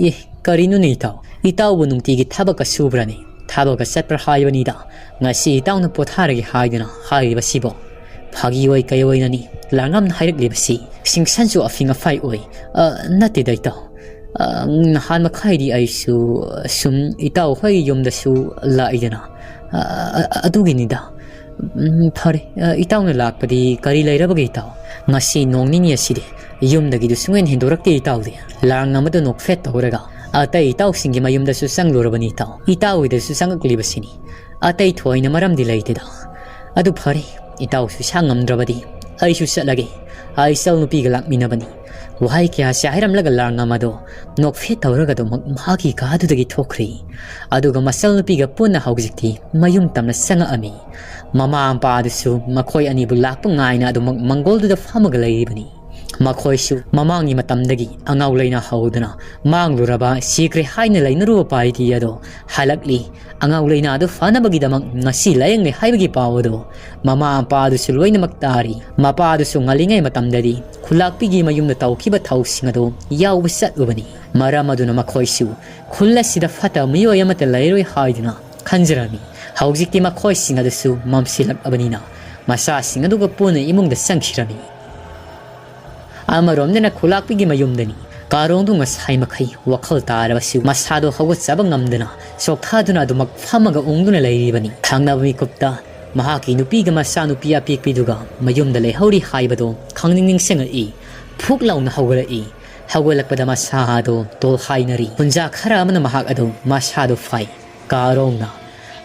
"ꯑꯦ, ꯀꯔꯤꯅꯣꯅꯦ ꯏꯇꯥꯎ? ꯏꯇꯥꯎꯕꯨ ꯅꯨꯡꯇꯤꯒꯤ ꯊꯕꯛꯀ ꯁꯨꯕ꯭ꯔꯅꯦ? ꯊꯕꯛꯀ ꯆꯠꯄ꯭ꯔꯥ ꯍꯥꯏꯕꯅꯤꯗ꯫ ꯉꯁꯤ ꯏꯇꯥꯎꯅ ꯄꯣꯊꯥꯔꯒꯦ ꯍꯥꯏꯗꯅ ꯍꯥꯏꯔꯤꯕꯁꯤꯕꯣ?" ꯐꯥꯒꯤ ꯑꯣꯏ ꯀꯩ ꯑꯣꯏꯅꯅꯤ ꯂꯥꯡꯉꯝꯅ ꯍꯥꯏꯔꯛꯂꯤꯕꯁꯤ꯫ ꯁꯤꯡꯁꯟꯁꯨ ꯑꯐꯤꯡ ꯑꯐꯥꯏ ꯑꯣꯏ꯫ "ꯑ, ꯅꯠꯇꯦꯗ ꯏꯇꯥꯎ꯫ ꯑ, ꯅꯍꯥꯟ ꯃꯈꯥꯏꯗꯤ ꯑꯩꯁꯨ ꯁꯨꯝ ꯏꯇꯥꯎ ꯍꯣꯏ ꯌꯨꯝꯗꯁꯨ ꯂꯥꯛꯏꯗꯅ꯫ ꯑ, ꯑ, ꯑꯗꯨꯒꯤꯅꯤꯗ꯫ ꯎꯝ, ꯐꯔꯦ꯫ ꯑ, ꯏꯇꯥꯎꯅ ꯂꯥꯛꯄꯗꯤ ꯀꯔꯤ ꯂꯩꯔꯕꯒꯦ ꯏꯇꯥꯎ? ꯉꯁꯤ ꯅꯣꯡ ꯅꯤꯅꯤ ꯑꯁꯤꯗꯤ ꯌꯨꯝꯗꯒꯤꯗꯨ ꯁꯨꯡꯍꯦꯟ ꯍꯦꯟꯗꯣꯔꯛꯇꯦ ꯏꯇꯥꯎꯗꯤ꯫" ꯂꯥꯡꯉꯝ ꯑꯗꯨ ꯅꯣꯛꯐꯦꯠ ꯇꯧꯔꯒ, "ꯑꯇꯩ ꯏꯇꯥꯎꯁꯤꯡꯒꯤ ꯃꯌꯨꯝꯗꯁꯨ ꯆꯪꯂꯨꯔꯕꯅꯤ ꯏꯇꯥꯎ꯫ ꯏꯇꯥꯎꯒꯤꯗꯁꯨ ꯆꯪꯉꯛꯂꯤꯕꯁꯤꯅꯤ꯫ ꯑꯇꯩ ꯊꯣꯏꯅ ꯃꯔꯝꯗꯤ ꯂꯩꯇꯦꯗ꯫ ꯑꯗꯨ ꯐꯔꯦ, ꯏꯇꯥꯎꯁꯨ ꯏꯁꯥ ꯉꯝꯗ꯭ꯔꯕꯗꯤ ꯑꯩꯁꯨ ꯆꯠꯂꯒꯦ꯫ ꯑꯩ ꯏꯆꯜ ꯅꯨꯄꯤꯒ ꯂꯥꯛꯃꯤꯟꯅꯕꯅꯤ꯫" ꯋꯥꯍꯩ ꯀꯌꯥꯁꯤ ꯍꯥꯏꯔꯝꯂꯒ ꯂꯥꯡꯉꯝ ꯑꯗꯣ ꯅꯣꯛꯐꯦꯠ ꯇꯧꯔꯒ ꯑꯗꯨꯃꯛ ꯃꯍꯥꯛꯀꯤ ꯀꯥꯗꯨꯗꯒꯤ ꯊꯣꯛꯈ꯭ꯔꯦ꯫ ꯑꯗꯨꯒ ꯃꯆꯜ ꯅꯨꯄꯤꯒ ꯄꯨꯟꯅ ꯍꯧꯖꯤꯛꯇꯤ ꯃꯌꯨꯝ ꯇꯝꯅ ꯆꯪꯉꯛꯑꯝꯃꯤ꯫ ꯃꯃꯥ ꯃꯄꯥ ꯑꯗꯨꯁꯨ ꯃꯈꯣꯏ ꯑꯅꯤꯕꯨ ꯂꯥꯛꯄ ꯉꯥꯏꯅ ꯑꯗꯨꯃꯛ ꯃꯪꯒꯣꯜꯗꯨꯗ ꯐꯝꯃꯒ ꯂꯩꯔꯤꯕꯅꯤ꯫ ꯃꯈꯣꯏꯁꯨ ꯃꯃꯥꯡꯒꯤ ꯃꯇꯝꯗꯒꯤ ꯑꯉꯥꯎ ꯂꯩꯅꯥ ꯍꯧꯗꯨꯅ ꯃꯥꯡꯂꯨꯔꯕ, ꯁꯤꯈ꯭ꯔꯦ ꯍꯥꯏꯅ ꯂꯩꯅꯔꯨꯕ ꯄꯥꯏꯗꯤ ꯑꯗꯣ ꯍꯜꯂꯛꯂꯤ꯫ ꯑꯉꯥꯎ ꯂꯩꯅꯥ ꯑꯗꯨ ꯐꯅꯕꯒꯤꯗꯃꯛ ꯉꯁꯤ ꯂꯥꯌꯦꯡꯂꯦ ꯍꯥꯏꯕꯒꯤ ꯄꯥꯎ ꯑꯗꯨ ꯃꯃꯥ ꯃꯄꯥ ꯑꯗꯨꯁꯨ ꯂꯣꯏꯅꯃꯛ ꯇꯥꯔꯤ꯫ ꯃꯄꯥ ꯑꯗꯨꯁꯨ ꯉꯜꯂꯤꯉꯩ ꯃꯇꯝꯗꯗꯤ ꯈꯨꯂꯥꯛꯄꯤꯒꯤ ꯃꯌꯨꯝꯗ ꯇꯧꯈꯤꯕ ꯊꯧꯁꯤꯡ ꯑꯗꯨ ꯌꯥꯎꯕ ꯆꯠꯂꯨꯕꯅꯤ꯫ ꯃꯔꯝ ꯑꯗꯨꯅ ꯃꯈꯣꯏꯁꯨ ꯈꯨꯜ ꯑꯁꯤꯗ ꯐꯠꯇꯕ ꯃꯤꯑꯣꯏ ꯑꯃꯠꯇ ꯂꯩꯔꯣꯏ ꯍꯥꯏꯗꯨꯅ ꯈꯟꯖꯔꯝꯃꯤ꯫ ꯍꯧꯖꯤꯛꯇꯤ ꯃꯈꯣꯏꯁꯤꯡ ꯑꯗꯨꯁꯨ ꯃꯝꯁꯤꯜꯂꯛꯂꯕꯅꯤꯅ ꯃꯆꯥꯁꯤꯡ ꯑꯗꯨꯒ ꯄꯨꯟꯅ ꯏꯃꯨꯡꯗ ꯆꯪꯈꯤꯔꯝꯃꯤ꯫ ꯑꯃꯔꯣꯝꯗꯅ ꯈꯨꯂꯥꯛꯄꯤꯒꯤ ꯃꯌꯨꯝꯗꯅꯤ꯫ ꯀꯥꯔꯣꯡꯗꯨ ꯉꯁꯥꯏ ꯃꯈꯩ ꯋꯥꯈꯜ ꯇꯥꯔꯕꯁꯨ ꯃꯁꯥꯗꯣ ꯍꯧꯒꯠꯆꯕ ꯉꯝꯗꯅ ꯆꯣꯛꯊꯗꯨꯅ ꯑꯗꯨꯃꯛ ꯐꯝꯃꯒ ꯎꯪꯗꯨꯅ ꯂꯩꯔꯤꯕꯅꯤ꯫ ꯊꯪꯅꯕ ꯃꯤꯀꯨꯞꯇ ꯃꯍꯥꯛꯀꯤ ꯅꯨꯄꯤꯒ ꯃꯆꯥꯅꯨꯄꯤ ꯑꯄꯤꯛꯄꯤꯗꯨꯒ ꯃꯌꯨꯝꯗ ꯂꯩꯍꯧꯔꯤ ꯍꯥꯏꯕꯗꯣ ꯈꯪꯅꯤꯡ ꯅꯤꯡꯁꯤꯡꯉꯛꯏ꯫ ꯐꯨꯛ ꯂꯥꯎꯅ ꯍꯧꯒꯠꯂꯛꯏ꯫ ꯍꯧꯒꯠꯂꯛꯄꯗ ꯃꯁꯥꯗꯣ ꯇꯣꯜꯍꯥꯏꯅꯔꯤ꯫ ꯄꯨꯟꯖꯥ ꯈꯔ ꯑꯃꯅ ꯃꯍꯥꯛ ꯑꯗꯨ ꯃꯁꯥꯗꯣ ꯐꯥꯏ꯫ ꯀꯥꯔꯣꯡꯅ,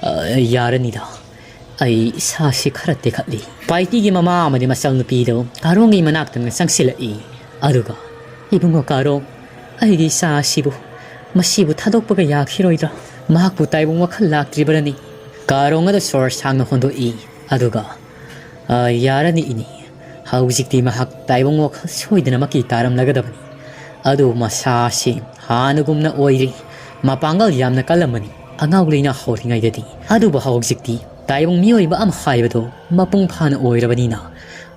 "ꯑ, ꯌꯥꯔꯅꯤꯗ꯫ ꯑꯩ ꯏꯁꯥꯁꯤ ꯈꯔ ꯇꯦꯛꯈꯠꯂꯤ꯫ ꯄꯥꯏꯇꯤꯒꯤ ꯃꯃꯥ ꯑꯃꯗꯤ ꯃꯆꯜꯅꯨꯄꯤꯗꯨ ꯀꯥꯔꯣꯡꯒꯤ ꯃꯅꯥꯛꯇ ꯆꯪꯁꯤꯜꯂꯛꯏ꯫ ꯑꯗꯨꯒ, "ꯏꯕꯨꯡꯉꯣ ꯀꯥꯔꯣꯡ, ꯑꯩꯒꯤ ꯏꯆꯥ ꯑꯁꯤꯕꯨ, ꯃꯁꯤꯕꯨ ꯊꯥꯗꯣꯛꯄꯒ ꯌꯥꯈꯤꯔꯣꯏꯗ꯭ꯔꯥ? ꯃꯍꯥꯛꯄꯨ ꯇꯥꯏꯕꯪ ꯋꯥꯈꯜ ꯂꯥꯛꯇ꯭ꯔꯤꯕꯔꯅꯤ?" ꯀꯥꯔꯣꯡ ꯑꯗꯨ ꯁꯣꯔ ꯁꯥꯡꯅ ꯍꯣꯟꯗꯣꯛꯏ꯫ ꯑꯗꯨꯒ, "ꯑ, ꯌꯥꯔꯅꯤ ꯏꯅꯦ꯫ ꯍꯧꯖꯤꯛꯇꯤ ꯃꯍꯥꯛ ꯇꯥꯏꯕꯪ ꯋꯥꯈꯜ ꯁꯣꯏꯗꯅꯃꯛꯀꯤ ꯇꯥꯔꯝꯂꯒꯗꯕꯅꯤ꯫ ꯑꯗꯨ ꯃꯁꯥ ꯑꯁꯤ ꯍꯥꯟꯅꯒꯨꯝꯅ ꯑꯣꯏꯔꯤ꯫ ꯃꯄꯥꯡꯒꯜ ꯌꯥꯝꯅ ꯀꯜꯂꯝꯕꯅꯤ ꯑꯉꯥꯎ ꯂꯩꯅꯥ ꯍꯧꯔꯤꯉꯩꯗꯗꯤ꯫ ꯑꯗꯨꯕꯨ ꯍꯧꯖꯤꯛꯇꯤ ꯇꯥꯏꯕꯪ ꯃꯤꯑꯣꯏꯕ ꯑꯃ ꯍꯥꯏꯕꯗꯨ ꯃꯄꯨꯡ ꯐꯥꯅ ꯑꯣꯏꯔꯕꯅꯤꯅ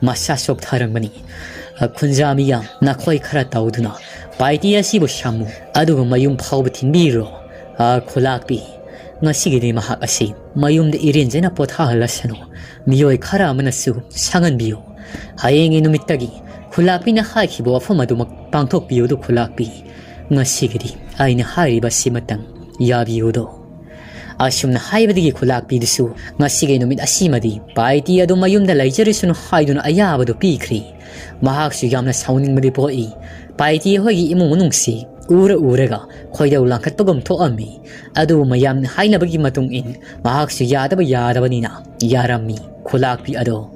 ꯃꯁꯥ ꯁꯣꯛꯊꯔꯝꯕꯅꯤ꯫ ꯑ, ꯈꯨꯟꯖꯥꯃꯤꯌꯥꯝ, ꯅꯈꯣꯏ ꯈꯔ ꯇꯧꯗꯨꯅ ꯄꯥꯏꯇꯤ ꯑꯁꯤꯕꯨ ꯁꯝꯃꯨ, ꯑꯗꯨꯒ ꯃꯌꯨꯝ ꯐꯥꯎꯕ ꯊꯤꯟꯕꯤꯔꯣ꯫ ꯑ, ꯈꯨꯂꯥꯛꯄꯤ, ꯉꯁꯤꯒꯤꯗꯤ ꯃꯍꯥꯛ ꯑꯁꯤ ꯃꯌꯨꯝꯗ ꯏꯔꯦꯟꯖꯅ ꯄꯣꯊꯥꯍꯜꯂꯁꯅꯨ꯫ ꯃꯤꯑꯣꯏ ꯈꯔ ꯑꯃꯅꯁꯨ ꯁꯪꯍꯟꯕꯤꯌꯨ꯫ ꯍꯌꯦꯡꯒꯤ ꯅꯨꯃꯤꯠꯇꯒꯤ ꯈꯨꯂꯥꯛꯄꯤꯅ ꯍꯥꯏꯈꯤꯕ ꯋꯥꯐꯝ ꯑꯗꯨꯃꯛ ꯄꯥꯡꯊꯣꯛꯄꯤꯌꯨꯗꯨ ꯈꯨꯂꯥꯛꯄꯤ꯫ ꯉꯁꯤꯒꯤꯗꯤ ꯑꯩꯅ ꯍꯥꯏꯔꯤꯕ ꯑꯁꯤꯃꯇꯪ ꯌꯥꯕꯤꯌꯨꯗꯣ꯫" ꯑꯁꯨꯝꯅ ꯍꯥꯏꯕꯗꯒꯤ ꯈꯨꯂꯥꯛꯄꯤꯗꯨꯁꯨ ꯉꯁꯤꯒꯤ ꯅꯨꯃꯤꯠ ꯑꯁꯤꯃꯗꯤ ꯄꯥꯏꯇꯤ ꯑꯗꯨ ꯃꯌꯨꯝꯗ ꯂꯩꯖꯔꯁꯅꯨ ꯍꯥꯏꯗꯨꯅ ꯑꯌꯥꯕꯗꯨ ꯄꯤꯈ꯭ꯔꯤ꯫ ꯃꯍꯥꯛꯁꯨ ꯌꯥꯝꯅ ꯁꯥꯎꯅꯤꯡꯕꯗꯤ ꯄꯣꯛꯏ꯫ ꯄꯥꯏꯇꯤ ꯍꯣꯏꯒꯤ ꯏꯃꯨꯡ ꯃꯅꯨꯡꯁꯤ ꯎꯔ ꯎꯔꯒ ꯈꯣꯏꯗꯧ ꯂꯥꯡꯈꯠꯄꯒꯨꯝ ꯊꯣꯛꯑꯝꯃꯤ꯫ ꯑꯗꯨꯕꯨ ꯃꯌꯥꯝꯅ ꯍꯥꯏꯅꯕꯒꯤ ꯃꯇꯨꯡ ꯏꯟ ꯃꯍꯥꯛꯁꯨ ꯌꯥꯗꯕ ꯌꯥꯗꯕꯅꯤꯅ ꯌꯥꯔꯝꯃꯤ ꯈꯨꯂꯥꯛꯄꯤ ꯑꯗꯣ꯫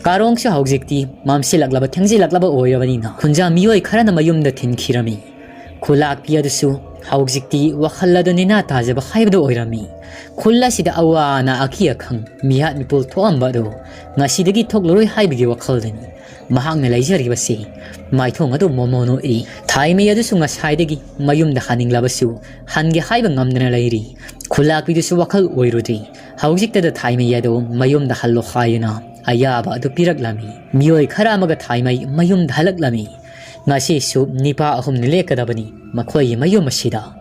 ꯀꯥꯔꯣꯡꯁꯨ ꯍꯧꯖꯤꯛꯇꯤ ꯃꯝꯁꯤꯜꯂꯛꯂꯕ ꯊꯦꯡꯖꯤꯜꯂꯛꯂꯕ ꯑꯣꯏꯔꯕꯅꯤꯅ ꯈꯨꯟꯖꯥ ꯃꯤꯑꯣꯏ ꯈꯔꯅ ꯃꯌꯨꯝꯗ ꯊꯤꯟꯈꯤꯔꯝꯃꯤ꯫ ꯈꯨꯂꯥꯛꯄꯤ ꯑꯗꯨꯁꯨ ꯍꯧꯖꯤꯛꯇꯤ ꯋꯥꯈꯜ ꯑꯗꯨ ꯅꯦꯅꯥ ꯇꯥꯖꯕ ꯍꯥꯏꯕꯗꯨ ꯑꯣꯏꯔꯝꯃꯤ꯫ ꯈꯨꯜ ꯑꯁꯤꯗ ꯑꯋꯥ ꯑꯅꯥ ꯑꯀꯤ ꯑꯈꯪ ꯃꯤꯍꯥꯠ ꯃꯤꯄꯨꯜ ꯊꯣꯛꯑꯝꯕ ꯑꯗꯨ ꯉꯁꯤꯗꯒꯤ ꯊꯣꯛꯂꯔꯣꯏ ꯍꯥꯏꯕꯒꯤ ꯋꯥꯈꯜꯗꯅꯤ ꯃꯍꯥꯛꯅ ꯂꯩꯖꯔꯤꯕꯁꯤ꯫ ꯃꯥꯏꯊꯣꯡ ꯑꯗꯨ ꯃꯣꯃꯣꯟ ꯅꯣꯛꯏ꯫ ꯊꯥꯏꯃꯩ ꯑꯗꯨꯁꯨ ꯉꯁꯥꯏꯗꯒꯤ ꯃꯌꯨꯝꯗ ꯍꯟꯅꯤꯡꯂꯕꯁꯨ ꯍꯟꯒꯦ ꯍꯥꯏꯕ ꯉꯝꯗꯅ ꯂꯩꯔꯤ꯫ ꯈꯨꯂꯥꯛꯄꯤꯗꯨꯁꯨ ꯋꯥꯈꯜ ꯑꯣꯏꯔꯨꯗ꯭ꯔꯤ꯫ ꯍꯧꯖꯤꯛꯇꯗ ꯊꯥꯏꯃꯩ ꯑꯗꯨ ꯃꯌꯨꯝꯗ ꯍꯜꯂꯣ ꯍꯥꯏꯗꯨꯅ ꯑꯌꯥꯕ ꯑꯗꯨ ꯄꯤꯔꯛꯂꯝꯃꯤ꯫ ꯃꯤꯑꯣꯏ ꯈꯔ ꯑꯃꯒ ꯊꯥꯏꯃꯩ ꯃꯌꯨꯝꯗ ꯍꯜꯂꯛꯂꯝꯃꯤ꯫ ꯉꯁꯤꯁꯨ ꯅꯤꯄꯥ ꯑꯍꯨꯝꯅ ꯂꯦꯛꯀꯗꯕꯅꯤ ꯃꯈꯣꯏꯒꯤ ꯃꯌꯨꯝ ꯑꯁꯤꯗ꯫